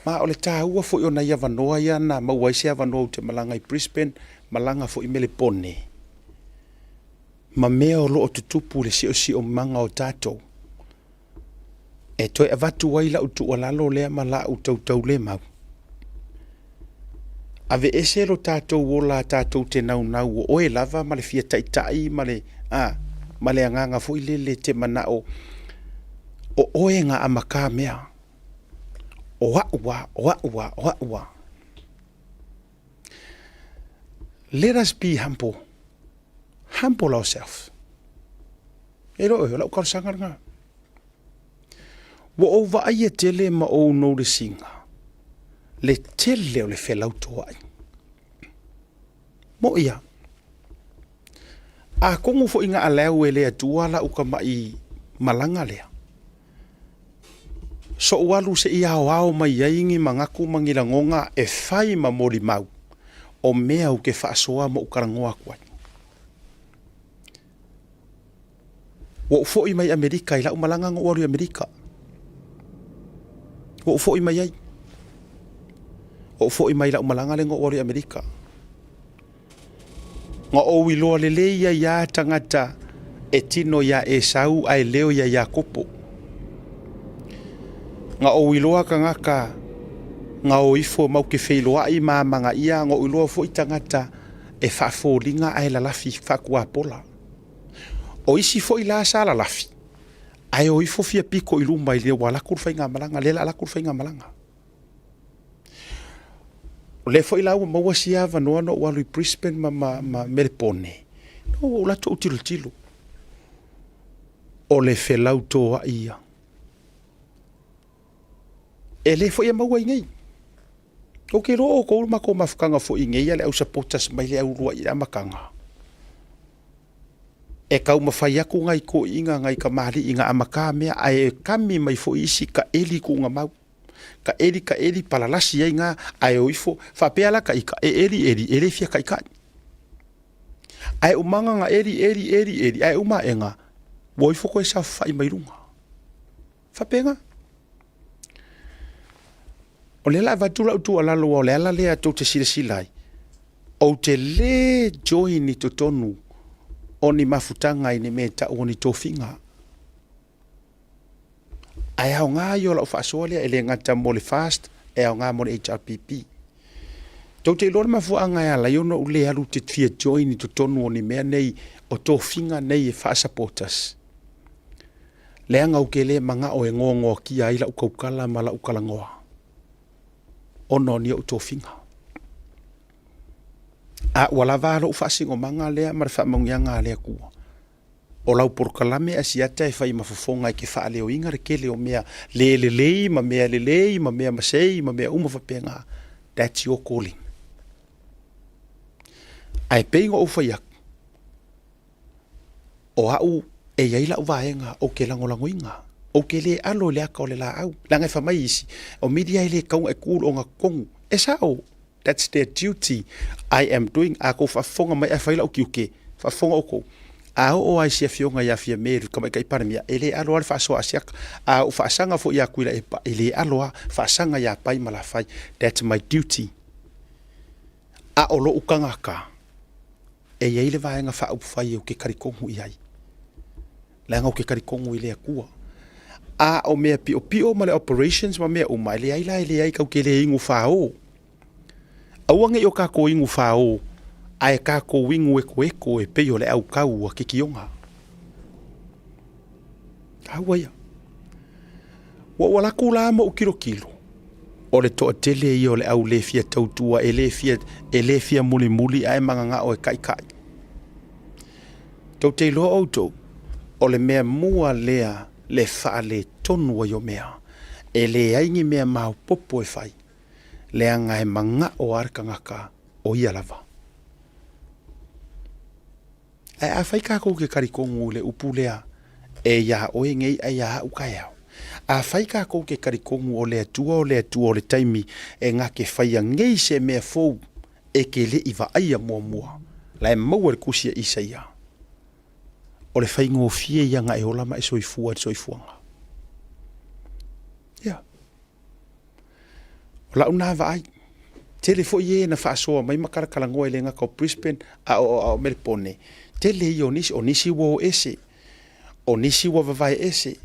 Speaker 1: Ma o le taua foi o nai avanoa ia na maua ai se avanoa ou te malaga i Brisbane, malaga foi i Melepone, ma mea o lo o tutupu i le siosiomaga o tatou, e toe avatu ai lau tuualalo lea ma lau tautaulemau. Aveese lo tatou ola tatou te naunau o oe lava ma le fia taitai ma le, a, ma le agaga foi lele te manao o oe na amata mea. O au a, o au a, o au a. Let us be humble. Humble ourselves. E lo o lau talosaga lena. Ua ou vaaia tele ma ou notice ina le tele o le felautoai. Moʻi a. Atonu foi na allow e le Atua lau tamai malaga lea, soʻu alu se i aoao mai ai ni manatu ma ni lagona e fai ma molimau o mea ou te faasoa ma ou talanoa atu ai. Ua ou foi mai Amerika i lau malaga na ou alu i Amerika. Ua ou foi mai ai. Ua ou foi mai lau malaga lea na ou alu i Amerika. Na ou iloa lelei ai lava tagata E tino iā Esau ae leo iā Iakopo. Nga ou iloa kagaka nga o ifo mau ke feiloaʻi ma amagaʻia nga ou iloa foi tagata e faafoliga ae lalafi faakuapola. O isi foi la sa lalafi ae o ifo fia piko i luma i le ua alu atu le faigamalaga lea la alu atu le faigamalaga. O lea foi la ua maua sia avanoa na ou alu i Brisbane ma, ma, ma Melepone, na ua ou alu atu ou tilotilo. O le felautoaʻi ia. E le foi e maua i nei. Ou te iloa outou le matou mafutaga foi i nei a le au supporters mai le au uluai i le amataga. E taumafai atu nai toeaiina nai tamalii na amata mea ae kami mai foi isi taeli tuuga mau. Taeli taeli palalasi ai na ae o ifo faapea la ta ita e eli eli e le fia taitai. Ae umaga na eli eli eli eli ae uma aega ua o ifo toe saofafai mai luga. Faapena. O lea la avatu lau tuualalo aua o le ala lea tou te silasila ai, ou te le join i totonu o ni mafutaga i ni mea e tau o ni tofiga. Ae aoga ia o lau faasoa lea e le gata mo le FAST, e aoga mo le HRPP. Tou te iloa le mafuaaga e ala ai ona ou le alu ou te fia join i totonu o ni mea nei o tofiga nei e faa-supporters. Leaga ou te le manao e goagoatia ai lau tautala ma lau talanoa ona o ni ou tofiga. A ua lava lou faasinomaga lea ma le faamanuiaga a le Atua. O lau polokalame Asiata e fai ma fofoga e te faaleoina le tele o mea le lelei ma mea lelei ma mea masei ma mea uma faapena. That's your calling. Ae pei ona ou fai atu, O au e i ai lau vaega ou te lagolagoina, ou te le alo i le ata o le laau, leaga e fai mai isi, o media e le tatau ona e tu i le ogatotonu. E sao, that's their duty, I am doing, a outou faafofoga mai ae fai lau tiute, faafofoga outou. A oo lava i si afioga ia Fiame le Tamaitai Palemia, e le alo lava le faasoa a Asiata. A ou faasaga foi ia Tuilaepa, e le alo lava, faasaga ia Pai ma Lafai, that's my duty. A o lou tagata, E i ai le Vaega Faaupufai ou te talitonu i ai, leaga ou te talitonu i le Atua. A o mea piopio ma le operations ma mea uma, e leai la, e leai, tatou te le inu fao. Aua ne i o tatou inu fao, ae tatou inu ekoeko e pei o le autau a Kikioga. Taua ia. Ua ou alu atu la ma ou tilotilo, o le toatele ia o le au le fia tautua, e le fia, e le fia mulimuli ae mananao e taitai. Tou te iloa outou, o le mea mua lea le faaletonu ai o mea, e leai ni mea maopoopo e fai, leaga e manao lava le tagata o ia lava. Ae afai tatou te talitonu i le upu lea, e iā oe nei ae iā au taeao. Afai tatou te talitonu o le Atua o le Atua o le taimi e na te faia nei se mea fou e te le i vaaia muamua, la e maua i le tusi a Isaia, o le faigofie ia na e ola ma e soifua i le soifuaga. Ia. O lau na vaai, tele foi e na faasoa mai ma talatalanoa e le gata o Brisbane a o, a o Melepone, tele ia o nisi, o nisi ua o ese, o nisi ua vavae ese,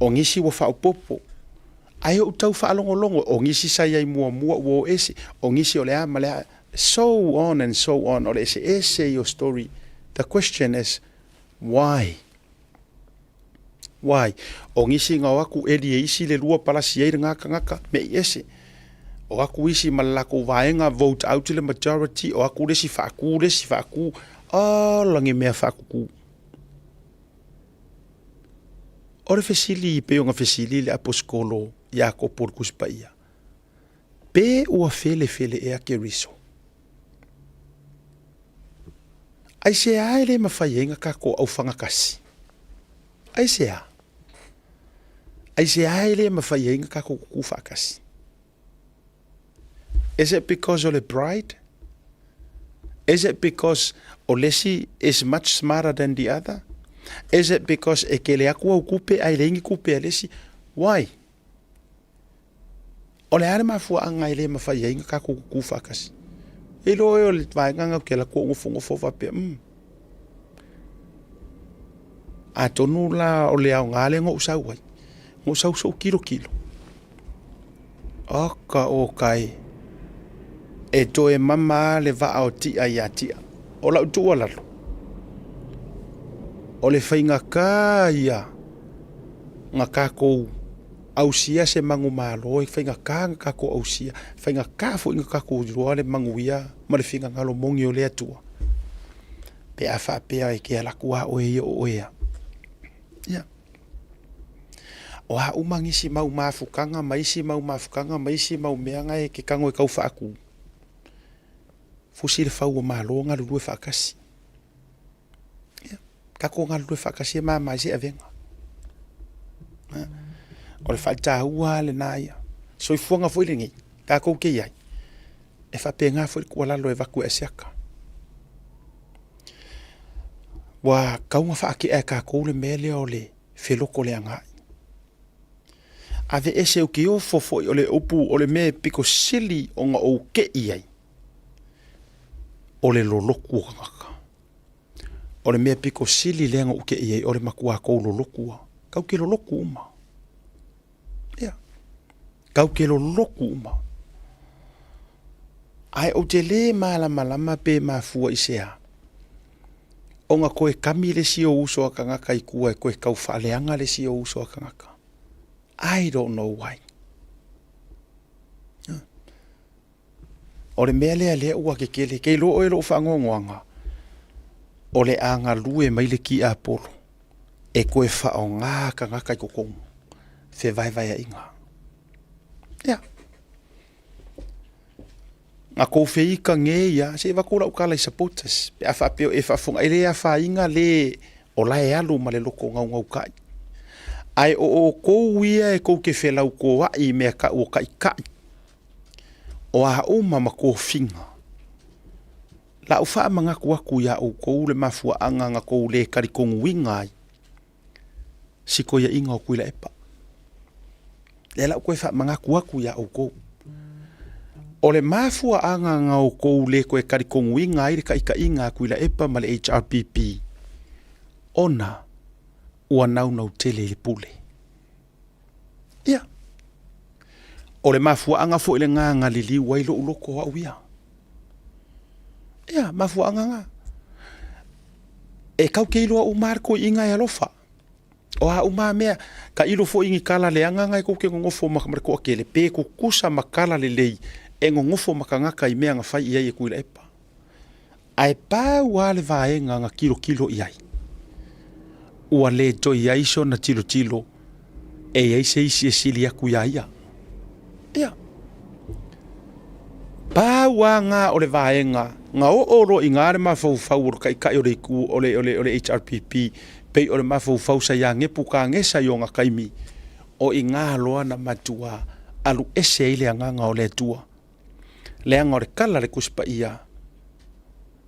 Speaker 1: o nisi ua faaopoopo. Ae ou tau faalogologo, o nisi sa i ai muamua ua o ese, o nisi o le a ma le a, so on and so on, o le eseese ia o story. The question is, why? Why? O nisi na o atu eli e isi le lua palasi ai lena tagata, me'i ese. O atu isi ma le latou vaega vote out le majority, o atu le isi faatu le isi faatu, ola ni mea faatutu. O le fesili pei ona fesili le aposetolo Iakopo i le Tusi Paia, pe ua felefele ea Keriso? Aisea e le mafai ai na tatou aufaga tasi? Aisea? Aisea e le mafai ai na tatou tutu faatasi? Is it because o le pride? Is it because o le isi is much smarter than the other? Is it because e kele atu au kupe ae leai ni kupe a le isi? Why? O le a le mafuaaga e le mafai ai ona tatou tutu faatasi? E iloa oe o le vaega lena ou te alu atu ou nofonofo faapea, umm. Atonu la o le aoga lea na ou sau ai, na ou sau se i tilotilo. Oka oka e, e toe mama lava le vaa o Tia ia Tia. O lau tuualalo, o le faigata ia na tatou ausia se manumalo, e faigata na tatou ausia, faigata foi na tatou iloa le manuia ma le finagalo moni o le Atua, pe a faapea e te alu atu lava oe ia o oe lava. Ia. O a uma nisi mau mafutaga ma isi mau mafutaga ma isi mau mea na e te tago e tau faatu, fusi le fau o malo galulue faatasi. Ia, tatou galulue faatasi e mama ai se avega. O le faataua lava lena ia. Soifuaga foi lenei, tatou te i ai, e faapena foi le tuualalo e avatu e Asiata. Ua tatau ona faatea e tatou le mea lea o le felotoleagai. Aveese ou te ofo foi o le upu o le mea e pito sili ona ou tei ai, o le lolotu o tagata. O le mea pito sili lea na ou tei ai, o le matua tou lolotu lava. Tatou te lolotu uma. Ia, tatou te lolotu uma. Ae ou te le malamalama pe mafua i se a, ona toe kami le isi ou uso a tagata i tua e toe tau faaleaga le isi ou uso a tagata. I don't know why. O le mea lea lea ua kekele, ke iloa oe lou faanoanoaga, o le a galue mai le tiapolo e toe faaaoga tagata i totonu, fevaevaeaiga. Ia. Na tou feita nei lava, se i avatu lau tala i supporters pe a faapea o e faafofoga, e le afaina le o la e alu ma le loto naunautai. Ae o outou ia e tou te felautoai i mea tau o taitai, o a uma ma tofiga, lau faamanatu atu ia outou le mafuaaga na tou le talitonuina ai si toeaina o Tuilaepa. Lea la ua toe faamanatu atu ia outou. O le mafuaaga na outou le toe talitonuina ai le taitaiga a Tuilaepa ma le HRPP, ona ua naunau tele i le pule. Ia, o le mafuaaga foi lena na liliu ai lou loto au ia. Ia, mafuaaga na. E tatou te iloa uma lava le toeaina e alofa. O a uma lava mea, tailo foi i ni tala leaga na e tou te nonofo ma le toatele, pe tutusa ma tala lelei e nonofo ma tagata i mea na fai i ai e Tuilaepa. Ae pau lava le vaega na tilotilo i ai, ua le toe i ai sona tilotilo e i ai se isi e sili atu iā ia. Ia. Pau lava na o le vaega na oo loa i ina le mafaufau o le taitai o le itu o le, o le, o le HRPP, pei o le mafaufau sa ia Nepukanesa i ona taimi, o i ina loa na matua alu ese ai le agaga o le Atua. Leaga o le tala a le Tusi Paia,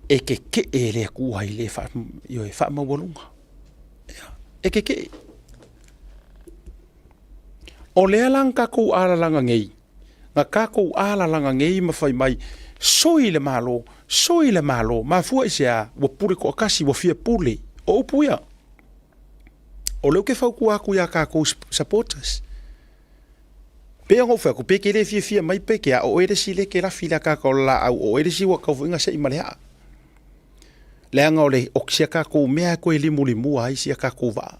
Speaker 1: e kekeʻe e le Atua i le ioe, faamaualuga. Ia, e kekeʻe. O lea la na tatou alalaga nei, na tatou alalaga nei ma fai mai, sui le Malo, sui le Malo, mafua i se a, ua pule toatasi, ua fia pule. O upu ia. O lea ou te fautua atu ia tatou supporters. Pei ona ou fai atu, pe e te le fiafia mai pe ke a, o oe le isi lea e te lafi i le akaaka o le laau, o oe le isi ua tatau foi ona sei ma le aa. Leaga o le, o si a tatou mea e toe limulimua ai si a tatou vaa.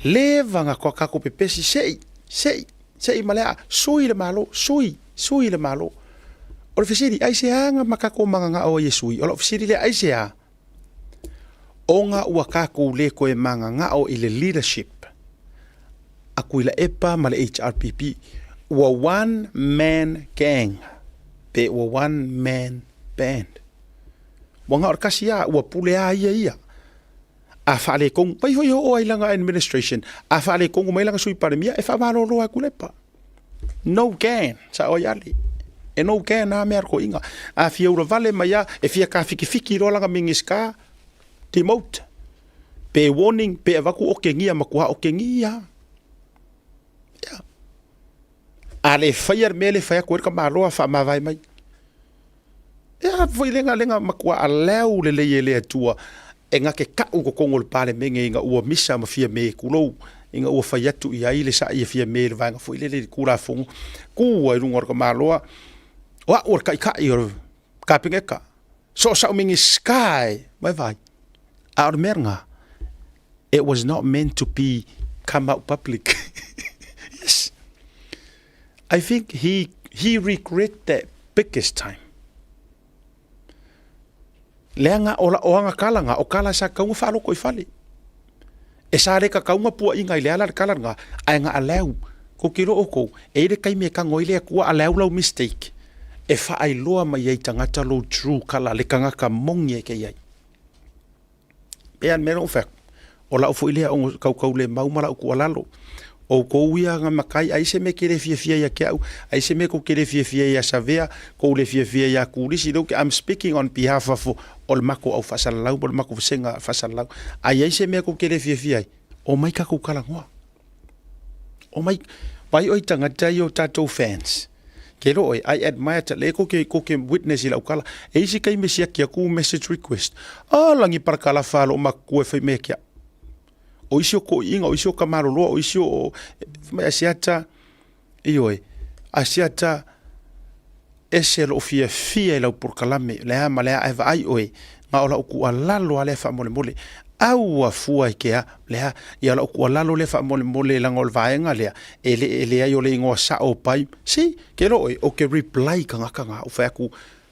Speaker 1: Leva na tatou pepesi, sei, sei, sei ma le aa, sui le Malo, sui, sui le Malo. O le fesili, aisea na ma tatou mananao ai e sui? O lau fesili lea, aisea? Ona ua tatou le toe mananao i le leadership a Tuilaepa ma le HRPP, ua one man gang pe ua one man band. Ua na o le tasi lava, ua pule lava ia ia. A faaletonu, vai foi oo ai lana administration, a faaletonu mai lana Sui Palemia, e faamalolo lava e Tuilaepa. No can, sao ai Ale. E no can a mea a le toeaina. A fia ulavale mai lava, e fia tafitifiti loa lana Minisita, demote, pe warning, pe avatu okegia, matua okegia. Ia. A le faia le mea lea e fai atu ai le tamaloa, faamavae mai. Ia, foi lega lega matua allow lelei e le Atua. E ga ke ka'u i totonu o le Palemene ina ua misa ma Fiame, tulou, ina ua fai atu i ai le sa'i a Fiame i le vaega foi lele i le Tulafono, tu ai i luga o le tamaloa, o a'u o le Taitai o le Kapeneta, so o sa'u Minisita e vaivai. A o le mea lena, it was not meant to be come out public. Yes. I think he, he regret that biggest time. Leaga o, o aga kala nga, o kala sa kaunga whaaloko i fale. E sa reka kaunga pua inga i le ala le kala nga, ae nga allow, ko ki ro o kou, e i le kaimi e kango i le akua allow lau mistake, e whaailoa mai ai tangata lou true kala le kangaka mongi e kei ai. Pea le mea lea ua ou fai atu, o lau foi lea kaukaulemau ma lau tuualalo, o outou ia na matai, ai se mea e te le fiafia ia te au, ai se mea tou te le fiafia ia Savea, tou le fiafia ia Turisi, lea ou te, I'm speaking on behalf of o le matou au faasalalau ma le matou vasega faasalalau, a i ai se mea tou te le fiafia ai, omai tatou talanoa. Omai, vaai oe i tagata ia o tatou fans, Ke iloa oe, I admire ta le ko ke, ko ke witness i lau kala. E isi taimi e siaki aku message request. Ah, lagi parakalafa lo makuku e fai mea kia. O isi o koʻiʻiga, o isi o kamaloloa, o isi o, fai mai Asiata, ioe, Asiata, ese lou fiafia i lau polokalame, le a ma le a, ae vaai oe, na o lau tuualalo lava lea faamolemole, aua fua i ke a, le a, ia lau tuualalo lea faamolemole leaga o le vaega lea, e le, e leai o le igoa sao o pai, see, ke iloa oe, ou te reply i tagata na, ou fai atu,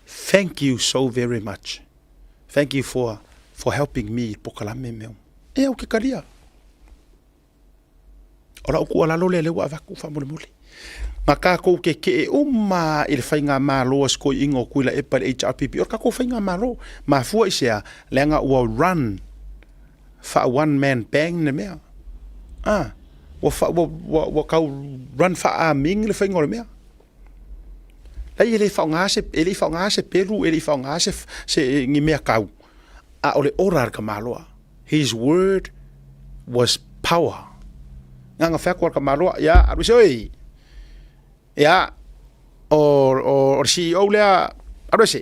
Speaker 1: thank you so very much, thank you for, for helping me i le polokalame mea uma. Ia, ou te talia. O lau tuualalo lea lea ua avatu faamolemole. Na tatou keke'e uma i le faigamalo a si toeaina o Tuilaepa i le HRPP, o le tatou faigamalo. Mafua i se a? Leaga ua run faa one man bang le mea. Ah, ua, fa, ua, ua, ua tau run faa-aming le faiga o le mea. Leai e le faaaogaina se, e le i faaaogaina se pelu, e le i faaaogaina se, se, ni mea tau, a o le ora a le tamaloa. His word was power. Nganga fai atu a le tamaloa, ia, alu ese oe. Ia, o, o, o le CEO lea, alu ese.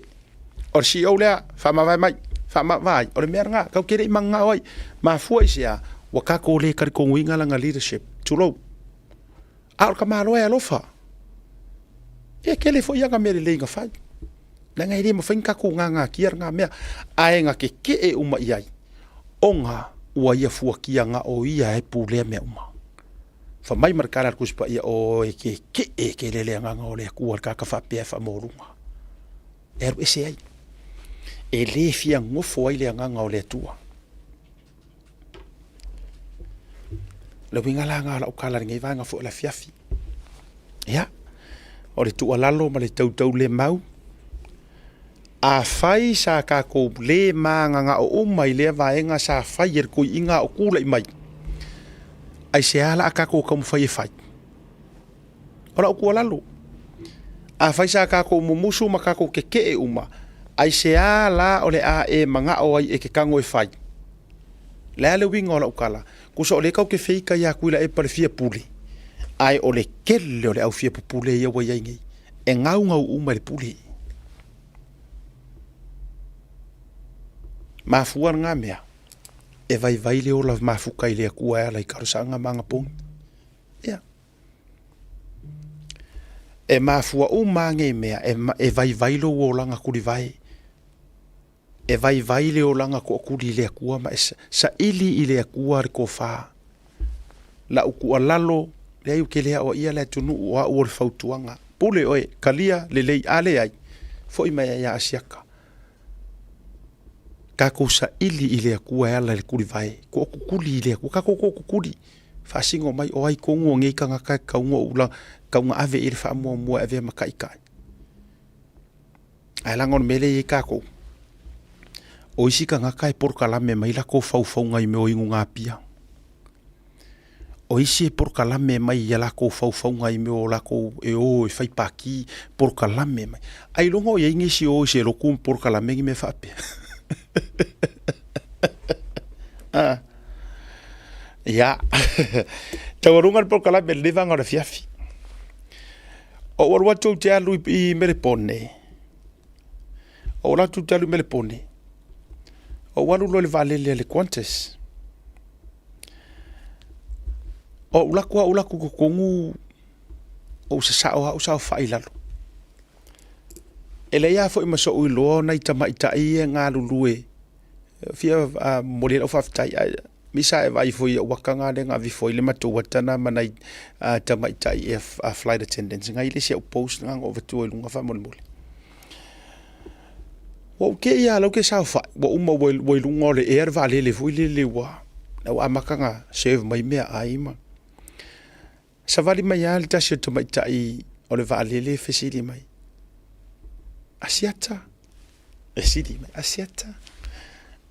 Speaker 1: O le CEO lea, faamavae mai, faamavae. O le mea lena, tatou te le i mananao ai. Mafua i se a? Ua tatou le talitonuina lana leadership. Tulou. A o le tamaloa e alofa. E tele foi ana mea lelei na fai. Leaga e le mafai ona tatou gagatia lena mea. Ae na tetee uma i ai, ona ua ia fuatia na o ia e pulea mea uma. Fai mai ma le tala a le Tusi Paia, o e tetee tele le agaga o le Atua i le tagata faapea e faamaualuga. E alu ese ai. E le fia nofo ai le agaga o le Atua. Le uiga la lena o lau tala i lenei vaega foi o le afiafi. Ia, o le tuualalo ma le tautaulemau, afai sa tatou le mananao uma i lea vaega sa fai e le toeaina a o tulai mai, aisea la a tatou taumafai e fai? O lau tuualalo, afai sa tatou mumusu ma tatou tetee uma, aisea la o le a e manao ai e te tago e fai? O le a le uiga o lau tala? Tusa o lea tatou te feita ia Tuilaepa le fia pule, ae o le tele o le au fia pupule ia ua i ai nei, e gaugau uma i le pule. Mafua lena mea, e vaivai le ola mafuta i le Atua e ala i talosaga ma anapogi. Ia. E mafua uma lava nei mea e, e vaivai lou olaga tulivae. E vaivai le olaga toatuli i le Atua ma e saili i le Atua le tofa. Lau tuualalo, leai ou te le aoaia le atunuu, o au o le fautuaga. Pule oe, talia lelei, a leai, foi mai ai ia Asiata. Tatou saili i le Atua e ala i le tulivae, toatutuli i le Atua, tatou toatutuli. Faasino mai o ai tonu o nei tagata e tatau ona ou tatau ona ave i ai le faamuamua e avea ma taitai. Ae leaga o le mea lea e i ai tatou, o isi tagata e polokalame mai latou faufauga i mea o inugapia. O isi e polokalame mai ia latou faufauga i mea o latou e o e fai paki, polokalame mai. Ailoga o i ai nisi e o i se lotu ma polokalame ni mea faapea. Ia, taualuga le polokalame i lenei vaega o le afiafi. Ou alu atu ou te alu i Melepone, ou alu atu ou te alu i Melepone, Ou alu loa i le vaalele a le Qantas. Ou alu atu lava ou alu atu i totonu, ou sasao lava ou saofai i lalo. E leai lava foi ma sou iloa o nai tamaitai ia e galulue, e fia momoli ai lau faafetai, ae misa a e vaai ifo i ou ata na lea na ave ifo ai le matou ata lena ma nai tamaitai flight attendants na e i le isi au post lena na ou avatua i luga faamolemole. Ua ou te i lava o la ou te saofai, ua uma ua i luga o le ea le vaalele foi lele ua amata ona serve mai meaai ma savali mai lava le tasi o tamaitai o le vaalele fesili mai, Asiata? Fesili mai, Asiata?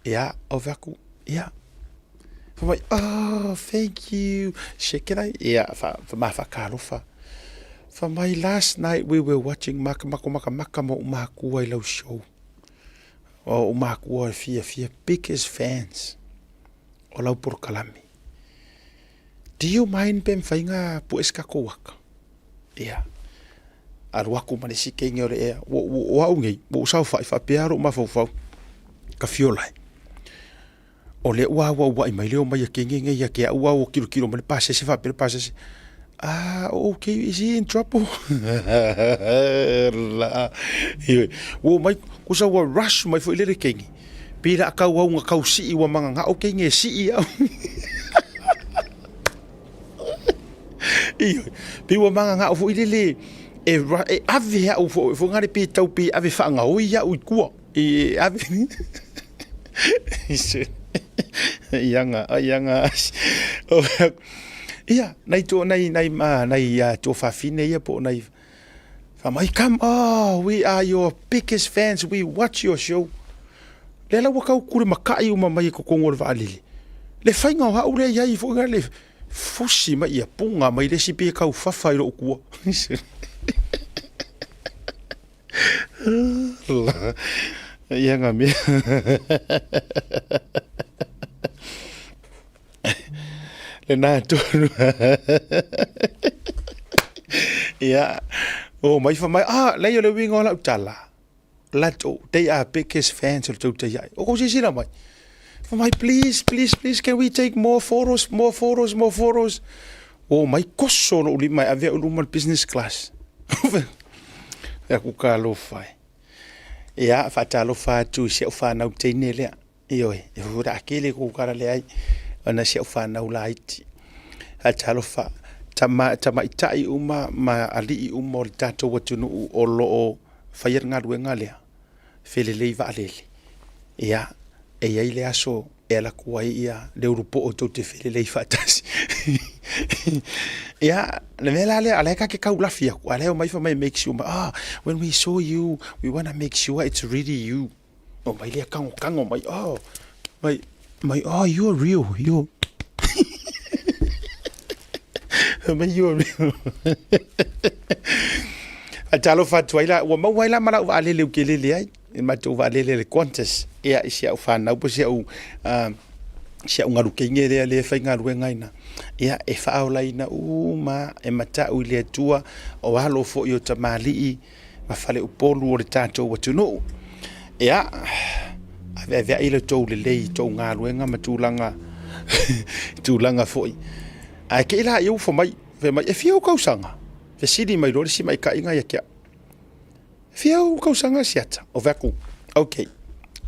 Speaker 1: Ia, ou fai atu, ia. Fai mai, oh, thank you. Shake it, ia, faamafakalofa. Fai mai, last night we were watching makomakamaka ma ou makua i lau show. O ou makua e fiafia, biggest fans o lau polokalame. Do you mind pe mafai ona pue se tatou ata? Ia, alu atu ma le isi teine o le ea. O au nei, ua ou saofai faapea lou mafaufau, ka fiola e. O lea ua auauai mai le omai a teine nei ia te au a ua tilotilo mai le pasese faapea le pasese, ah, okay, is he in trouble? La, ioe, ua omai, kusa ua rush mai foi le le teine. Pei la tau au na tau sii ua mananao teine e sii au. Ioe, pei ua mananao foi lele e, e ave au foi, foi ngale pe tau pe ave faagaoi au i tua. E ave. Ianga, ianga. Ia, nai to nai nai ma nai tuafafine ia po o nai Fai mai, come, oh, we are your biggest fans, we watch your show. Lea la ua tau kulemaka'i uma mai i totonu o le vaalele. Le faiga o au lea i ai foi le fusi mai ia puga mai le isi pei e tau fafa i lou tua. Ia ngā mea. Lena tonu. Ia, o mai fa mai, ah, lei o le uiga o lau tala. Latou, they are biggest fans o le tou taiai. O kou silasila mai. Fa mai, please, please, please, can we take more photos, more photos, more photos. O mai koso lou lima e ave au i luma le business class. Fai atu talofa e. Ia, faatalofa atu i si au fanau teine lea. Ioe, e fufula tele kou tala leai, ona si au fanau laiti. Ae talofa, tama, tamaitai uma ma alii uma o le tatou atunuu o lo o faia le galuega lea, felelei vaalele. Ia, e i ai le aso e alu atu ai ia le ulupoo tou te felelei faatasi. Ia, le mea la lea, o la e ta te taulafi atu, a o la e omai fai mai make sure, ah, when we saw you, we wanna make sure it's really you. Oh, mai lea tango tango mai, oh, mai, mai, oh, you are real, you mai you are real. A talofa atu ai la, ua maua ai la ma lau vaalele u ke lele ai, i matou vaalele le Qantas, ia i si au whanau po si au, si au ngalu keinge lea lea faigaluega ai ina. Ia, e faaolaina uma e matau i le Atua, o alo foi o tamalii, ma faleupolu o le tatou atunuu. Ia, aveaveai le tou lelei i tou galuega ma tulaga, tulaga foi. Ae te i la ia ua mai, fai mai, e fia ou tausaga? Fesili mai loa le isi maitaiga ia te au. E fia ou tausaga Siata? Ou fai atu, okay,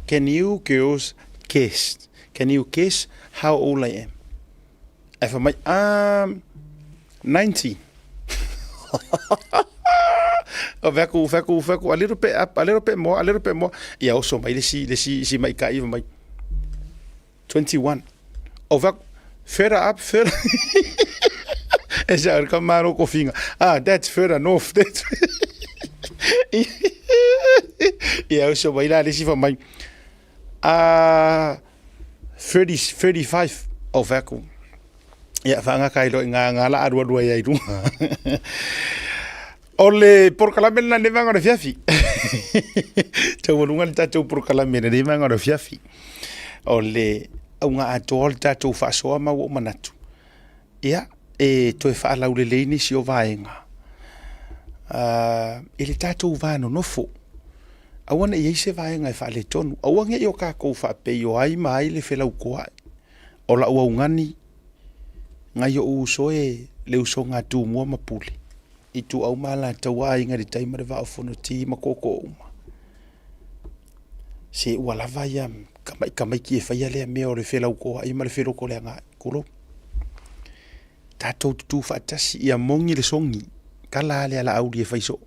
Speaker 1: can you girls guess? Can you guess how old I am? Ae fai mai, 90. O fai atu, fai atu, fai atu, a little bit up, a little bit more, a little bit more. Ia oso mai le isi, le isi, isi maita'i fai mai, 21. O fai atu, further up, further. E sa ka maro kofinga. Ah, that's further north. That's... Ia oso mai la le isi fai mai, ah, 30, 35. O fai atu, ia faagata ai loa i ngā, ngā laa lualua i ai luga. O le porokalame lena nei vaega o le afiafi. Taualuga le tatou porokalame i lenei vaega o le afiafi. O le auga atoa o le tatou faasoa ma ua ou manatu, ia, e toe faalaulelei nisi o vaega i le tatou va nonofo. Aua ne i ai se vaega e faaletonu. Aua ne i o tatou faapei o ai ma ai le felautoa'i. O la'u augani, nai o'u uso e, le usoga a Tumua ma Pule, Ituau ma Alataua, Aiga i le Tai ma le Vaa o Fonoti ma tootoo uma. Se ua lava ia tamaiti e faia lea mea o le felautoa'i ma le felotoleaga'i, tulou. Tatou tutu faatasi, ia moni le sogi, tala a lea a Laauli e fai soo.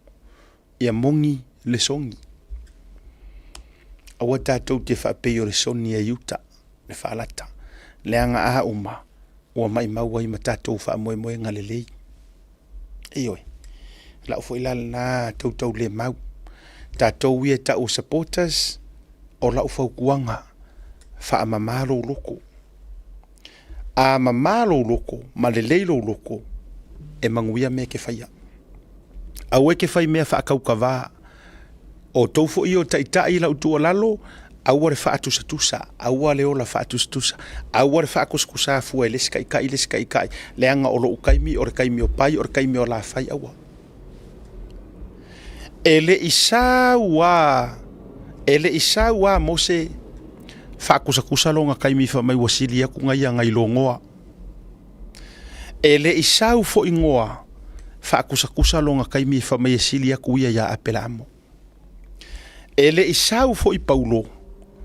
Speaker 1: Ia moni le sogi. Aua tatou te faapei o le soni a Iuta, le faalata, leaga a uma ua maimau ai ma tatou faamoemoega lelei. Ioe, lau foi la lena tautaulemau. Tatou ia e tau o supporters, o lau fautuaga, faamama lou loto. A mama lou loto ma lelei lou loto, e manuia mea e te faia. Aua e te fai mea faataukava. O outou foi ia o taitai i lau tuualalo, aua le faatusatusa, aua le ola faatusatusa, aua le faatusatusa fua e le isi taitai le isi taitai, leaga o lou taimi, o le taimi o Pai, o le taimi o Lafai, aua. E le i sau a, e le i sau a Mose faatusatusa lona taimi fai mai ua sili atu na ia nai lo Noa. E le i sau foi Noa faatusatusa lona taimi fai mai e sili atu ia ia Apelaamo. E le i sau foi Paulo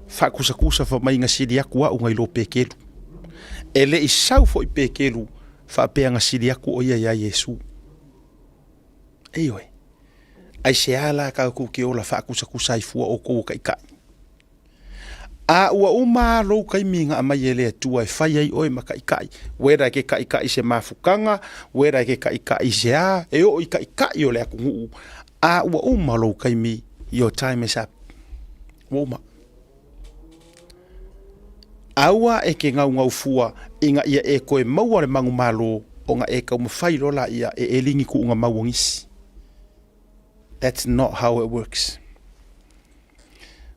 Speaker 1: faatusatusa fai mai na sili atu au nai lo Pekelu. E le i sau foi Pekelu faapea na sili atu o ia ia Iesu. Ioe. Aisea la tatou te ola faakusatusa ai fua outou o taitai? A ua uma a lou taimi na aumai e le Atua e fai ai oe ma taitai, whether e ke taitai i se mafutaga, whether e ke taitai i se a, e oo i taitai o le atunuu, a ua uma lou taimi, your time is up. Ua uma. Aua e ke gaugau fua ina ia e toe maua le manumalo ona e taumafai loa laia e eligi kuuga mau o nisi. That's not how it works.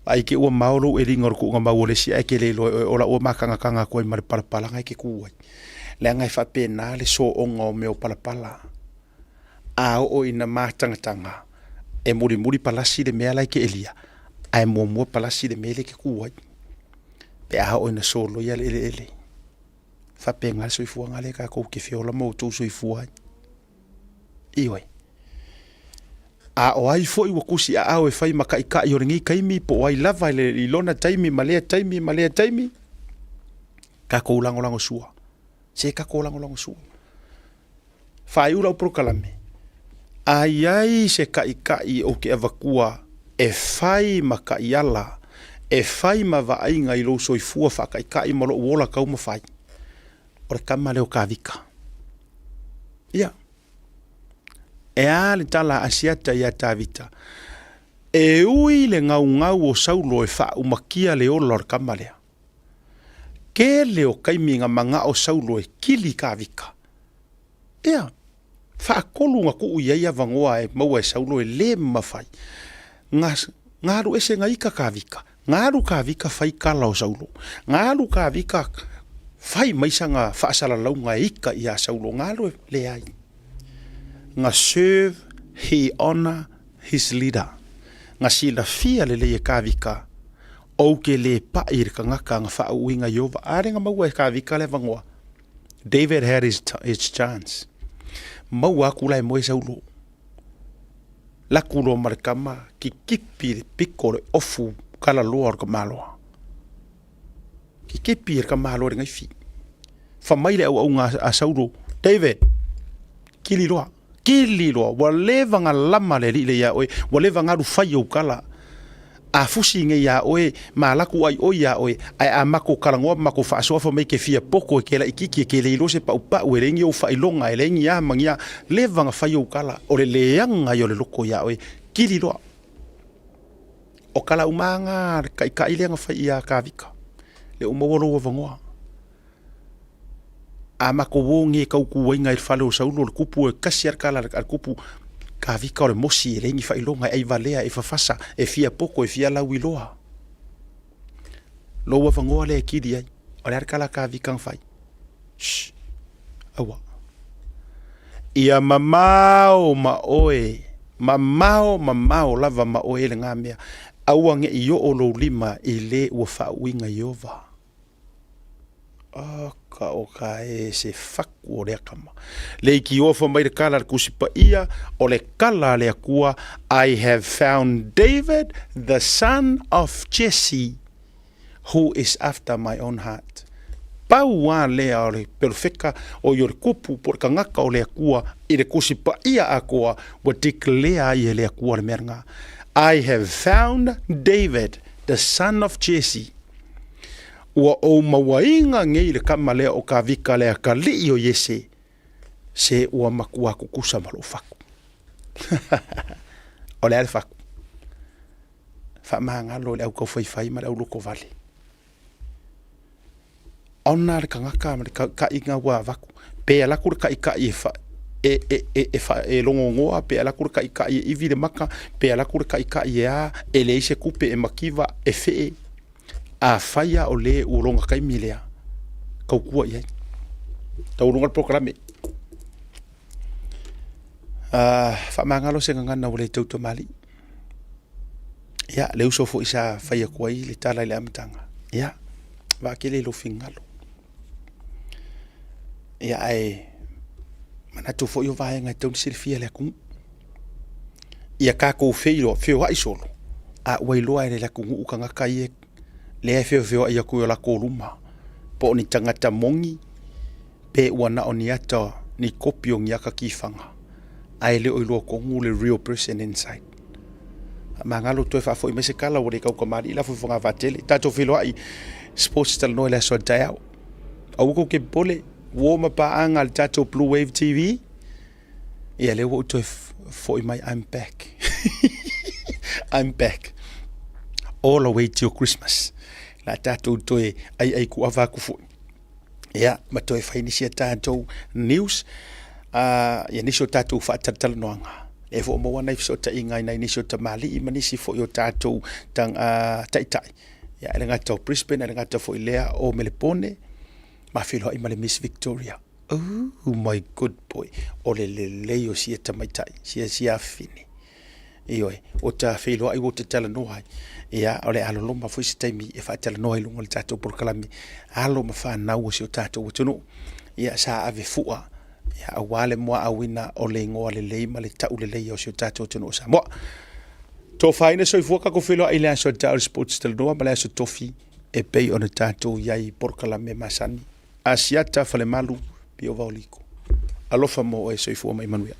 Speaker 1: Ai ke ua mao lou eliga o le kuuga mau o le isi ae ke le iloa e oe o la ua makagakaga atu ai ma le palapalaga e ke ku ai. Leaga e faapena le soonga o mea o palapala. A oo ina matagataga, e mulimuli palasi le mea la e ke elia, ae muamua palasi le mea lea e ke ku ai. Pe a oo ina soloia le eleele. Faapena le soifuaga lea tatou te feola ma outou soifua ai. Ioe. A o ai foi ua tusi aao e fai ma taitai o lenei taimi po o ai lava i lona taimi ma lea taimi ma lea taimi, tatou lagolago sua. Se tatou lagolago sua. Faaiu lau polokalame, a i ai se taitai ou te avatua e fai ma taiala, e fai ma vaaiga i lou soifua faataitai ma lou ola taumafai, o le tama lea o Kavika. Ia, e a le tala a Asiata ia Tavita? E ui le gaugau o Saulo e faaumakia le ola o le tama lea. Tele o taimi na manao Saulo e kili Kavika. Ia, faatolu na tuu i ai avanoa e maua e Saulo e le mafai. Na, na alu ese na ika Kavika. Na alu Kavika fai kala o Saulo. Na alu Kavika fai mai sana faasalalauga e ika ia Saulo. Na alu e leai. Na serve he honor his leader. Na silafia lelei e Kavika ou ke le paʻi i le tagata na faauuina Ieova. A lea na maua e Kavika le avanoa. David had his, his chance. Maua aku la e moe Saulo. Laku loa ma le tama, kikipi le piko le ofu kalaloa o le tamaloa. Kikipi le tamaloa le gaifi. Fa mai le auauga a Saulo, David, kili loa. Kili loa, ua leva na lama le alii lea iā oe, ua leva na alu fai ou kala. A fusi nei iā oe, ma alaku ai oe iā oe, ae a makou kalanoa ma makou faasoa fai mai ke fia poko e ke laʻikiki e ke le iloa se paʻupaʻu e leai ni ou faailoga e leai ni a ma ni a, leva na fai ou kala, o le leaga ia o le loko iā oe, kili loa. O kala uma na le kaʻikaʻi lea na fai iā Kavika, le ua maua lou avanoa. A makou o ge kaukuaiga i le fale o Saulo, o le kupu e kasi a le kala a le kupu, Kavika o le mosi e leai ni faailoga e ai valea e fafasa e fia poko e fia lauiloa. Lou avanoa lea e kili ai, o le a le kala a Kavika na fai? Shh, aua. Ia mamao ma oe, mamao mamao lava ma oe le na mea. Aua ne i oo lou lima i le ua faauiga Ieova. Oka oka e se faku o lea kama. Le ikiofa mai le kala a le Tusi Paia, o le kala a le Atua, I have found David the son of Jesse who is after my own heart. Pau a lea o le perofeka o i o le kupu po o le kangaka o le Atua i le Tusi Paia atoa ua declare ai e le Atua le mea lena. I have found David the son of Jesse. Ua ou mauaina nei le kama lea o Kavika le akalii o Iese, se ua matua kukusa ma lou faku. O le a le faku? Faamagalo i le au taufaifai ma le au lotovale. Ona le kagaka ma le kaʻiga ua avatu, pe alu atu le kaʻikaʻi e fa, e, e, e, e, fa, e logonoa, pe alu atu le kaʻikaʻi e ivi le maka, pe alu atu le kaʻikaʻi e a, e leai se tupe e mativa, e fee. Afai lava o le ua lona taimi lea, tautua i ai. Taualuga le polokalame. Faamagalo se gagana ua le tautamalii. Ia, le uso foi sa fai atu ai le tala i le amataga, ia, vaatele i lou finagalo. Ia, ae manatu foi o vaega e tatau ona silafia e le atunuu. Ia tatou feoai solo, a ua iloa e le atunuu tagata ia lea e feofeoai atu i o latou luma, po o ni tagata moni, pe ua na o ni ata, ni kopi o ni ata tifaga, ae le o iloa tonu le real person inside. Faamagalo toe faafoi mai se tala ua le tautamalii la foi fogavaa tele. Tatou feiloai sports talanoa i le aso a taeao. Aua tou te popole, uo ma paaga a le tatou Blue Wave TV. Ia lea ua ou toe foi mai, I'm back. I'm back. All the way till Christmas. La tatou toe aiai kuava atu foi. Ia, ma toe fai nisi a tatou news, ia nisi o tatou faatalatalanoaga. E foi maua nai fesootaiga i nai nisi o tamalii ma nisi foi o tatou taitai. Ia, e le gata o Brisbane, e le gata foi lea o Melepone, ma feiloai ma le Miss Victoria. Oh my good boy, o le lelei o sia tamaitai, sia sia afafine. Ioe, ua ta feiloai ua ta talanoa ai. Ia, o le a loloma foi se taimi e faatalanoa ai i luga o le tatou polokalame alo ma fanau o si o tatou atunuu. Ia, sa ave fua, ia, aua le muaauina o le igoa lelei ma le tau lelei o si o tatou atunuu o Samoa. Tofaina soifua tatou feiloai i le aso a o le Sports Talanoa ma le aso Tofi e pei ona tatou i ai i polokalame masani. Asiata Falemalu, Pio Vaoliko. Alofa mo oe soifua ma ia manuia.